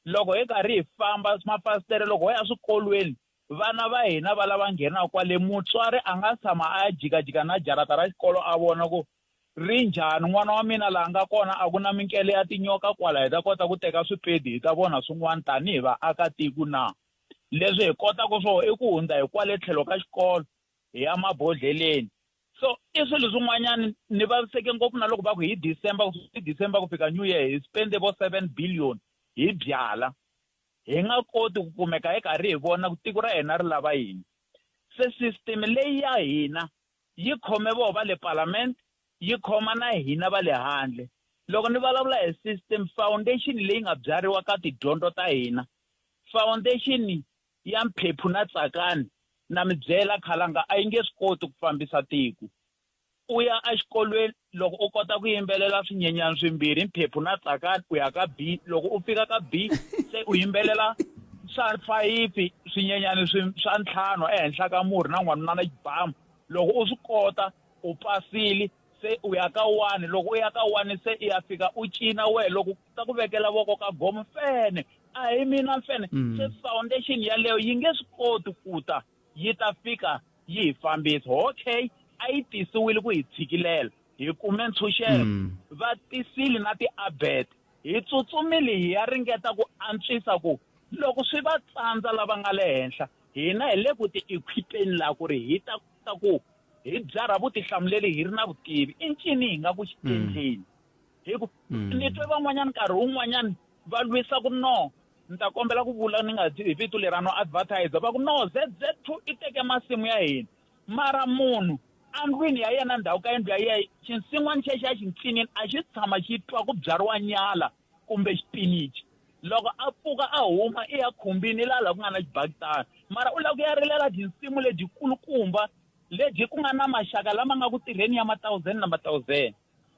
[SPEAKER 23] loko hi karhi hi famba mafasitere loko ho ya swikolweni vana va hina va lava nghenaka kwale mutswari a nga tshama a ya jikajika na jarata ra xikolo a vona ku ri njhani n'wana wa mina laha nga kona a ku na minkele ya tinyoka kwala hi ta kota ku teka swipedi hi ta vona swin'wana tanihi vaakatiko na leswi hi kotaka swona i ku hundza hi kwale tlhelo ka xikolo hi ya mabodhleleni so i swilo swin'wanyana ni vaviseke ngopfu na loko va ku hi December hi December ku fika New Year hi spende vo 7 billion hi byala hi nga koti ku kumeka hi karhi hi vona ku tiko ra hina ri lava yini se system leyi ya hina yi khome voho va le parliament yi khoma na hina va le handle loko ni vulavula hi system foundation leyi nga byariwa ka tidyondzo ta hina foundation ya mphephu na tsakani na mi byela khalanga a yi nge swi koti ku fambisa tiko u ya exikolweni loko u kota ku yimbelela swinyenyani swimbirhi mphephu na tsakani u ya ka b loko u fika ka b se u yimbelela swa fayifi swinyenyani swa ntlhanu ehenhla ka murhi na n'wanuna na xibamu loko u swi kota u pasile se u ya ka one loko u ya ka one se i ya fika u cina wehe loko ta ku vekela voko ka gomo fene a hi mina mfene mm. se foundation yaleyo yi nge swi koti ku ta yi ta fika yi hi fambisa okay a yi tisiwile ku hi tshikilela hi kume ntshunxeko mm. va tisile na ti-abet hi tsutsumile hi ya ringeta ku antswisa ku loko swi va tsandza lava nga le henhla hina hi le ku ti-equipeni laha ku ri hi ta kota ku hi byarha vutihlamuleri hi ri na vutivi i ncini hi nga ku xi mm. endleni hi ku mm. ni twe van'wanyana nkarhi wun'wanyana va lwisa ku no ni ta kombela ku vula ni nga hi vito leri a no advertise va ku no ZZ2 i teke masimu ya hina mara munhu andlwini ya yena ndhawu ka yindlu ya yena xinsin'wana xexi a xi ntsinini a xi tshama xi twa ku byariwa nyala kumbe xipinichi loko a pfuka a huma i ya khumbini laha laha ku nga na xibakitana mara u lava ku ya rilela tinsimu lebyikulukumba lebyi ku nga na maxaka lama nga ku tirheni ya ma-thousand na ma-thousand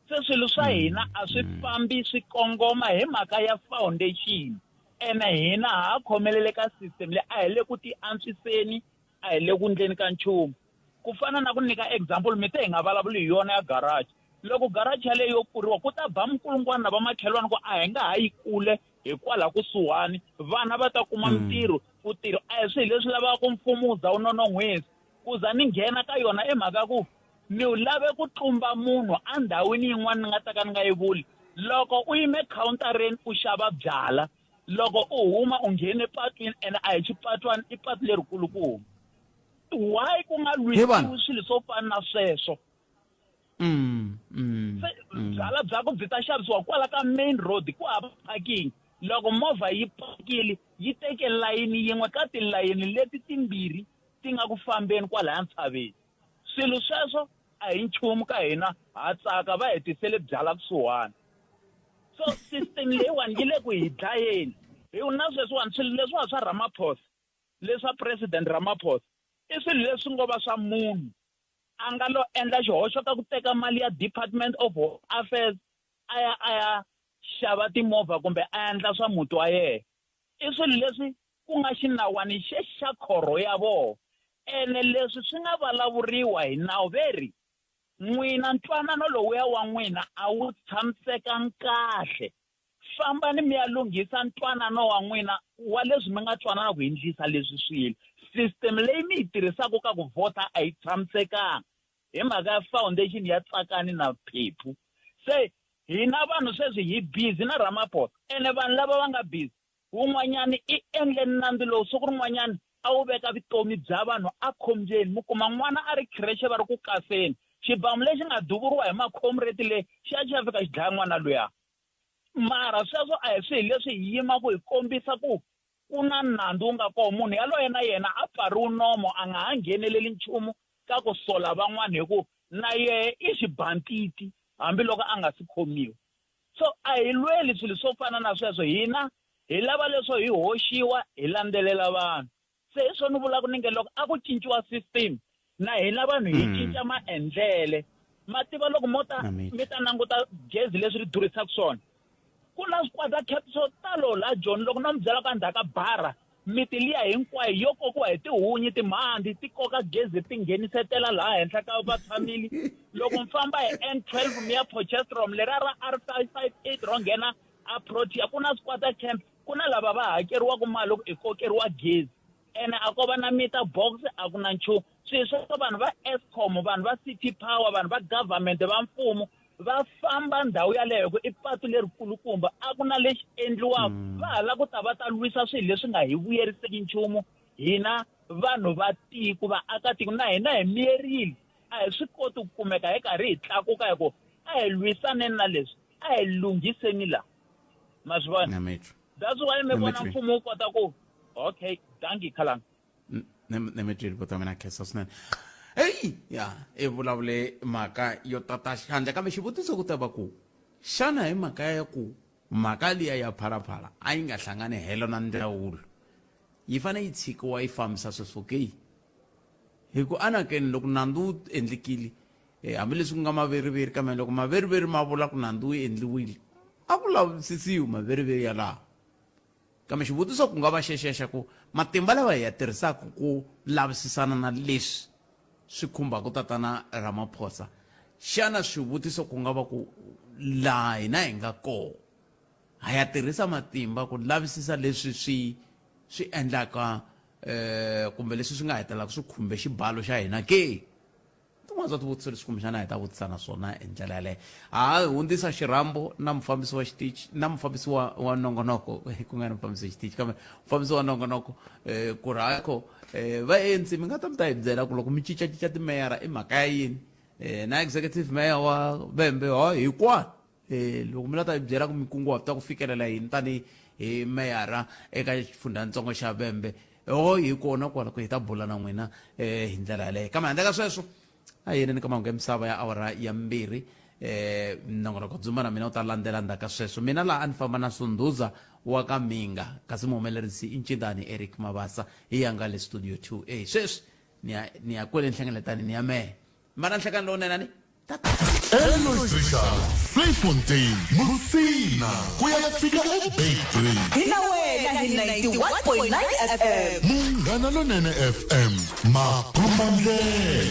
[SPEAKER 23] se swilo swa mm. hina a swi mm. fambi swi kongoma hi mhaka ya foundation ene hina ha khomelele ka system leyi a hi le ku ti antswiseni a hi le ku ndleni ka nchumu ku fana na ku nyika example mi te hi nga vulavuli hi yona ya garage loko garage yaleyo yo pfuriwa ku ta ba minkulungwana na vamakhelwani ku a hi nga ha yi kule hikwalaho kusuhani vana va ta kuma mm. mintirho ku tirha a hi swilo leswi lavaka ku mfumo wu za wu nonon'hwisa ku za ni nghena ka yona i mhaka ku ni lave ku tlumba munhu endhawini yin'wana ni nga ta ka ni nga yi vuli loko u yime khawuntareni u xava byala loko u huma u nghene patwini ene a hi xipatwani i patu lerikulukumba why ku nga lwisiwi swilo swo fana na sweswo mm, mm, se mm. byala bya ku byi ta xavisiwa kwala ka main road ku hava parking loko movha yi pakile yi teke layini yin'we ka tilayini leti timbirhi ti nga ku fambeni kwalaya ntshaveni swilo sweswo a hi nchumu ka hina ha tsaka va hi tisele byala kusuhani so system leyiwani yi le ku hi dlayeni hi na sweswiwani swilo leswiwa swa Ramaphosa leswa president Ramaphosa i swilo leswi ngo va swa munhu a nga lo endla xihoxo ka ku teka mali ya Department of Home Affairs a ya a ya xava timovha kumbe a endla swa muti wa yena i swilo leswi ku nga xinawani xexi xa khorho ya vona. Ene leswi swi nga valavuriwa hi nawu ve ri, N'wina ntwanano lowuya wa n'wina a wu tshamisekangi kahle. Fambani mi ya lunghisa ntwanano wa n'wina wa leswi mi nga twanana ku hi ndlisa leswi swilo. System leyi mi yi tirhisaka ka ku vhota a yi tshamisekanga hi mhaka ya foundation ya Tsakani na Phephu. Se hina vanhu sweswi hi busy na Ramaphosa ene vanhu lava va nga busy Wun'wanyana i endle nandzu lowu siku rin'wanyana a wu veka vutomi bya vanhu ekhombyeni. Mi kuma n'wana a ri khirexe va ri ku kaseni, xibamu lexi nga duvuriwa hi makhomureti le xi ya xi ya fika xi dlaya n'wana luya. Mara sweswo a hi swihi leswi hi yimaka hi kombisa ku ku na nandzu wu nga kona. Munhu yaloye na yena a pfariwi nomo a nga ha ngheneleli nchumu ka ku sola van'wana hi ku na yehe i xibantiti hambiloko a nga si khomiwa. So a hi lweli swilo swo fana na sweswo hina hi lava leswo hi hoxiwa hi landzelela vanhu. Se hi swona ni vulaka ni nge loko a ku cinciwa system na hina vanhu hi cinca maendlele. Ma tiva loko mo ta mi ta languta gezi leswi ri durhisaka swona ku na swikwata cap swo talo la Joni loko no mi byela ku endzhaku ka bara miti liya hinkwayo yo kokiwa hi tihunyi timhandzi ti koka gezi ti nghenisetela laha henhla ka vatshamili loko mi famba hi N12 mi ya Potchefstroom leriya ra R558 ro nghena a Protea ku na squatter camp ku na lava va hakeriwaka mali loko i kokeriwa gezi ene a ko va na meter box a ku na nchumu swilo sweswo vanhu va Eskom vanhu va City Power vanhu va government va mfumo va famba ndhawu yaleyo ku i patu lerikulukumba a ku na lexi endliwaka mm. va ha lava ku ta va ta lwisa swilo leswi nga hi vuyeriseki nchumu hina vanhu va tiko vaakatiko na hina hi miyerile a hi swi koti ku kumeka hi karhi hi tlakuka hi ku a hi lwisaneni na leswi a hi lunghiseni laha ma swi vona that's why mi vona mfumo wu kota ku okay danki khalanga
[SPEAKER 1] ni mi twile buti wa mina khensa swinene eyi ya i vulavule mhaka yo tata xandla kambe xivutiso ku ta va ku xana hi mhaka ya ku mhaka liya ya phalaphala a yi nga hlangani helo na ndzawulo yi fanele yi tshikiwa yi fambisa sweswo ke hi ku anakeni loko nandzu wu endlekile eh, hambileswi ku nga maveriveri kambe loko maveriveri ma vula ku nandzu wu endliwile a ku lavisisiwi maveriveri yalawo Kambe xivutiso ku nga va xexiya xa ku, Matimba lawa hi ya tirhisaka ku lavisisana na leswi swi khumbaka Tatana Ramaphosa, xana swivutiso ku nga va ku, laha hina hi nga kona, ha ya tirhisa matimba ku lavisisa leswi swi swi endlaka kumbe leswi swi nga hetelelaka swi khumbe xibalo xa hina ke? Tin'wana bya swivutiso leswi kumbexana hi ta vutisa na swona hi ndlela yaleyo. Ha hundzisa xirhambo na mufambisi wa xitichi na mufambisi wa, wa nongonoko ku nga ri mufambisi wa xitichi kambe mufambisi wa nongonoko eh, ku ri hakho eh, vaendzi mi nga ta mi ta hi byela ku loko mi cincacinca timeyara i mhaka ya yini eh, na executive mayor wa Vhembe ho hikwani Eh, loko mi la ta hi byela ku mi kunguhata ku fikelela yini tanihi hi meyara eka xifundzhantsongo xa Vhembe ho hi kona kwala ku hi ta bula na n'wina eh, hi ndlela yaleyo kambe handle ka sweswo a hi yeneni ka mahungu ya misava ya awara ya mbirhi eh nongonoko dzumba na mina u ta landzela ndzhaku ka sweswo mina laha a ni famba na sundhuza wa ka minga kasi muhumelerisi i ncindani eric mabasa hi yanga le studio 2a sweswi ni ya ni ya kwele nhlengeletani ni ya mehe mana nhlekani lowunene ni
[SPEAKER 5] Elois Richard, Vleifontein, Musina, ku ya fika eBeitbridge.
[SPEAKER 9] Hi na wena hi 91.9 FM.
[SPEAKER 5] Munghana Lonene FM, makombandlela.